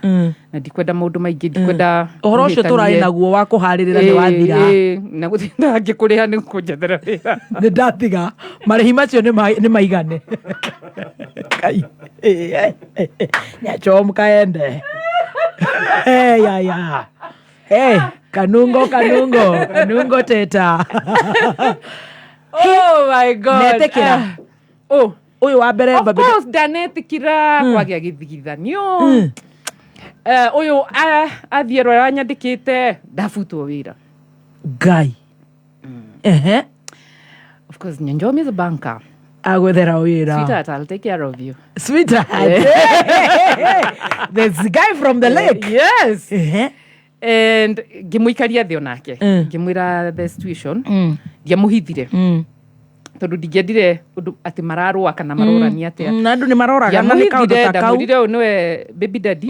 na ndikwenda maũndũ maingĩ, ndikwenda Ũhoro ũcio tũrarĩ mũhĩtanie. naguo wa kũharĩrĩra nĩ wathira. Na gũtinda ngĩkũrĩha nĩ kũnjethera wĩra. Nĩ ndatiga marĩhi macio nĩ maigane. Kai. Nyachom kaende. Hey, ya, ya. Hey, kanungo kanungo kanungo teta. Oh my God. Netĩkĩra. Oh. Ũyũ wa mbere Of baby- course ndanetĩkĩra kwagĩa gĩthigithanio. Ũyũ athiĩ rwara nyandĩkĩte ndabutwo wĩra. Ngai. Ehe. Of course Nyanjomi is a banker. Agwethera wĩra. Sweetheart, I'll take care of you. Sweetheart. There's the guy from the lake. Yes. Ehe. And ngĩmũikaria thĩ onake. Ngĩmwĩra the situation. Ndiamũhithire. Tondũ ndingĩendire ũndũ atĩ mararũa kana marorania atĩa. Na andũ nĩ maroraga na nĩ kaũndũ Ndiamũhithire, ta kau. ndamwĩrire ũyũ nĩwe baby daddy.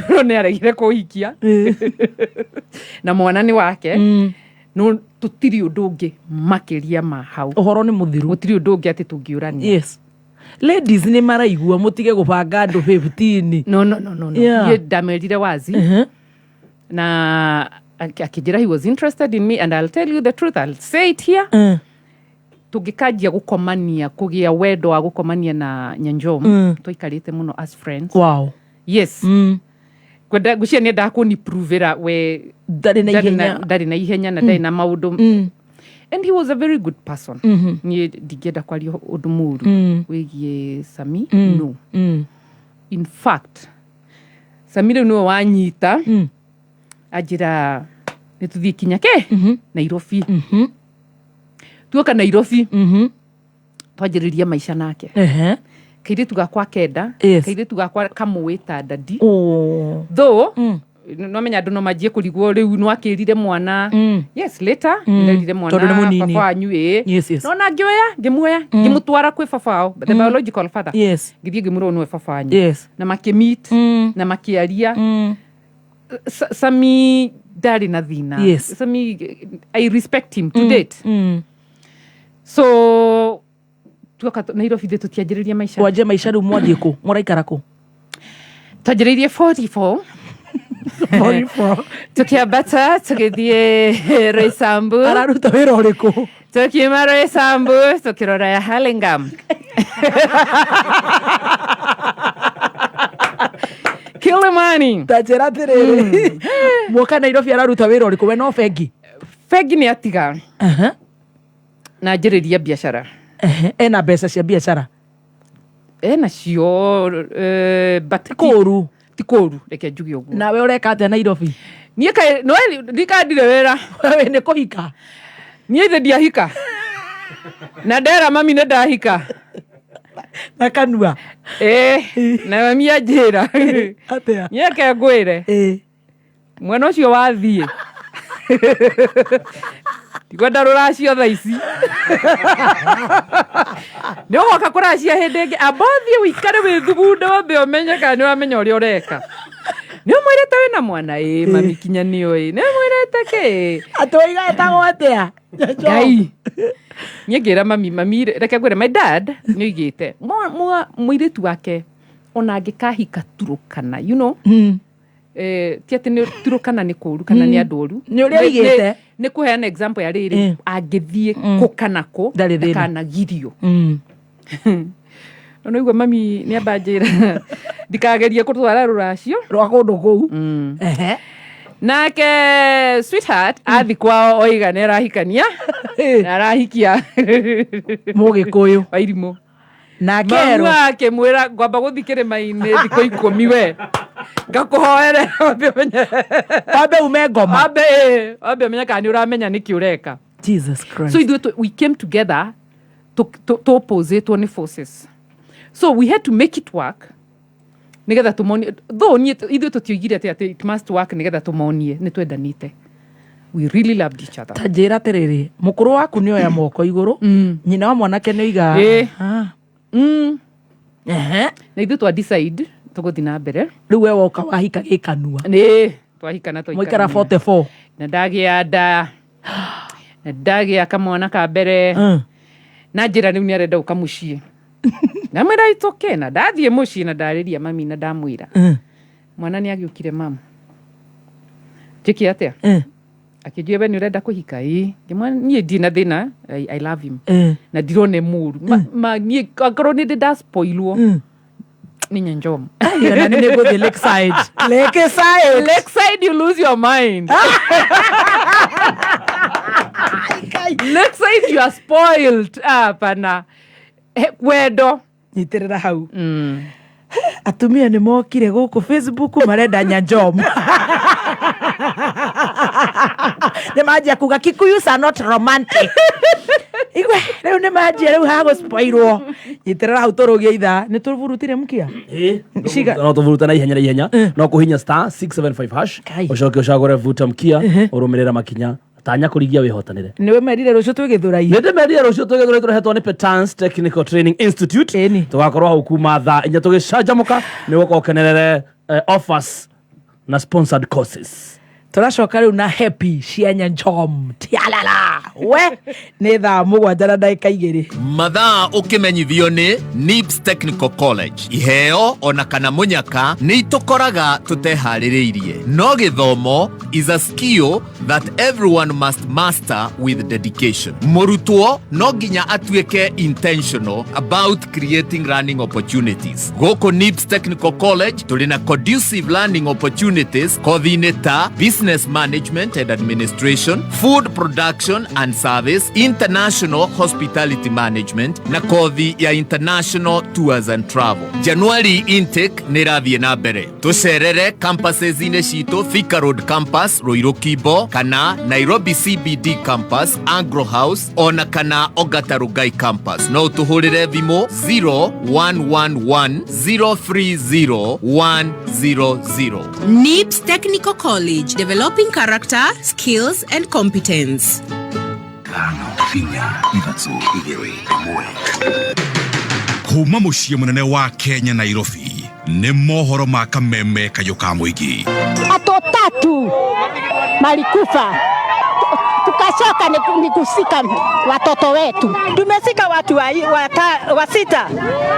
No nĩ aregire kũhikia. Na mwana nĩ wake. No tũtirĩ ũndũ ũngĩ makĩria ma hau. Ũhoro nĩ mũthiru. Gũtirĩ ũndũ ũngĩ atĩ tũngĩũrania. Yes. Ladies nĩ maraigua mũtige gũbanga andũ 15. No, no, no, no, no. Yeah. Niĩ ndamerire wazi. Na akĩnjĩra he was interested in me and I'll tell you the truth, I'll say it here. Tũngĩkanjia gũkomania, kũgĩa wendo wa gũkomania na Nyanjom, twaikarĩte mũno as friends. Wow. Yes. Kwenda ngwĩciria nĩ endaga kũnipruvĩra we Ndarĩ na ihenya. Ndarĩ na ihenya na ndarĩ na maũndũ. And he was a very good person. Niĩ ndingĩenda kwaria ũndũ mũũru wĩgiĩ Sami. No. In fact, Sami rĩu nĩwe wanyita anjĩra nĩ tũthiĩ kinya kĩ Nairobi. Tuoka Nairobi twanjĩrĩria maica nake. Ehe. Kairĩtu gakwa kenda. Yes. Kairĩtu gakwa kamũĩ ta daddy. Oh. Though no menya andũ no manjie kũrigwo rĩu no akĩrire mwana. Yes, later nderire mwana Tondũ nĩ mũnini. baba wanyu ĩ. Yes, yes. No na ngĩoya ngĩmuoya ngĩmũtwara kwĩ baba wao, the biological father. Yes. Ngĩthiĩ ngĩmwĩra ũyũ nĩwe baba wanyu. Yes. Na makĩmeet na makĩaria. Sami ndarĩ na thĩna. Yes. Sami, I respect him to date. So Tuoka Nairobi thĩ tũtianjĩrĩria maica. Wanjie maica rĩu mwathiĩ kũ? Mũraikara kũ? Twanjĩrĩirie 44. 44. Tukiambata tũgĩthiĩ Roysambu. Araruta wĩra ũrĩkũ? Tukiuma Roysambu tukĩrora ya Hurlingham. Kilimani. Ta njĩra atĩrĩrĩ, mwoka Nairobi araruta wĩra ũrĩkũ? We no bengi? Bengi nĩ atiga. Na anjĩrĩria biacara. Ena mbeca cia biacara? Ena cio, but ti kũru. Ti kũru, reke njuge ũguo. Nawe ũreka atĩa Nairobi? Niĩ kaĩ no ndikandire wĩra. Wewe nĩ kũhika? Niĩ ithe ndiahika. Na ndera mami nĩ ndahika. Na kanua? Na mami anjĩra. Atĩa? Niĩ reke ngwĩre. Mwena ũcio wathiĩ. Ndikwenda rũracio thaa ici. Nĩ ũgoka kũracia hĩndĩ ĩngĩ. Amba ũthiĩ ũikare wĩthugunde wambe ũmenye kana nĩ ũramenya ũrĩa ũreka. Nĩ ũmwĩrĩte wĩna mwana? Ĩĩ mami kinya nĩ oĩ. Nĩ ũmwĩrĩte kĩ? Atĩ waiga etagwo atĩa? Ngai. Niĩ ngĩra mami, mami reke ngwĩre my dad nĩ oigĩte mũirĩtu wake ona angĩkahika Turukana, you know? Ti atĩ nĩ Turukana nĩ kũru kana nĩ andũ oru. Nĩ ũrĩa oigĩte. Nĩ kũheana example ya rĩrĩ, angĩthiĩ kũ kana kũ, Ndarĩ thĩna. ndakanagirio. No nĩguo mami nĩ amba njĩra ndikagerie kũtwara rũracio rwa kũndũ kũu. Nake sweetheart athi kwao oiga nĩ arahikania na arahikia Mũgĩkũyũ. Wairimũ. Nake Mamu erwo. akĩmwĩra ngwamba gũthiĩ kĩrĩma-inĩ thikũ 10 we ngakũhoere wambe ũmenye. Wambe ume ngoma. Wambe, wambe ũmenye kana nĩ ũramenya nĩkĩ ũreka. Jesus Christ. So ithuĩ we came together tũopposĩtwo nĩ forces. So we had to make it work nĩgetha tũmonie, though niĩ ithuĩ tũtioigire atĩ it must work nĩgetha tũmonie nĩ twendanĩte. We really loved each other. Ta njĩra atĩrĩrĩ, mũkũrũ waku nĩ oya moko igũrũ, nyina wa mwanake nĩ oiga, Na ithuĩ twa decide tũgũthiĩ na mbere. Rĩu we woka wahika gĩkanua. Nĩ, twahikana twaikarania. Mwaikara 44. Na ndagĩa nda. Na ndagĩa kamwana ka mbere. Na njĩra rĩu nĩ arenda gũka mũciĩ. Ndamwĩra it's okay, na ndathiĩ mũciĩ na ndarĩria mami na ndamwĩra. Mwana nĩ agĩũkire mamu. Njĩke atĩa? Akĩnjĩra we nĩ ũrenda kũhika? Ĩĩ. Ngĩmwĩra niĩ ndirĩ na thĩna, I love him. Na ndirona e mũru. Niĩ angorwo nĩ ndĩ ndaspoilwo. Nĩ nyanjomu. Ai, ona nĩ nĩngũthiĩ Lakeside. Lakeside. Lakeside, you lose your mind. Lakeside, you are spoiled. Hapana. Wendo. Nyitĩrĩra hau. Atumia nĩ mokire gũkũ Facebook marenda nyanjomu. Nĩ manjia kuga Kikuyus are not romantic. Igwe, rĩu nĩ manjia rĩu ha gũspoilwo. Nyitĩrĩra hau tũrũgie ithaa. Nĩ tũburutire mkia? Ciga. No tũburuta na ihenya na ihenya. No kũhinya star 675 hash. Ũcoke ũcagũre vuta mkia, ũrũmĩrĩre makinya. Tanya kũrigia wĩhotanĩre. Nĩ merire rũciũ twĩ Gĩthũrai. Nĩ ndĩmerire rũciũ twĩ Gĩthũrai tũrehetwo nĩ Petans Technical Training Institute. Tũgakorwo hau kuma thaa 4 tũgĩcanjamũka nĩguo ũkenerere offers na sponsored courses. Tũracoka rĩu na happy cia Nyanjom tialala. We nĩ thaa mũgwanja na ndagĩka igĩrĩ. Mathaa ũkĩmenyithio nĩ NIBS Technical College. Iheo ona kana mũnyaka nĩ itũkoraga tũteharĩrĩirie. No gĩthomo is a skill that everyone must master with dedication. Mũrutwo no nginya atuĩke intentional about creating learning opportunities. Gũkũ NIBS Technical College tũrĩ na conducive learning opportunities kothi-inĩ ta business management and administration, food production and service, international hospitality management na kothi ya international tours and travel. January intake nĩ ĩrathiĩ na mbere. Tũcerere campuses-inĩ citũ Thika Road Campus, Ruiru Kimbo, kana Nairobi CBD Campus, Anglo House, ona kana Ongata Rongai Campus. No ũtũhũrĩre thimũ zero one one one zero three zero one zero zero. NIBS Technical College, developing character, skills and competence. Tano, inya, ithatũ, igĩrĩ, ĩmwe. Kuma mũciĩ mũnene wa Kenya Nairobi, nĩ mohoro ma kameme kayũ ka mũingĩ. Watu tatu malikufa. Tukachoka ni kusika watoto wetu. Tumesika watu wa sita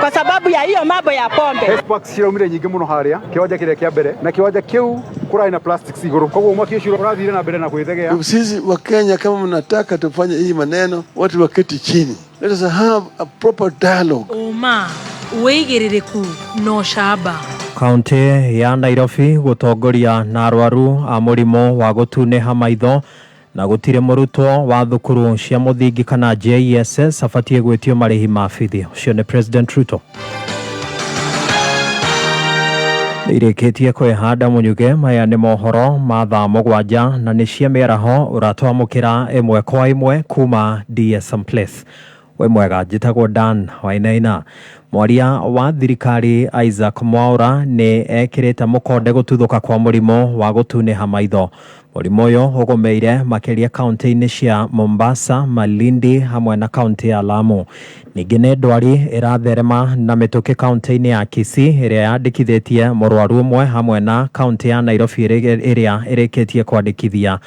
kwa sababu ya hiyo mambo ya pombe. Sparks ciraumire nyingĩ mũno harĩa kĩwanja kĩrĩa kĩa mbere na kĩwanja kĩu kũrarĩ na plastics igũrũ, koguo mwaki ũcio ũrathire na mbere na gwĩthegea. Sisi Wakenya, kama mnataka tufanye hii maneno, watu waketi chini. Let us have a proper dialogue. Ũma, wĩigĩrĩrĩku na ũcamba. Kaunti ya Nairobi gũtongoria na arwaru a mũrimũ wa gũtunĩha maitho, na gũtirĩ mũrutwo wa thukuru cia mũthingi kana JSS abatiĩ gwĩtio marĩhi ma bithi. Ũcio nĩ President Ruto. Irĩkĩtie kwĩhanda mũnyuge. Maya nĩ mohoro ma thaa 7 na nĩ cia mĩaraho ũratwamũkĩra ĩmwe kwa ĩmwe kuma DSM Place. Wĩ mwega, njĩtagwo Dan Wainaina. Mwaria wa thirikari Isaac Mwaura nĩ ekĩrĩte mũkonde gũtuthũka kwa mũrimũ wa gũtunĩha maitho. Mũrimũ ũyũ ũgũmĩire makĩria kaunti-inĩ cia Mombasa, Malindi hamwe na kaunti ya Lamu. Ningĩ nĩ ndwari ĩratherema na mĩtũkĩ kaunti-inĩ ya Kisii ĩrĩa yandĩkithĩtie mũrwaru ũmwe, hamwe na kaunti ya Nairobi ĩrĩa ĩrĩkĩtie kwandĩkithia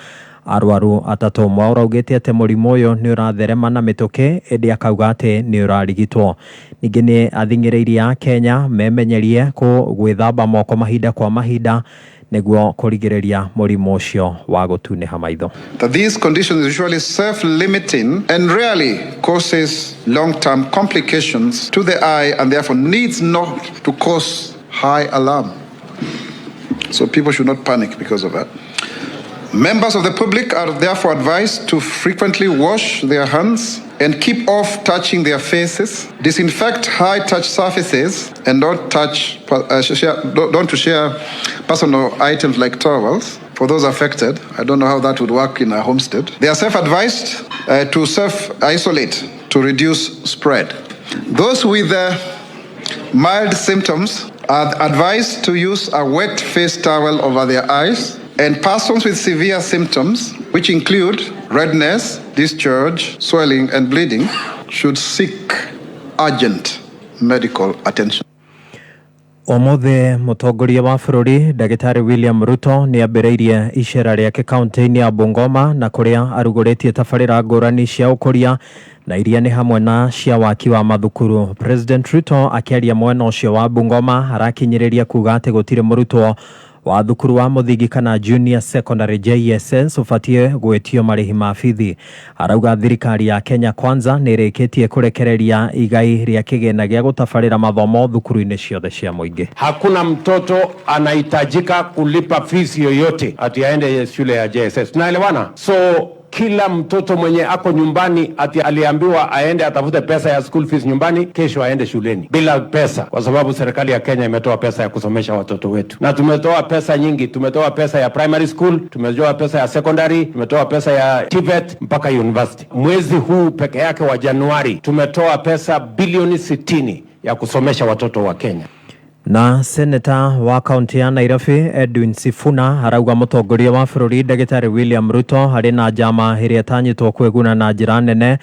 arwaru atatũ. Mwaura augĩte atĩ mũrimũ ũyũ nĩ ũratherema na mĩtũkĩ, ĩndĩ akauga atĩ nĩ ũrarigitwo. Ningĩ nĩ athing'ĩrĩirie Akenya memenyerie gwĩthamba moko mahinda kwa mahinda nĩguo kũrigĩrĩria mũrimũ ũcio wa gũtunĩha maitho. That this condition is usually self-limiting and rarely causes long-term complications to the eye and therefore needs not to cause high alarm. So people should not panic because of that. Members of the public are therefore advised to frequently wash their hands and keep off touching their faces, disinfect high touch surfaces, and don't touch, share, don't to share personal items like towels. For those affected, I don't know how that would work in a homestead. They are self-advised to self-isolate to reduce spread. Those with mild symptoms are advised to use a wet face towel over their eyes, and persons with severe symptoms, which include redness, discharge, swelling, and bleeding, should seek urgent medical attention. Ũmũthĩ mũtongoria wa bũrũri Ndagĩtarĩ William Ruto nĩ ambĩrĩirie icera rĩake kaunti-inĩ ya Bungoma, na kũrĩa arugũrĩtie tabarĩra ngũrani cia ũkũria na iria nĩ hamwe na cia waki wa mathukuru. President Ruto akĩaria mwena ũcio wa Bungoma arakinyĩrĩria kuga atĩ gũtirĩ mũrutwo wa thukuru wa mũthingi kana junior secondary JSS ũbatiĩ gwĩtio marĩhi ma bithi. Arauga thirikari ya Kenya Kwanza nĩ ĩrĩkĩtie kũrekereria igai rĩa kĩgĩna gĩa gũtabarĩra mathomo thukuru-inĩ ciothe cia mũingĩ. Hakuna mtoto anahitajika kulipa fees yoyote ati aende shule ya JSS. Tunaelewana? So kila mtoto mwenye ako nyumbani ati aliambiwa aende atafute pesa ya school fees nyumbani, kesho aende shuleni bila pesa, kwa sababu serikali ya Kenya imetoa pesa ya kusomesha watoto wetu, na tumetoa pesa nyingi. Tumetoa pesa ya primary school, tumetoa pesa ya secondary, tumetoa pesa ya TVET mpaka university. Mwezi huu peke yake wa Januari tumetoa pesa bilioni 60 ya kusomesha watoto wa Kenya. Na seneta wa kaunti ya Nairobi Edwin Sifuna arauga mũtongoria wa bũrũri Ndagĩtarĩ William Ruto harĩ na njama ĩrĩa ĩtanyĩtwo kwĩguna na njĩra nene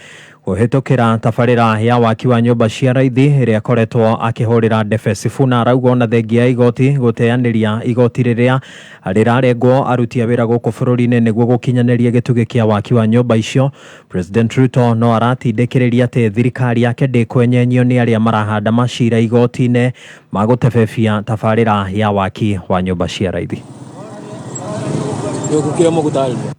kũhĩtũkĩra tabarĩra ya waki wa nyũmba cia raithi ĩrĩa akoretwo akĩhũrĩra ndebe. Sifuna arauga ona thengia ya igoti gũteanĩria igoti rĩrĩa rĩrarengwo aruti a wĩra gũkũ bũrũri-inĩ nĩguo gũkinyanĩria gĩtugĩ kĩa waki wa nyũmba icio, President Ruto no aratindĩkĩrĩria atĩ thirikari yake ndĩkwenyenyio nĩ arĩa marahanda macira igoti-inĩ magũtebebia tabarĩra ya waki wa nyũmba cia raithi. Gũkũ mũgũtarĩria.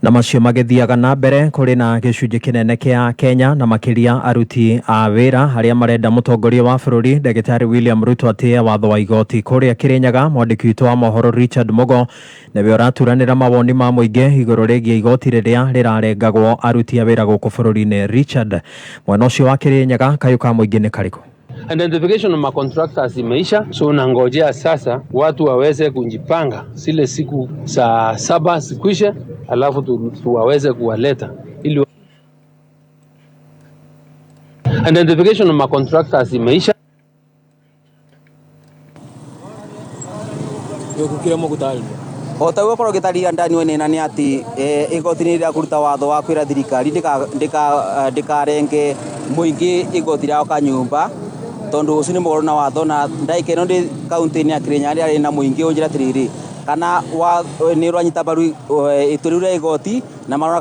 Na macio magĩthiaga na mbere, kũrĩ na gĩcunjĩ kĩnene kĩa Kenya na makĩria aruti a wĩra arĩa marenda mũtongoria wa bũrũri Ndagĩtarĩ William Ruto atĩe watho wa igoti. Kũrĩa Kĩrĩnyaga, mwandĩki witũ wa mohoro Richard Mugo nĩwe ũraturanĩra mawoni ma mũingĩ igũrũ rĩgiĩ igoti rĩrĩa rĩrarengagwo aruti a wĩra gũkũ bũrũri-inĩ. Richard, mwena ũcio wa Kĩrĩnyaga kayũ ka mũingĩ nĩ karĩkũ? Identification of macontractors imeisha, so nangojea sasa watu waweze kujipanga zile siku saa 7 zikwishe, alafu tuwaweze kuwaleta ili identification of macontractors imeisha. Gũkũ mũgũtarĩria. O ta ũguo korwo ngĩtarĩria ndani wenena nĩ atĩ igoti nĩ rĩa kũruta watho wa kwĩra thirikari ndĩkarenge mũingĩ igoti rĩa gwaka nyũmba, tondũ ũcio nĩ mũgarũ na watho. Na ndagĩka ĩno ndĩ kaunti-inĩ ya Kĩrĩnyaga rĩarĩ na mũingĩ ũnjĩra atĩrĩrĩ, Kana nĩ ũranyita mbaru itua rĩu rĩa igoti na marona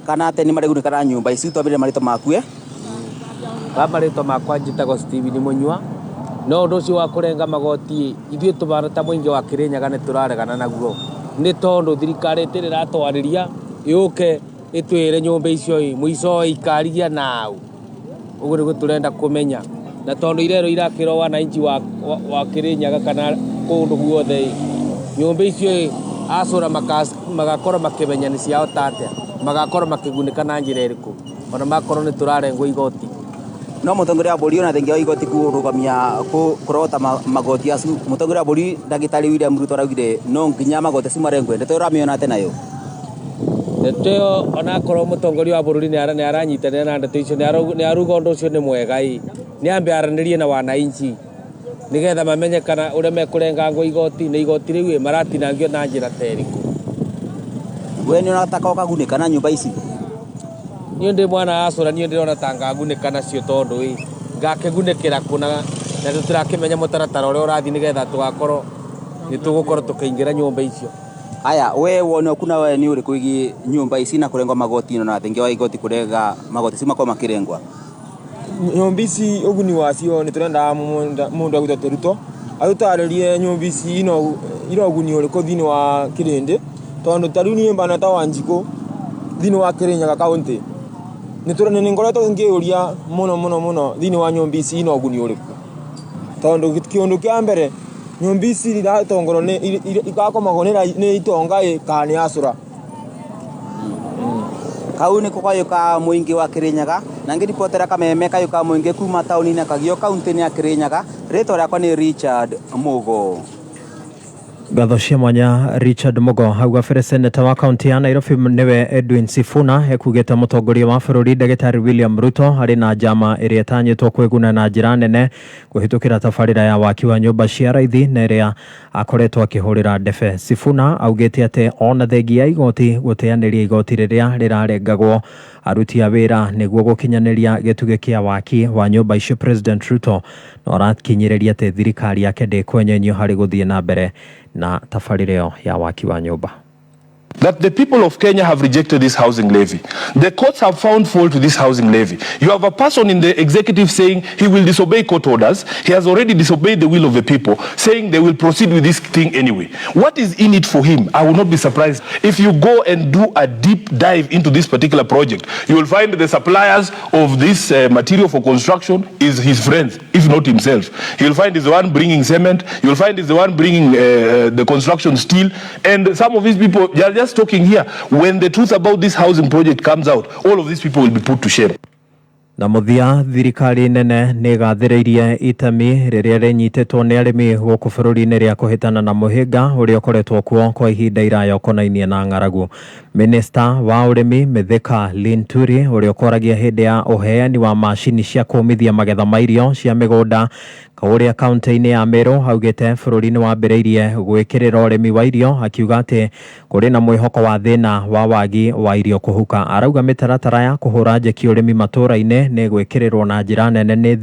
kana atĩ nĩ maregunĩka na nyũmba ici? Twambĩrĩrie marĩtwa makue. Ba marĩtwa makwa njĩtagwo Steven Mũnyua. No ũndũ ũcio wa kũrenga magoti, ithuĩ tũbana ta mũingĩ wa Kĩrĩnyaga nĩ tũraregana naguo, nĩ tondũ thirikari ĩtĩrĩ ĩratwarĩria yũke ĩtwĩre nyũmba icio ĩ mũico ikarigia nau. Ũguo nĩguo tũrenda kũmenya, na tondũ irerwo irakĩrwo wananchi wa Kĩrĩnyaga kana kũndũ guothe ĩ nyũmba icio ĩ acũra magakorwo makĩmenya nĩ ciao ta atĩa, magakorwo makĩgunĩka na njĩra ĩrĩkũ ona makorwo nĩ tũrarengwo igoti. No mũtongoria wa bũrũri ona thengia wa igoti kũrũgamia kũrogota magoti acu, mũtongoria wa bũrũri ndagĩtarĩ William Ruto araugire no nginya magoti acu marengwe. Ndeto ĩyo ũramĩona atĩa nayo? Ndeto ĩyo, onakorwo mũtongoria wa bũrũri nĩ aranyitanĩra na ndeto icio, nĩ aruga ũndũ ũcio nĩ mwega ĩ, nĩ ambe aranĩrie na wananchi nĩgetha mamenye kana ũrĩa mekũrengangwo igoti na igoti rĩu ĩ maratinangio na njĩra ta ĩrĩkũ. We nĩ ũrona ta kagunĩka na nyũmba ici? Niĩ ndĩ mwana acũra, niĩ ndĩrona ta ngagunĩka nacio, tondũ ĩ ngakĩgunĩkĩra kũna na tũtirakĩmenya mũtaratara ũrĩa ũrathiĩ nĩgetha tũgakorwo nĩ tũgũkorwo tũkĩingĩra nyũmba icio. Aya, we woni waku na we nĩ ũrĩkũ wĩgiĩ nyũmba ici na kũrengwo magoti na thengia wa igoti kũrenga magoti acio makorwo makĩrengwa? Nyũmba ici ũguni wacio nĩ tũrendaga mũndũ agwĩtwo Ruto atũtarĩrie nyũmba ici ina ũguni ũrĩkũ thĩinĩ wa kĩrĩndĩ, tondũ ta rĩu niĩ mbana ta Wanjikũ thĩinĩ wa Kĩrĩnyaga kaũntĩ nĩ ngoretwo ngĩũria mũno mũno mũno thĩinĩ wa nyũmba ici ina ũguni ũrĩkũ, tondũ kĩũndũ kĩa mbere nyũmba ici iratongorwo nĩ igakomagwo nĩ itonga ĩ kana nĩ acũra. Kau nĩko kayũ ka mũingĩ wa Kĩrĩnyaga, na ngĩribotera kameme kayũ ka mũingĩ kuma taũni-inĩ ya Kagio, kaũntĩ-inĩ ya Kĩrĩnyaga. Rĩtwa rĩakwa nĩ Richard Mugo. Ngatho cia mwanya Richard Mugo. Hau gabere seneta wa kaunti ya Nairobi niwe Edwin Sifuna ekugĩte mũtongoria wa bũrũri ndagĩtarĩ William Ruto arĩ na njama ĩrĩa ĩtanyĩtwo kwĩguna na njĩra nene kũhĩtũkĩra tabarĩra ya waki wa nyũmba cia raithi na ĩrĩa akoretwo akĩhũrĩra ndebe. Sifuna augĩte atĩ ona thengia ya igoti gũteanĩria igoti rĩrĩa rĩrarengagwo aruti a wĩra nĩguo gũkinyanĩria gĩtugĩ kĩa waki wa nyũmba icio, President Ruto no arakinyĩrĩria atĩ thirikari yake ndĩkwenyenyio harĩ gũthiĩ na mbere na tabarĩra ĩyo ya waki wa nyũmba. That the people of Kenya have rejected this housing levy. The courts have found fault with this housing levy. You have a person in the executive saying he will disobey court orders. He has already disobeyed the will of the people, saying they will proceed with this thing anyway. What is in it for him? I will not be surprised. If you go and do a deep dive into this particular project, you will find the suppliers of this material for construction is his friends, if not himself. You'll find he's the one bringing cement. You'll find he's the one bringing the construction steel. And some of these people, they are just talking here. When the truth about this housing project comes out, all of these people will be put to shame. Na mũthia, thirikari nene nĩ ĩgathĩrĩirie itemi rĩrĩa rĩnyitĩtwo nĩ arĩmi gũkũ bũrũri-inĩ rĩa kũhĩtana na mũhĩnga ũrĩa ũkoretwo kuo kwa ihinda iraya ũkonainie na ng'aragu. Minista wa ũrĩmi Mithika Linturi, ũrĩa ũkoragia hĩndĩ ya ũheani wa macini cia kũmithia magetha ma irio cia mĩgũnda kũrĩa kaunti-inĩ ya Meru, augĩte bũrũri nĩ wambĩrĩirie gwĩkĩrĩra ũrĩmi wa irio, akiuga atĩ kũrĩ na mwĩhoko wa thĩna wa wagi wa irio kũhuka. Arauga mĩtaratara ya kũhũra njeki ũrĩmi matũũra-inĩ nĩ gwĩkĩrĩrwo na njĩra nene nĩ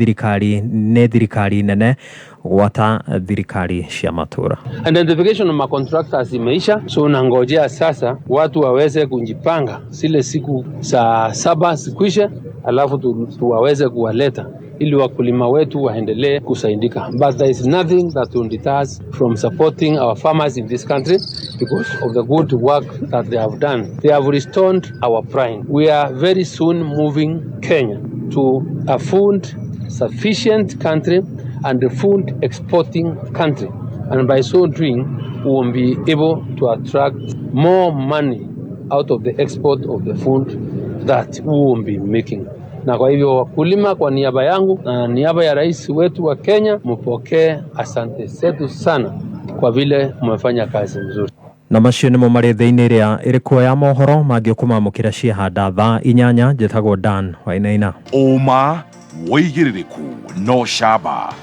thirikari nene gwata thirikari cia matũũra. Identification of macontractors imeisha, so nangojea sasa watu waweze kujipanga zile siku saa 7 zikwishe, alafu tuwaweze kuwaleta ili wakulima wetu waendelee kusaidika. But there is nothing that will deter us from supporting our farmers in this country because of the good work that they have done. They have restored our pride. We are very soon moving Kenya to a food sufficient country and a food exporting country. And by so doing, we will be able to attract more money out of the export of the food that we will be making. Na kwa hivyo wakulima, kwa niaba yangu na niaba ya rais wetu wa Kenya, mpokee asante zetu sana kwa vile mmefanya kazi nzuri. Na macio nĩmo marĩ thĩinĩ ĩrĩa ĩrĩ kuo ya mohoro mangĩ ũkũmamũkĩra ciahanda thaa 8. Njĩtagwo Dan Wainaina. Ũma, wĩigĩrĩrĩku no camba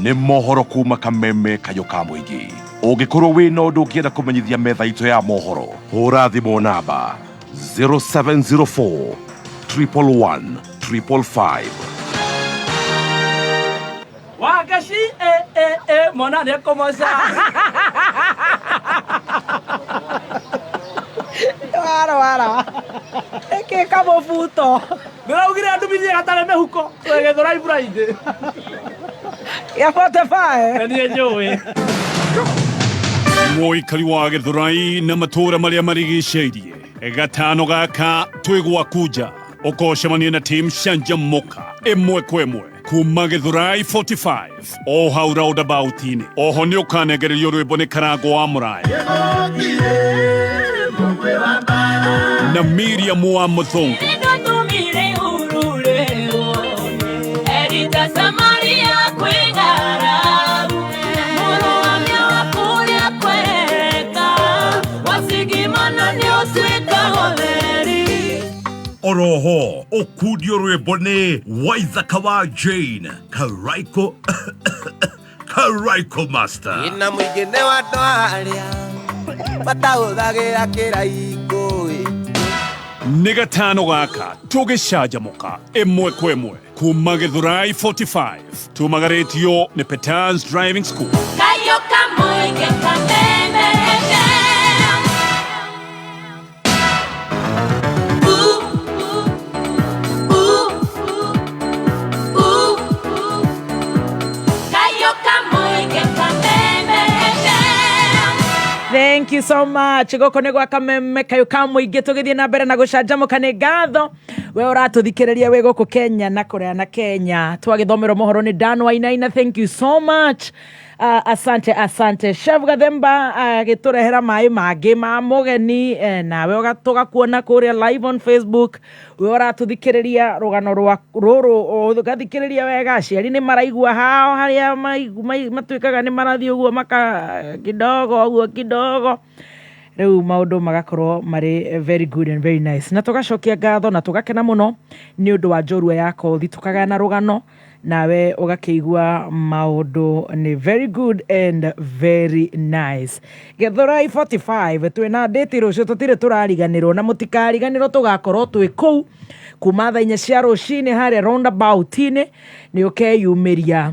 nĩ mohoro kuma kameme kayũ ka mũingĩ. Ũngĩkorwo wĩna ũndũ ũngĩenda kũmenyithia metha itũ ya mohoro, hũra thimũ namba 0704 111 555. Wagashi eh eh eh mona nĩ kũmoca. Warwara ĩkĩ kamũbuto. Ndĩraugire andumithie gatarĩ mĩhuko twegethũra ibura-inĩ. Ya 45. Na niĩ njũĩ. Mũikari wa Gĩthũrai na matũũra marĩa marigicĩirie, gatano gaka twĩ gwaku nja, ũkocemania na team Canjamũka ĩmwe kwa ĩmwe kuma Gĩthũrai 45 o hau roundabout-inĩ. Oho nĩ ũkanengererio rwĩmbo nĩ Karango wa Mũraya na Miriam wa Mũthũngũ. Nĩndwatũmire urure Erita Samaria kwĩ ng'aragu, mũrũgamia wa kũrĩa kweka wasigimana nĩũtuĩka ũtheri. Oroho ũkundio rwĩmbo nĩ Waithaka wa Jane Karaiko, Karaiko Master. Ina mũingĩ nĩ wa andũ arĩa matahũthagĩra kĩraikũ. Nĩ gatano gaka tũgĩcanjamũka ĩmwe kwa ĩmwe kuma Gĩthũrai 45, tumagarĩtio nĩ Petans Driving School. Kayũ kamũingĩ Kameme FM. Ooh, ooh, ooh, ooh. Kayũ kamũingĩ Kameme FM. Thank you so much. Gũkũ nĩ gwa Kameme kayũ ka mũingĩ, tũgĩthiĩ na mbere na gũcanjamũka. Nĩ ngatho we ũratũthikĩrĩria wĩ gũkũ Kenya na kũrĩa na Kenya. Twagĩthomerwo mohoro nĩ Dan Wainaina, thank you so much. Asante, asante Chef Gathemba agĩtũrehera maĩ mangĩ ma mũgeni, nawe tũgakuona kũrĩa live on Facebook. We ũratũthikĩrĩria rũgano rwa rũrũ, ũgathikĩrĩria wega, aciari nĩ maraigua hao harĩa matuĩkaga nĩ marathiĩ ũguo maka kidogo ũguo kidogo, rĩu maũndũ magakorwo marĩ very good and very nice, na tũgacokia ngatho na tũgakena mũno nĩ ũndũ wa njorua ya kothi, tũkagana rũgano nawe ũgakĩigua maũndũ nĩ very good and very nice. Gĩthũrai 45 twĩna ndĩti rũciũ, tũtirĩ tũrariganĩrwo na mũtikariganĩrwo, tũgakorwo twĩ kũu kuma thaa 4 cia rũcinĩ harĩa roundabout-inĩ. Nĩ ũkeyumĩria,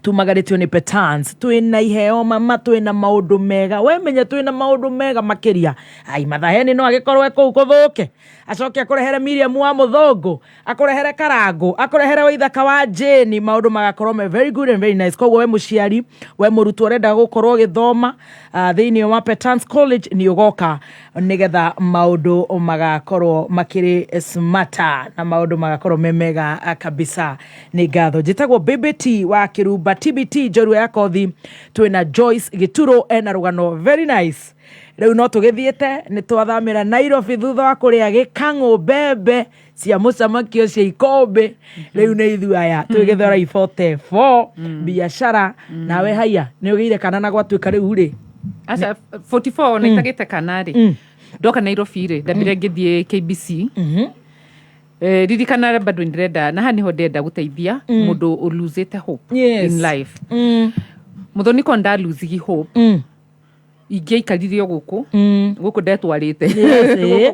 tumagarĩtio nĩ Petans. Twĩna iheo mama, twĩna maũndũ mega, we menye twĩna maũndũ mega makĩria. Ai, mathaheni no agĩkorwo e kũu kũthũke, acoke akũrehere Miriam wa Mũthũngũ, akũrehere Karango, akũrehere Waithaka wa Jane, maũndũ magakorwo me very good and very nice. Koguo we mũciari, we mũrutwo ũrenda gũkorwo ũgĩthoma thĩinĩ wa Petans College, nĩ ũgoka nĩgetha maũndũ magakorwo makĩrĩ smarter na maũndũ magakorwo me mega kabisa. Nĩ ngatho. Njĩtagwo BBT wa Kĩrumba, TBT njorua ya kothi. Twĩna Joyce Gĩturo, ena rũgano very nice. Rĩu no tũgĩthiĩte, nĩ twathamĩra Nairobi thutha wa kũrĩa gĩkang'ũ, mbembe cia mũcamakio cia ikũmbĩ. Rĩu nĩ ithuĩ aya twĩ Gĩthũrai 44 biacara. Nawe haiya, nĩ ũgĩire kana na gwatuĩka rĩu rĩ? Aca, 44 na itagĩte kana rĩ, ndoka Nairobi rĩ, ndambire ngĩthiĩ KBC. Ririkana bado ndĩrenda, na haha nĩho ndĩrenda gũteithia mũndũ ũlosete hope in life. Mũthoni ko ndalosigi hope, ingĩaikarire o gũkũ gũkũ ndetwarĩte.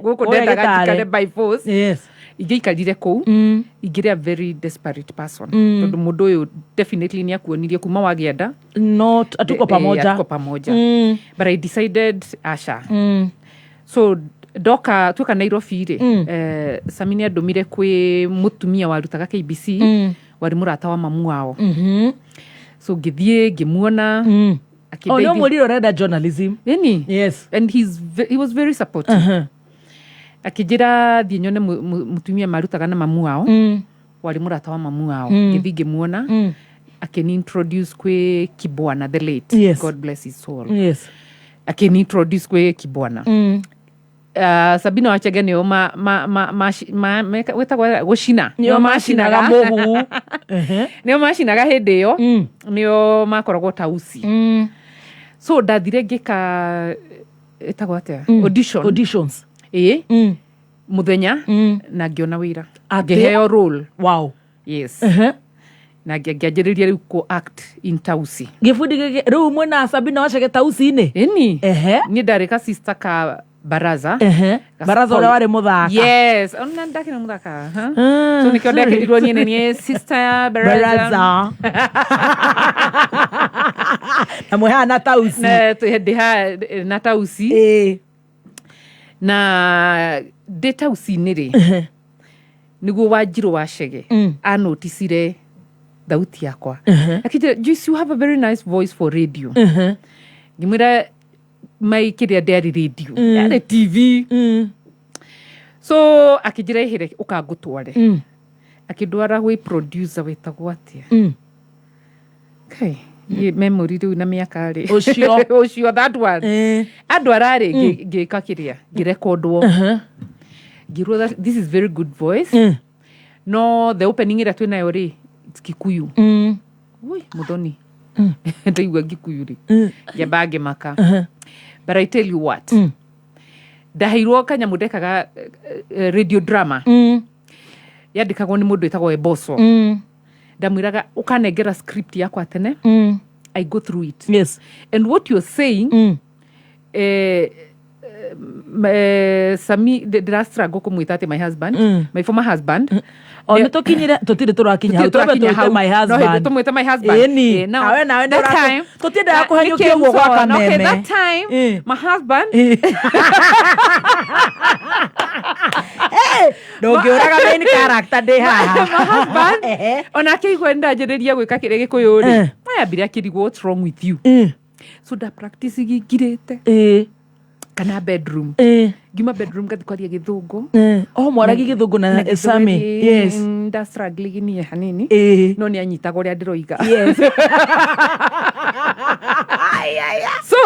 Gũkũ Kũrĩa ndendaga gĩtarĩ. njikare by force. Ingĩaikarire kũu, ingĩrĩ a very desperate person, tondũ mũndũ ũyũ definitely nĩ akuonirie kuma wagĩa nda no hatuko pamoja. Hatuko pamoja. But I decided asha. So ndoka tuoka Nairobi rĩ, Sami nĩ andũmire kwĩ mũtumia warutaga KBC, warĩ mũrata wa mamu wao. So ngĩthiĩ ngĩmuona. O nĩ ũmwĩrire ũrenda journalism? Ĩni. Yes. And he was very supportive. Akĩnjĩra thiĩ nyone mũtumia marutaga na mamu wao, warĩ mũrata wa mamu wao. Ngĩthiĩ ngĩmuona, akĩni introduce kwĩ Kibwana the late, God bless his soul. Akĩni introduce kwĩ Kibwana. Sabina Wachege nĩo wĩtagwo gũcina. Nĩo macinaga mũhu. Nĩo macinaga hĩndĩ ĩyo, nĩo makoragwo tausi. So ndathire ngĩka, ĩtagwo atĩa, audition. Auditions. Ĩĩ, mũthenya, na ngĩona wĩra. Atĩ? Ngĩheo role. Yes. Na ngĩanjĩrĩria rĩu kũ act in Tausi. Gĩbundi gĩkĩ rĩu mwĩna Sabina Wachege Tausi-inĩ? Ĩni. Niĩ ndarĩ ka sister ka Baraza. Baraza ũrĩa warĩ mũthaka. Yes, ona ndakĩrĩ mũthaka, huh? So nĩkĩo ndekĩrirwo niĩ nĩ niĩ sister Baraza. Baraza. Na mwĩ haha na Tausi. Na ndĩ haha na Tausi. Na ndĩ tauci-inĩ rĩ, nĩguo Wanjirũ wa Chege anoticire thauti yakwa, akĩnjĩra, "Joyce, you have a very nice voice for radio." Ngĩmwĩra mai kĩrĩa ndĩarĩ radio, yarĩ TV. So akĩnjĩra, "Ĩhĩre ũkangũtware." Akĩndwara gwĩ producer wĩtagwo atĩa? Kai, niĩ memory rĩu na mĩaka rĩ. Ũcio. Ũcio, that one. Andwara rĩ, ngĩka kĩrĩa, ngĩrekondwo, ngĩrwo that this is very good voice, no the opening ĩrĩa twĩnayo rĩ, it's Kikuyu. Ui, Muthoni, ndaigua Gikuyu rĩ, ngĩamba ngĩmaka. But I tell you what, ndaheirwo kanyamũ ndekaga, radio drama yandĩkagwo nĩ mũndũ wĩtagwo Eboso. Ndamwĩraga, "Ũkanengera script yakwa tene, I go through it and what you're saying." Sami, ndĩra struggle kũmwĩta atĩ my husband, my former husband. O nĩ tũkinyire, tũtirĩ tũrakinya hau. Tũtirĩ twambe tũrakinya tũĩte hau. my No hĩndĩ husband. tũmwĩte my husband. Ĩni. Eh, now, Nawe that time, tũtiendaga kũhanyũkia ũguo gwa nĩkĩ Muthoni? Okay, kameme. that time, my husband. Ndũngĩũraga main character ndĩ haha. My husband ona akĩigua ndanjĩrĩria gwĩka kĩrĩa Gĩkũyũ rĩ, ayambire akĩrigwo, "What's wrong with you?" So nda practice ngirĩte kana bedroom, ngiuma bedroom ngathi kwaria Gĩthũngũ. O mwaragi Gĩthũngũ na Sami? Yes. Nda struggling niĩ hanini, no nĩ anyitaga ũrĩa ndĩroiga. So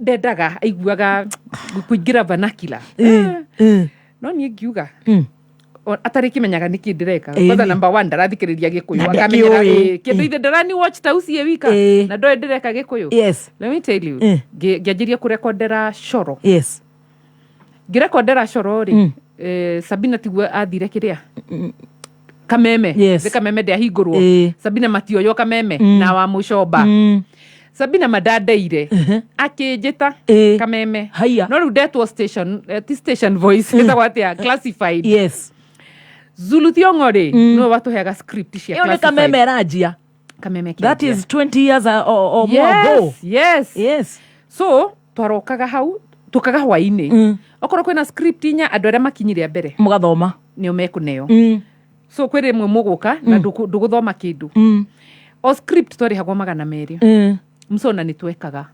ndendaga aiguaga kũingĩra vernacular, no niĩ ngiuga atarĩ kĩmenyaga nĩkĩ ndĩreka. Kwanza number one, ndarathikĩrĩria Gĩkũyũ Na akamenyera ndakĩũĩ. Kĩndũ ithe ndarani watch ta ucie wika na ndoĩ ndĩreka Gĩkũyũ. Let me tell you, ngĩanjĩria kũrekondera coro. Ngĩrekondera coro rĩ, Sabina tiguo athire kĩrĩa Kameme. Nĩ Kameme ndĩahingũrwo. Sabina matioywo Kameme na wa Mũcomba. Sabina madandeire akĩnjĩta Kameme. Haiya. No rĩu ndetwo station, ti station voice, ĩtagwo atĩa, classified. Zulu Thiongo rĩ, nĩwe watũheaga script cia Ĩyo nĩ classified. Kameme ĩranjia. Kameme That kĩanjia. is 20 years or more ago. Yes. So twarokaga hau, tũkaga hwainĩ, okorwo kwĩna script inya, andũ arĩa makinyire mbere mũgathoma. Nĩo mekũneo. So kwĩ rĩmwe mũgũka na ndũgũthoma kĩndũ. O script twarĩhagwo 200. Msona nĩ twekaga.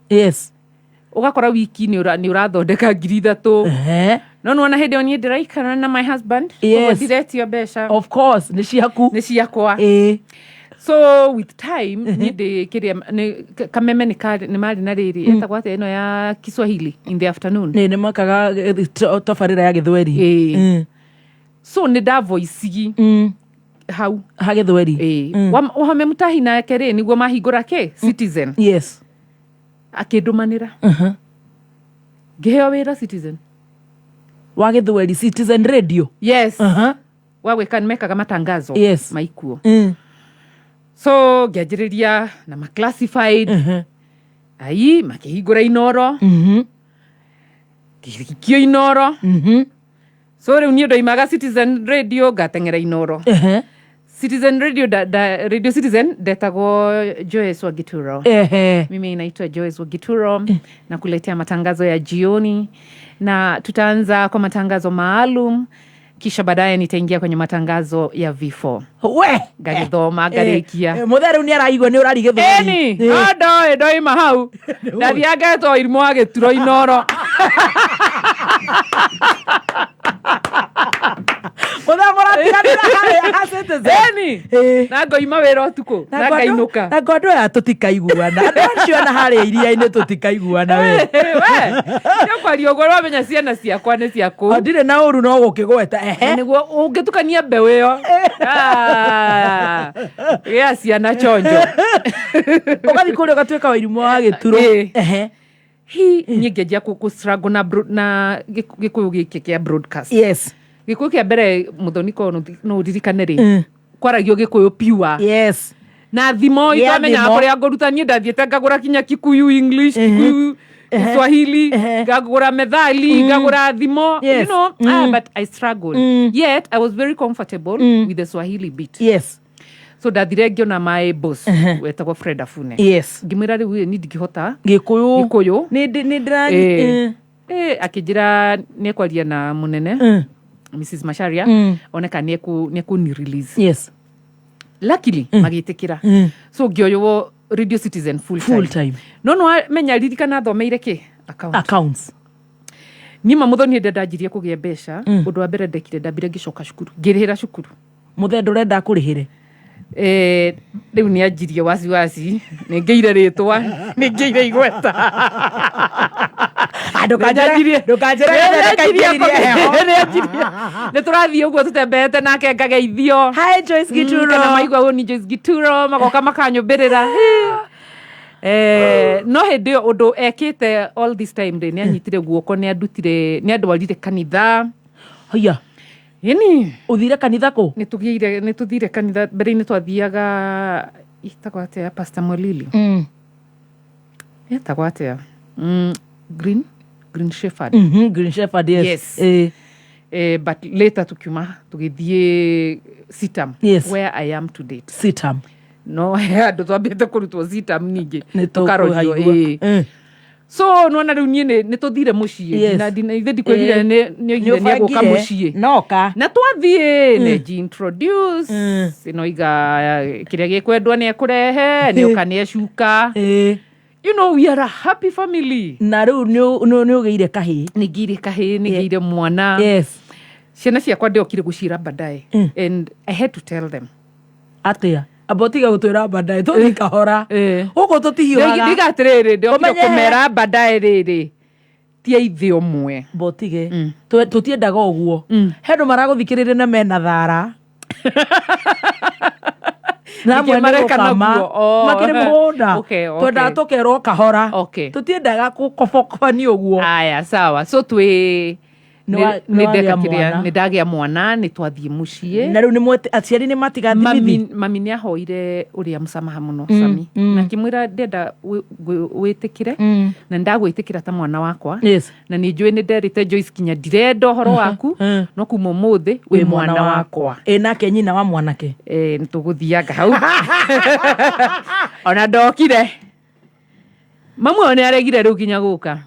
Ũgakora wiki nĩ ũrathondeka 3,000. No nĩwona hĩndĩ ĩyo niĩ ndĩraikara na my husband. Koguo ndiretio mbeca. Of course, nĩ ciaku. Nĩ ciakwa. So with time niĩ ndĩ kĩrĩa nĩ Kameme nĩ marĩ na rĩrĩ, etagwo atĩa ĩno ya Kiswahili in the afternoon? Nĩ makaga tabarĩra ya Gĩthweri. So nĩ ndavoicigi hau. Ha Gĩthweri. Wahome Mutahi nake rĩ, nĩguo mahingũra kĩ Citizen. Akĩndũmanĩra, ngĩheo wĩra Citizen. Wa Gĩthweri, Citizen Radio. Yes. Wa gwĩka, nĩ mekaga matangazo maikuo. So ngĩanjĩrĩria na maclassified, ai makĩhingũra Inoro, ngĩikio Inoro. So rĩu niĩ ndoimaga Citizen Radio ngateng'era Inoro. Citizen Radio da, Radio Citizen ndetagwo Joyce Wagituro. Mimi naitwa Joyce Wagituro na kuletea matangazo ya jioni, na tutaanza kwa matangazo maalum, kisha baadaye nitaingia kwenye matangazo ya vifo. We. Ngagĩthoma ngarĩkia. Mũthe rĩu nĩ araigua nĩ ũrari Gĩthweri. Ĩni, no ndoĩ ndoima hau ndathiaga ngetwo irimũ wa gĩturo Inoro. Mũthe mũratiganĩra harĩa ha Citizen. Ĩni, na ngoima wĩra ũtukũ na ngainũka. Na ngo andũ aya tũtikaiguana, andũ acio na harĩa iria-inĩ tũtikaiguana we. We nĩkwaria ũguo, wamenya ciana ciakwa nĩ ciakũ. Ndirĩ na ũru no gũkĩgweta ehe. Na nĩguo ũngĩtukania mbeũ ĩyo. Ah, gĩa ciana chonjo. Ũgathiĩ kũrĩa ũgatuĩka wa irimũ wa gĩturo. Ehe. Hi niĩ ngĩanjia kũ struggle na Gĩkũyũ gĩkĩ kĩa broadcast. Gĩkũyũ kĩa mbere, Mũthoni, ko no ũririkane rĩ, kwaragio Gĩkũyũ pure. Na thimo. Gĩa Itamenyaga thimo. kũrĩa ngũruta. Niĩ ndathiĩte ngagũra kinya Kikuyu English, Kikuyu Swahili, ngagũra methali, ngagũra thimo. But I struggled. Yet I was very comfortable with the Swahili bit. So ndathire ngĩona my boss wetagwo Fred Afune. Ngĩmwĩra, "Rĩu ĩ, niĩ ndingĩhota Gĩkũyũ." Gĩkũyũ. Nĩ ndĩra. Akĩnjĩra nĩ ekwaria na mũnene Mrs Macharia, one kana nĩ ekũni release. Luckily magĩtĩkĩra, so ngĩoywo Radio Citizen full Full time. time. No nĩwamenya, ririkana thomeire kĩ? Account. Accounts. Niĩ ma mũthoni, hĩndĩ ndanjirie kũgĩa mbeca, ũndũ wa mbere ndekire, ndambire ngĩcoka cukuru, ngĩrĩhĩra cukuru. Mũthee ndũrenda akũrĩhĩre? Rĩu nĩ anjirie wasiwasi, nĩ ngĩire rĩtwa, nĩ ngĩire igweta. Ndũkanjĩre ndũkaingĩrie heho. Nĩ tũrathiĩ ũguo tũtembeete nake ngageithio. Hi, Joyce Gituro. Kana maigua ũũ ni Joyce Gituro, magoka makanyũmbĩrĩra. No hĩndĩ ĩyo ũndũ ekĩte all this time rĩ, nĩ anyitire guoko, nĩ andutire, nĩ andwarire kanitha. Haya. Ĩni. Ũthire kanitha kũ? Nĩ tũthire kanitha. Mbere-inĩ twathiaga itagwo atĩa ya Pastor Mwalili, yetagwo atĩa? Green Shepherd. Green Shepherd, yes. Yes. But later tukiuma tũgĩthiĩ CITAM, where I am to date. CITAM. No he andũ twambĩte kũrutwo CITAM ningĩ Nĩ tũkarorio. tũkũhaigua. So nona rĩu niĩ nĩ tũthire mũciĩ. Ithe ndikwĩrire, nĩ oigire nĩ egũka Nĩ ũbangire. mũciĩ. Noka. Na twathiĩ nĩ introduce ĩno iga kĩrĩa gĩkwendwo nĩ ekũrehe, nĩ oka, nĩ ecuka. You know we are a happy family. Na rĩu nĩ ũgĩire kahĩĩ? Nĩ ngĩire kahĩĩ, nĩ ngĩire mwana. Ciana ciakwa ndĩokire gũciĩra baadaye, and I had to tell them. Atĩa? Amba ũtige gũtwĩra baadaye, tũthiĩ kahora gũkũ, tũtihiũhaga. Ndiga atĩrĩrĩ, ndĩokire Ũmenye kũmera baadaye rĩrĩ ti aithe ũmwe. Mbotige, tũtiendaga ũguo. He andũ maragũthikĩrĩria na mena thara na amwe Nĩkĩ nĩ mareka gũkama naguo? Oh. makĩrĩ mũgũnda. Twendaga tũkerwo kahora. Tũtiendaga gũkobokobanio ũguo. Aya, sawa. So twĩ Nĩ nĩ ndeka wagĩa kĩrĩa mwana. nĩ ndagĩa mwana, nĩ twathiĩ mũciĩ. Na rĩu aciari nĩ matiga mami, thimithi? Mami nĩ ahoire ũrĩa mũsamaha mũno, Sami, na akĩmwĩra ndenda wĩtĩkĩre na ndagwĩtĩkĩra ta mwana wakwa, na nĩ njũĩ nĩ nderĩte Joyce kinya ndirenda ũhoro waku, no kuma ũmũthĩ wĩ mwana wakwa. Ĩ nake nyina wa mwanake? Nĩ tũgũthianga hau. Ona ndokire, mamu ũyũ nĩ aregire rĩu nginya gũka.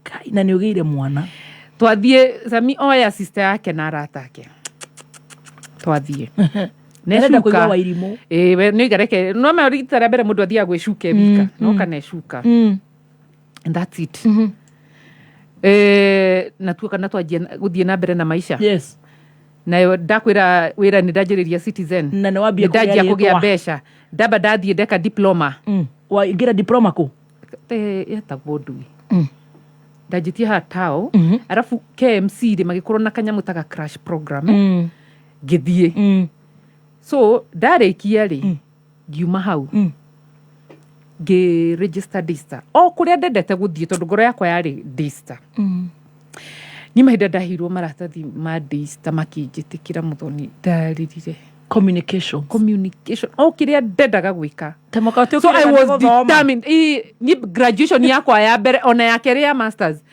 Kai, na nĩ ũgĩire mwana. Twathiĩ, Sami oya sister yake na arata ake, twathiĩ. Ndarenda kũigua Wairimũ. Ĩĩ, we nĩ igareke no ma rita rĩa mbere mũndũ athiaga gwĩcuka wika, no kana ecuka, and that's it. Na tuoka na twanjia gũthiĩ na mbere na maisha. Nayo ndakwĩra wĩra nĩ ndanjĩrĩria Citizen. Na nĩ wambia Nĩ ndanjia kũgĩa kũgĩa rĩtwa. mbeca, ndamba ndathiĩ ndeka diploma. Waingĩra diploma kũ? Yetagwo ndui, ndanjĩtie haha tao, arabu KMC rĩ magĩkorwo na kanyamũ taga crash program, ngĩthiĩ. So ndarĩkia rĩ, ngiuma hau, ngĩ register Daystar o kũrĩa ndendete gũthiĩ, tondũ ngoro yakwa yarĩ Daystar. Niĩ mahinda ndaheirwo maratathi ma Daystar makĩnjĩtĩkĩra, mũthoni, ndarĩrire. Communication. Communication, o kĩrĩa ndendaga gwĩka. Temaka. So I was determined. Niĩ graduation yakwa ya mbere ona ya kerĩ ya masters,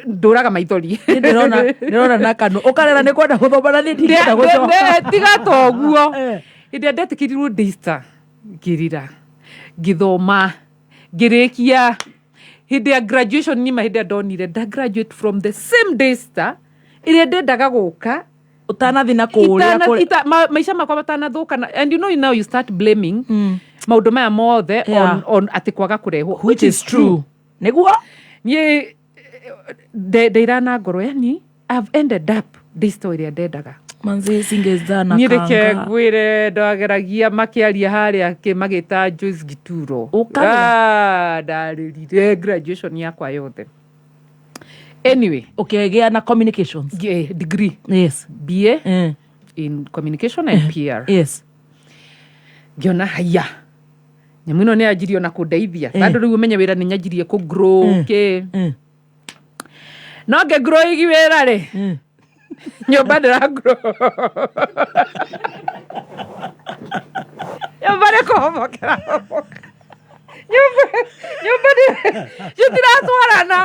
ndũraga maithori. Ndĩrona na kanua ũkarera nĩ kwenda gũthoma na niĩ ndingĩenda gũcoka. Tiga toguo. Hĩndĩ ĩrĩa ndetĩkĩrirwo Daystar, ngĩrĩra, ngĩthoma, ngĩrĩkia. Hĩndĩ ya graduation nima, hĩndĩ ĩrĩa ndonire nda graduate from the same Daystar ĩrĩa ndendaga gũka. Ũtanathi na kũrĩa Maica makwa matanathũka and you know now you start blaming maũndũ maya mothe on atĩ kwaga kũrehwo. Which is true, nĩguo. Niĩ ndeira na ngoro, yani I've ended up Daystar ĩrĩa ndendaga. Manzi singezana. Niĩ reke ngwĩre, ndageragia makĩaria harĩa magĩta Joyce Gituro. Ũkarĩra? Ah, ndarĩrire graduation yakwa yothe. Anyway. Ũkĩgĩa na communications. Degree. BA in communication and PR. Ngĩona haya, nyamũ ĩno nĩ yanjirie ona kũndeithia, tondũ rĩu ũmenye wĩra nĩ nyanjirie kũ grow kĩ no ngĩ grow igi wĩra rĩ, nyũmba ndĩra grow, nyũmba nĩ kũhomokera homoka. Nyũmba citiratwarana.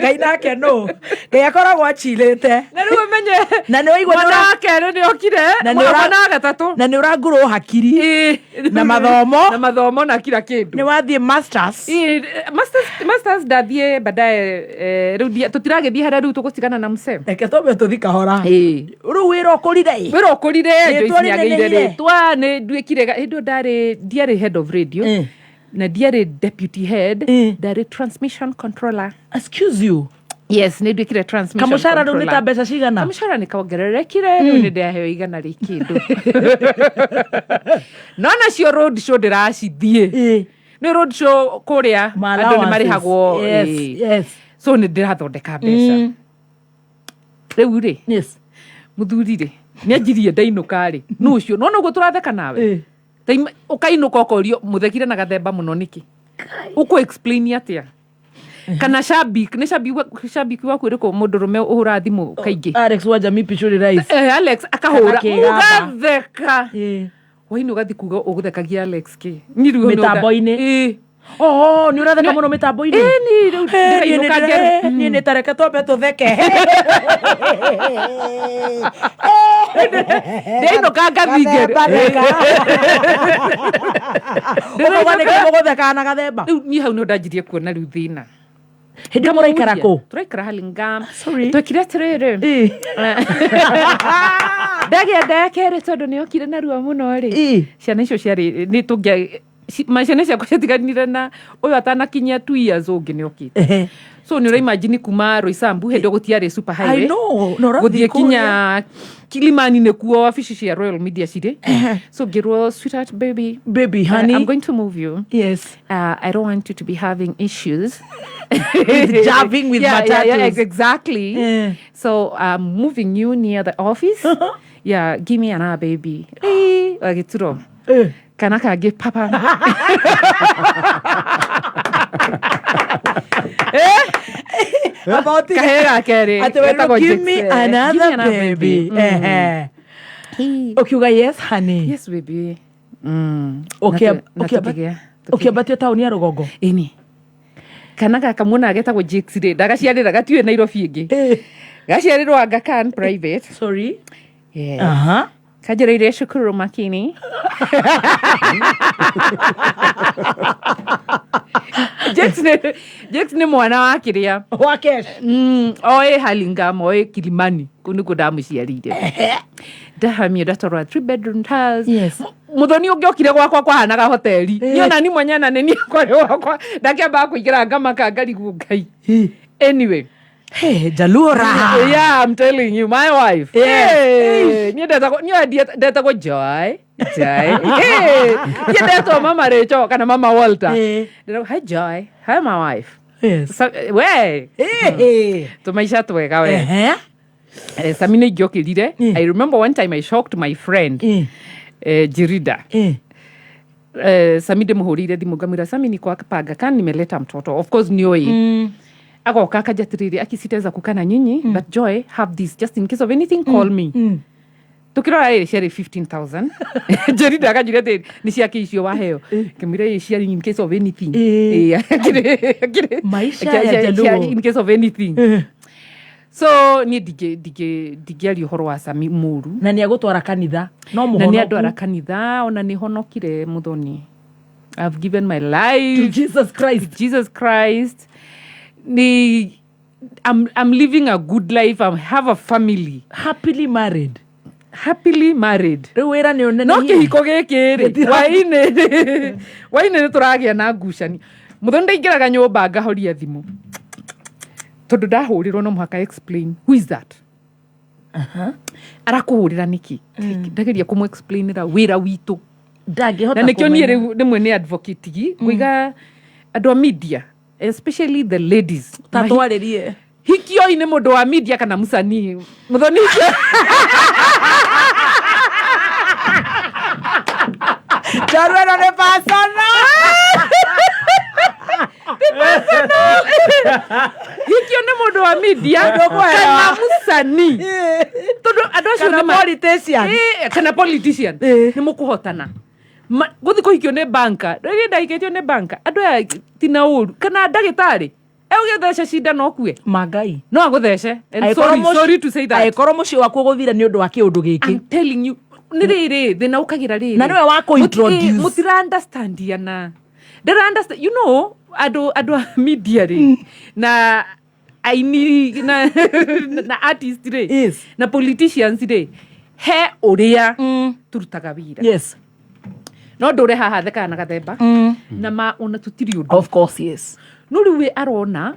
Ngai nake nũ Ngai akoragwo acilĩte. Na rĩu ũmenye na nĩ waigua mwana wa kerĩ nĩ okire, na nĩ mwana wa gatatũ, na nĩ ũrangurwo hakiri na mathomo na mathomo na kila kĩndũ. Nĩ wathiĩ masters. Ĩ, masters ndathiĩ baadaye, rĩu tũtiragĩthiĩ harĩa rĩu tũgũtigana na mse. Reke twambe tũthi kahora. Rĩu wĩra ũkũrire ĩ? Wĩra ũkũrire. Rĩtwa Joyce nĩagĩire rĩnenehire. rĩtwa, nĩ nduĩkire hĩndĩ ĩyo ndarĩ ndiarĩ head of radio na ndiarĩ deputy head, ndarĩ transmission controller. Excuse you? Yes, nĩ nduĩkire transmission Kamũcara rĩu nĩ ta controller. mbeca cigana? Kamũcara nĩ kongererekire, rĩu nĩ ndaheo 100 rĩ kĩndũ, no nacio road show ndĩracithiĩ, nĩ road show kũrĩa Ma andũ nĩ allowances. marĩhagwo. So nĩ ndĩrathondeka mbeca rĩu rĩ. Mũthuri rĩ, nĩ anjirie ndainũka rĩ, nũ ũcio nona ũguo tũratheka nawe. Ũkainũka ũkorio mũthekire na gathemba mũno nĩkĩ, ũkũ explain atĩa? Kana shabik nĩ shabiki waku ũrĩkũ mũndũrũme ũhũra thimũ kaingĩ? Alex wa Jamii Pichuri Rice. Alex akahũra. Akĩgamba. Mũgatheka waini, ũgathi kuga ũgũthekagia Alex kĩ? Niĩ rĩu Mĩtambo-inĩ. Oh, nĩ ũratheka mũno mĩtambo-inĩ. Ĩni, rĩu ndĩrainũka niĩ nĩ tareke twambe tũtheke. Ndĩrainũka ngathi Gathemba theka. Ũkauga nĩkĩ mũgũthekaga na gathemba? Rĩu niĩ hau nĩ ndanjirie kuona rĩu thĩna. Hĩndĩ ĩyo mũraikara kũ? Tũraikara Hurlingham. Twekire atĩrĩrĩ, ndagĩa nda ya kerĩ tondũ nĩ okire narua mũno rĩ, ciana icio ciarĩ nĩ tũngĩa ciana ciakwa ciatiganire na ũyũ atanakinyia 2 years ũngĩ nĩ okĩte. So nĩ ũraimagine kuma Roysambu, hĩndĩ ĩyo gũtiarĩ super highway, I know, na ũrathiĩ gũthiĩ kinya Kilimani nĩkuo wabici cia Royal Media cirĩ. So ngĩrwo, "Sweetheart, baby, Baby, honey. I'm going to move you. Yes. I don't want you to be having issues With jabbing with Yeah, matatus. exactly. So I'm moving you near the office. Yeah, give me another baby." Eh, wagĩturo kana kangĩ papa. About Kahee ga kerĩ Atĩ werirwo, getagwo "Give me Jakes, give me another another baby." baby. Ehe. Ũkiuga, "Yes, honey." "Yes, baby." Na Ũkĩambatio taũni ya rũgongo. Ĩni, kana gaka muona getagwo Jakes rĩ, ndagaciarĩra gatiũĩ Nairobi ĩngĩ, gaciarĩrwo Aga Khan private. Sorry. Yes. Aha. Kanjĩrĩire cukuru makini. Jakes nĩ mwana wa kĩrĩa wa Kesh. Oĩ Hurlingham, oĩ Kilimani, kũu nĩkuo ndamũciarĩire. Ndahamio ndatwarwo three bedroom house. Yes. Muthoni ũngĩokire gwakwa kwahanaga hoteli. Niĩ ona ni mwenyewe na nĩ niĩ kwarĩ gwakwa ndakĩambaga kũingĩra ngamaka ngarigwo Ngai. Anyway. Hey, Jaluo raha. Yeah, I'm telling you, my wife. Yes. Hey, niĩ ndetagwo niĩ ndetagwo Joy. Joy. Hey, niĩ ndetwo Mama Rachel kana Mama Walter. Ndĩrauga, "Hi Joy, hi my wife." Yes. So, we. Hey. Tũmaica twega we. Ehe. Sami nĩ ingĩokĩrire. I remember one time I shocked my friend. Jirida. Sami ndĩmũhũrĩire thimũ ngamwĩra, "Sami, niko hapa Aga Khan, nimeleta mtoto." Of course nĩoĩ. Agoka akaja atĩrĩrĩ, akisitaweza kukaa na nyinyi, but Joy, have this just in case of anything, call me. Tukirora rĩ, ciarĩ 15,000. Jerida akanjĩra atĩ nĩ ciake icio waheo, ngĩmwĩra ĩ ciarĩ in case of anything. Ĩ, Maisha ya Jaluo. In case of anything. So niĩ ndingĩaria ũhoro wa Sami mũru. Na nĩ agũtwara kanitha no Na nĩ mũhonoku. andwara kanitha, ona nĩ honokire mũthoni. I've given my life To Jesus Christ. To Jesus Christ. Ni I'm living a good life. I have a family. Happily married. Happily married. Rĩu wĩra nĩ ũnene. No kĩhiko gĩkĩ rĩ, wainĩ nĩ tũragĩa na ngucanio. Mũthoni ndaingĩraga nyũmba ngahoria thimũ tondũ ndahũrĩrwo no mũhaka explain who is that, arakũhũrĩra nĩkĩ. Ndageria kũmũ explainĩra wĩra witũ. Ndangĩhota Na nĩkĩo niĩ kũmenya. rĩu rĩmwe nĩ advocate gi ngũiga andũ a media, especially the ladies, Ta twarĩrie. Hikioi nĩ mũndũ wa media kana mũcanii mũthoni. Njorua ĩno nĩ personal. Hikio nĩ mũndũ wa media Ũndũ ũkũhewa. kana mũcanii, tondũ andũ acio Kana nĩ politician. Kana politician, nĩ mũkũhotana. Gũthiĩ kũhikio nĩ banka rĩrĩ ndahikĩtio nĩ banka andũ aya tina ũru kana ndagĩtarĩ egũgĩtheca cindano ũkue mangai no agũthece. And sorry, sorry to say that. Angĩkorwo mũciĩ waku ũgũthira nĩ ũndũ wa kĩũndũ gĩkĩ. I'm telling you, nĩ rĩrĩ thĩna ũkagĩra rĩrĩ. Na nĩwe wa kũ-introduce. Mũtira understandiana, ndĩra understand, you know, andũ a media rĩ, na aini na artist rĩ, na politicians rĩ, he ũrĩa tũrutaga wĩra. No ndũre haha thekaga na gathemba na ma ona tũtirĩ ũndũ. Of course, yes. No rĩu we arona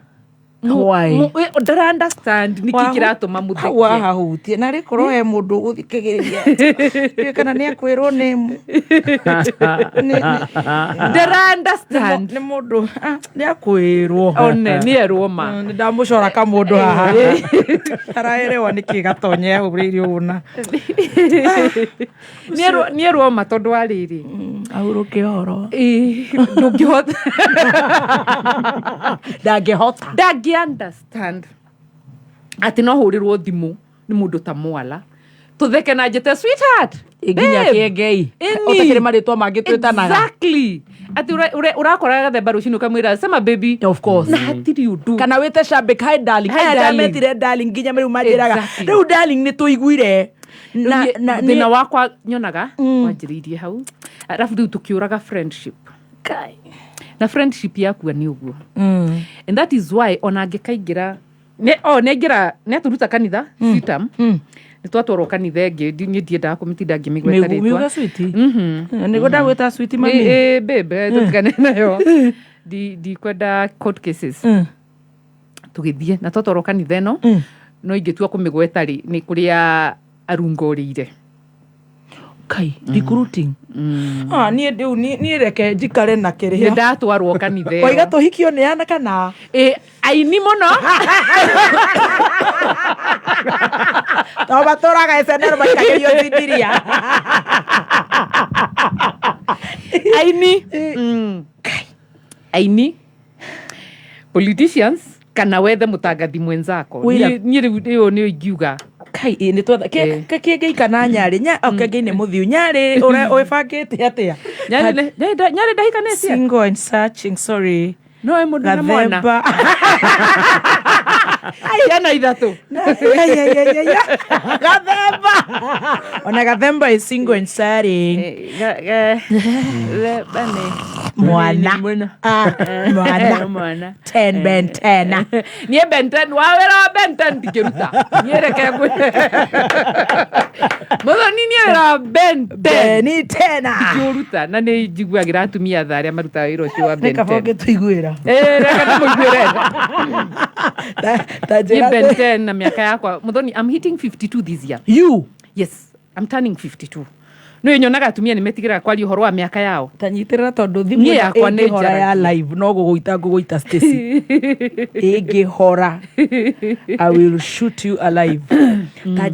Why? Ndara understand nĩkĩ kĩratũma Hau mũtheke. Wahahutie na rĩkorwo he mũndũ ũgũthikagĩrĩria. Ndiũĩ kana nĩ akwĩrwo nĩ Ndara understand. Nĩ mũndũ nĩ akwĩrwo. One nĩ erwo ma. Nĩ ndamũcora kamũndũ haha araerewa nĩkĩ gatonye ahũrĩire ũguo na Nĩ erwo ma tondũ wa rĩrĩ ahurũke ũhoro. Ndũngĩhota. Ndangĩhota. Ndangĩ understand atĩ no hũrĩrwo thimũ nĩ mũndũ ta mwala tũtheke na njĩte sweetheart, Nginya babe. kĩengei. Ĩni. Ũtakĩrĩ marĩtwa mangĩ twĩtanaga. Exactly, atĩ ũrakora gathemba rũcinĩ ũkamwĩra sema baby. Of course. Na hatirĩ ũndũ. Kana wĩte Shabik, hi darling. Hi, Aya darling. ndametire darling nginya rĩu manjĩraga Exactly. rĩu darling nĩ tũiguire na na Thĩna wakwa nyonaga wanjĩrĩirie hau, arabu rĩu tũkĩũraga friendship na friendship yakua nĩ ũguo. And that is why ona angĩkaingĩra o nĩaingĩra nĩatũruta kanitha CITAM, nĩ twatwarwo kanitha ĩngĩ, niĩ ndiendaga kũmĩtinda ngĩmĩgweta rĩtwa. Miuga sweetie. Nĩguo ndagwĩta sweetie mami. Ĩ, babe, tũtigane nayo. Ndikwenda court cases. Tũgĩthiĩ na twatwarwo kanitha ĩno, no ingĩtua kũmĩgweta rĩ, nĩ kũrĩa arungorĩire. Kai recruiting. Ah, niĩ rĩu niĩ reke njikare na Nĩ kĩrĩa ndatwarwo kanitha ĩyo. Waiga tũhikio nĩ ana kana Ĩ, aini mũno. To matũraga SNL maikagĩrio thindiria. Aini. Aini, politicians, kana wethe mũtangathi mwenzako. Wĩra- Niĩ rĩu ĩyo nĩyo ingiuga. Kai ĩ, nĩ twetha kĩengei kana nyarĩ nya o kĩengei nĩ mũthiu nyarĩ wĩbangĩte atĩa? Nyarĩ ndahikanĩtie. Single and searching, sorry. No ĩ mũndũ na mwana. Gathemba. Ciana ithatũ. Gathemba ona Gathemba is single and searching. Mwana. Ah, mwana. Mwana. Ten ben ten. Niĩ Ben 10 wa wĩra wa Ben 10 ndingĩruta. Niĩ reke ngwĩre mũthoni, niĩ wĩra wa Ben 10 Beni tena. Ndingĩũruta na nĩ njiguagĩra atumia tha arĩa marutaga wĩra ũcio wa Nĩ Ben kaba 10. ũngĩtũiguĩra. Ĩ, reke ndĩmũiguĩre Ta Niĩ njĩra Ben 10 na mĩaka yakwa mũthoni, I'm hitting 52 this year. You? Yes, I'm turning 52. Nĩ nyonaga atumia nĩ metigĩraga kwaria ũhoro wa mĩaka yao. Ta nyitĩrĩra tondũ thimũ Niĩ ĩno yakwa nĩ ĩngĩhora ya njaragia. live no gũgũita ngũgũita Stacy ĩngĩhora I will shoot you alive. Ta njĩra.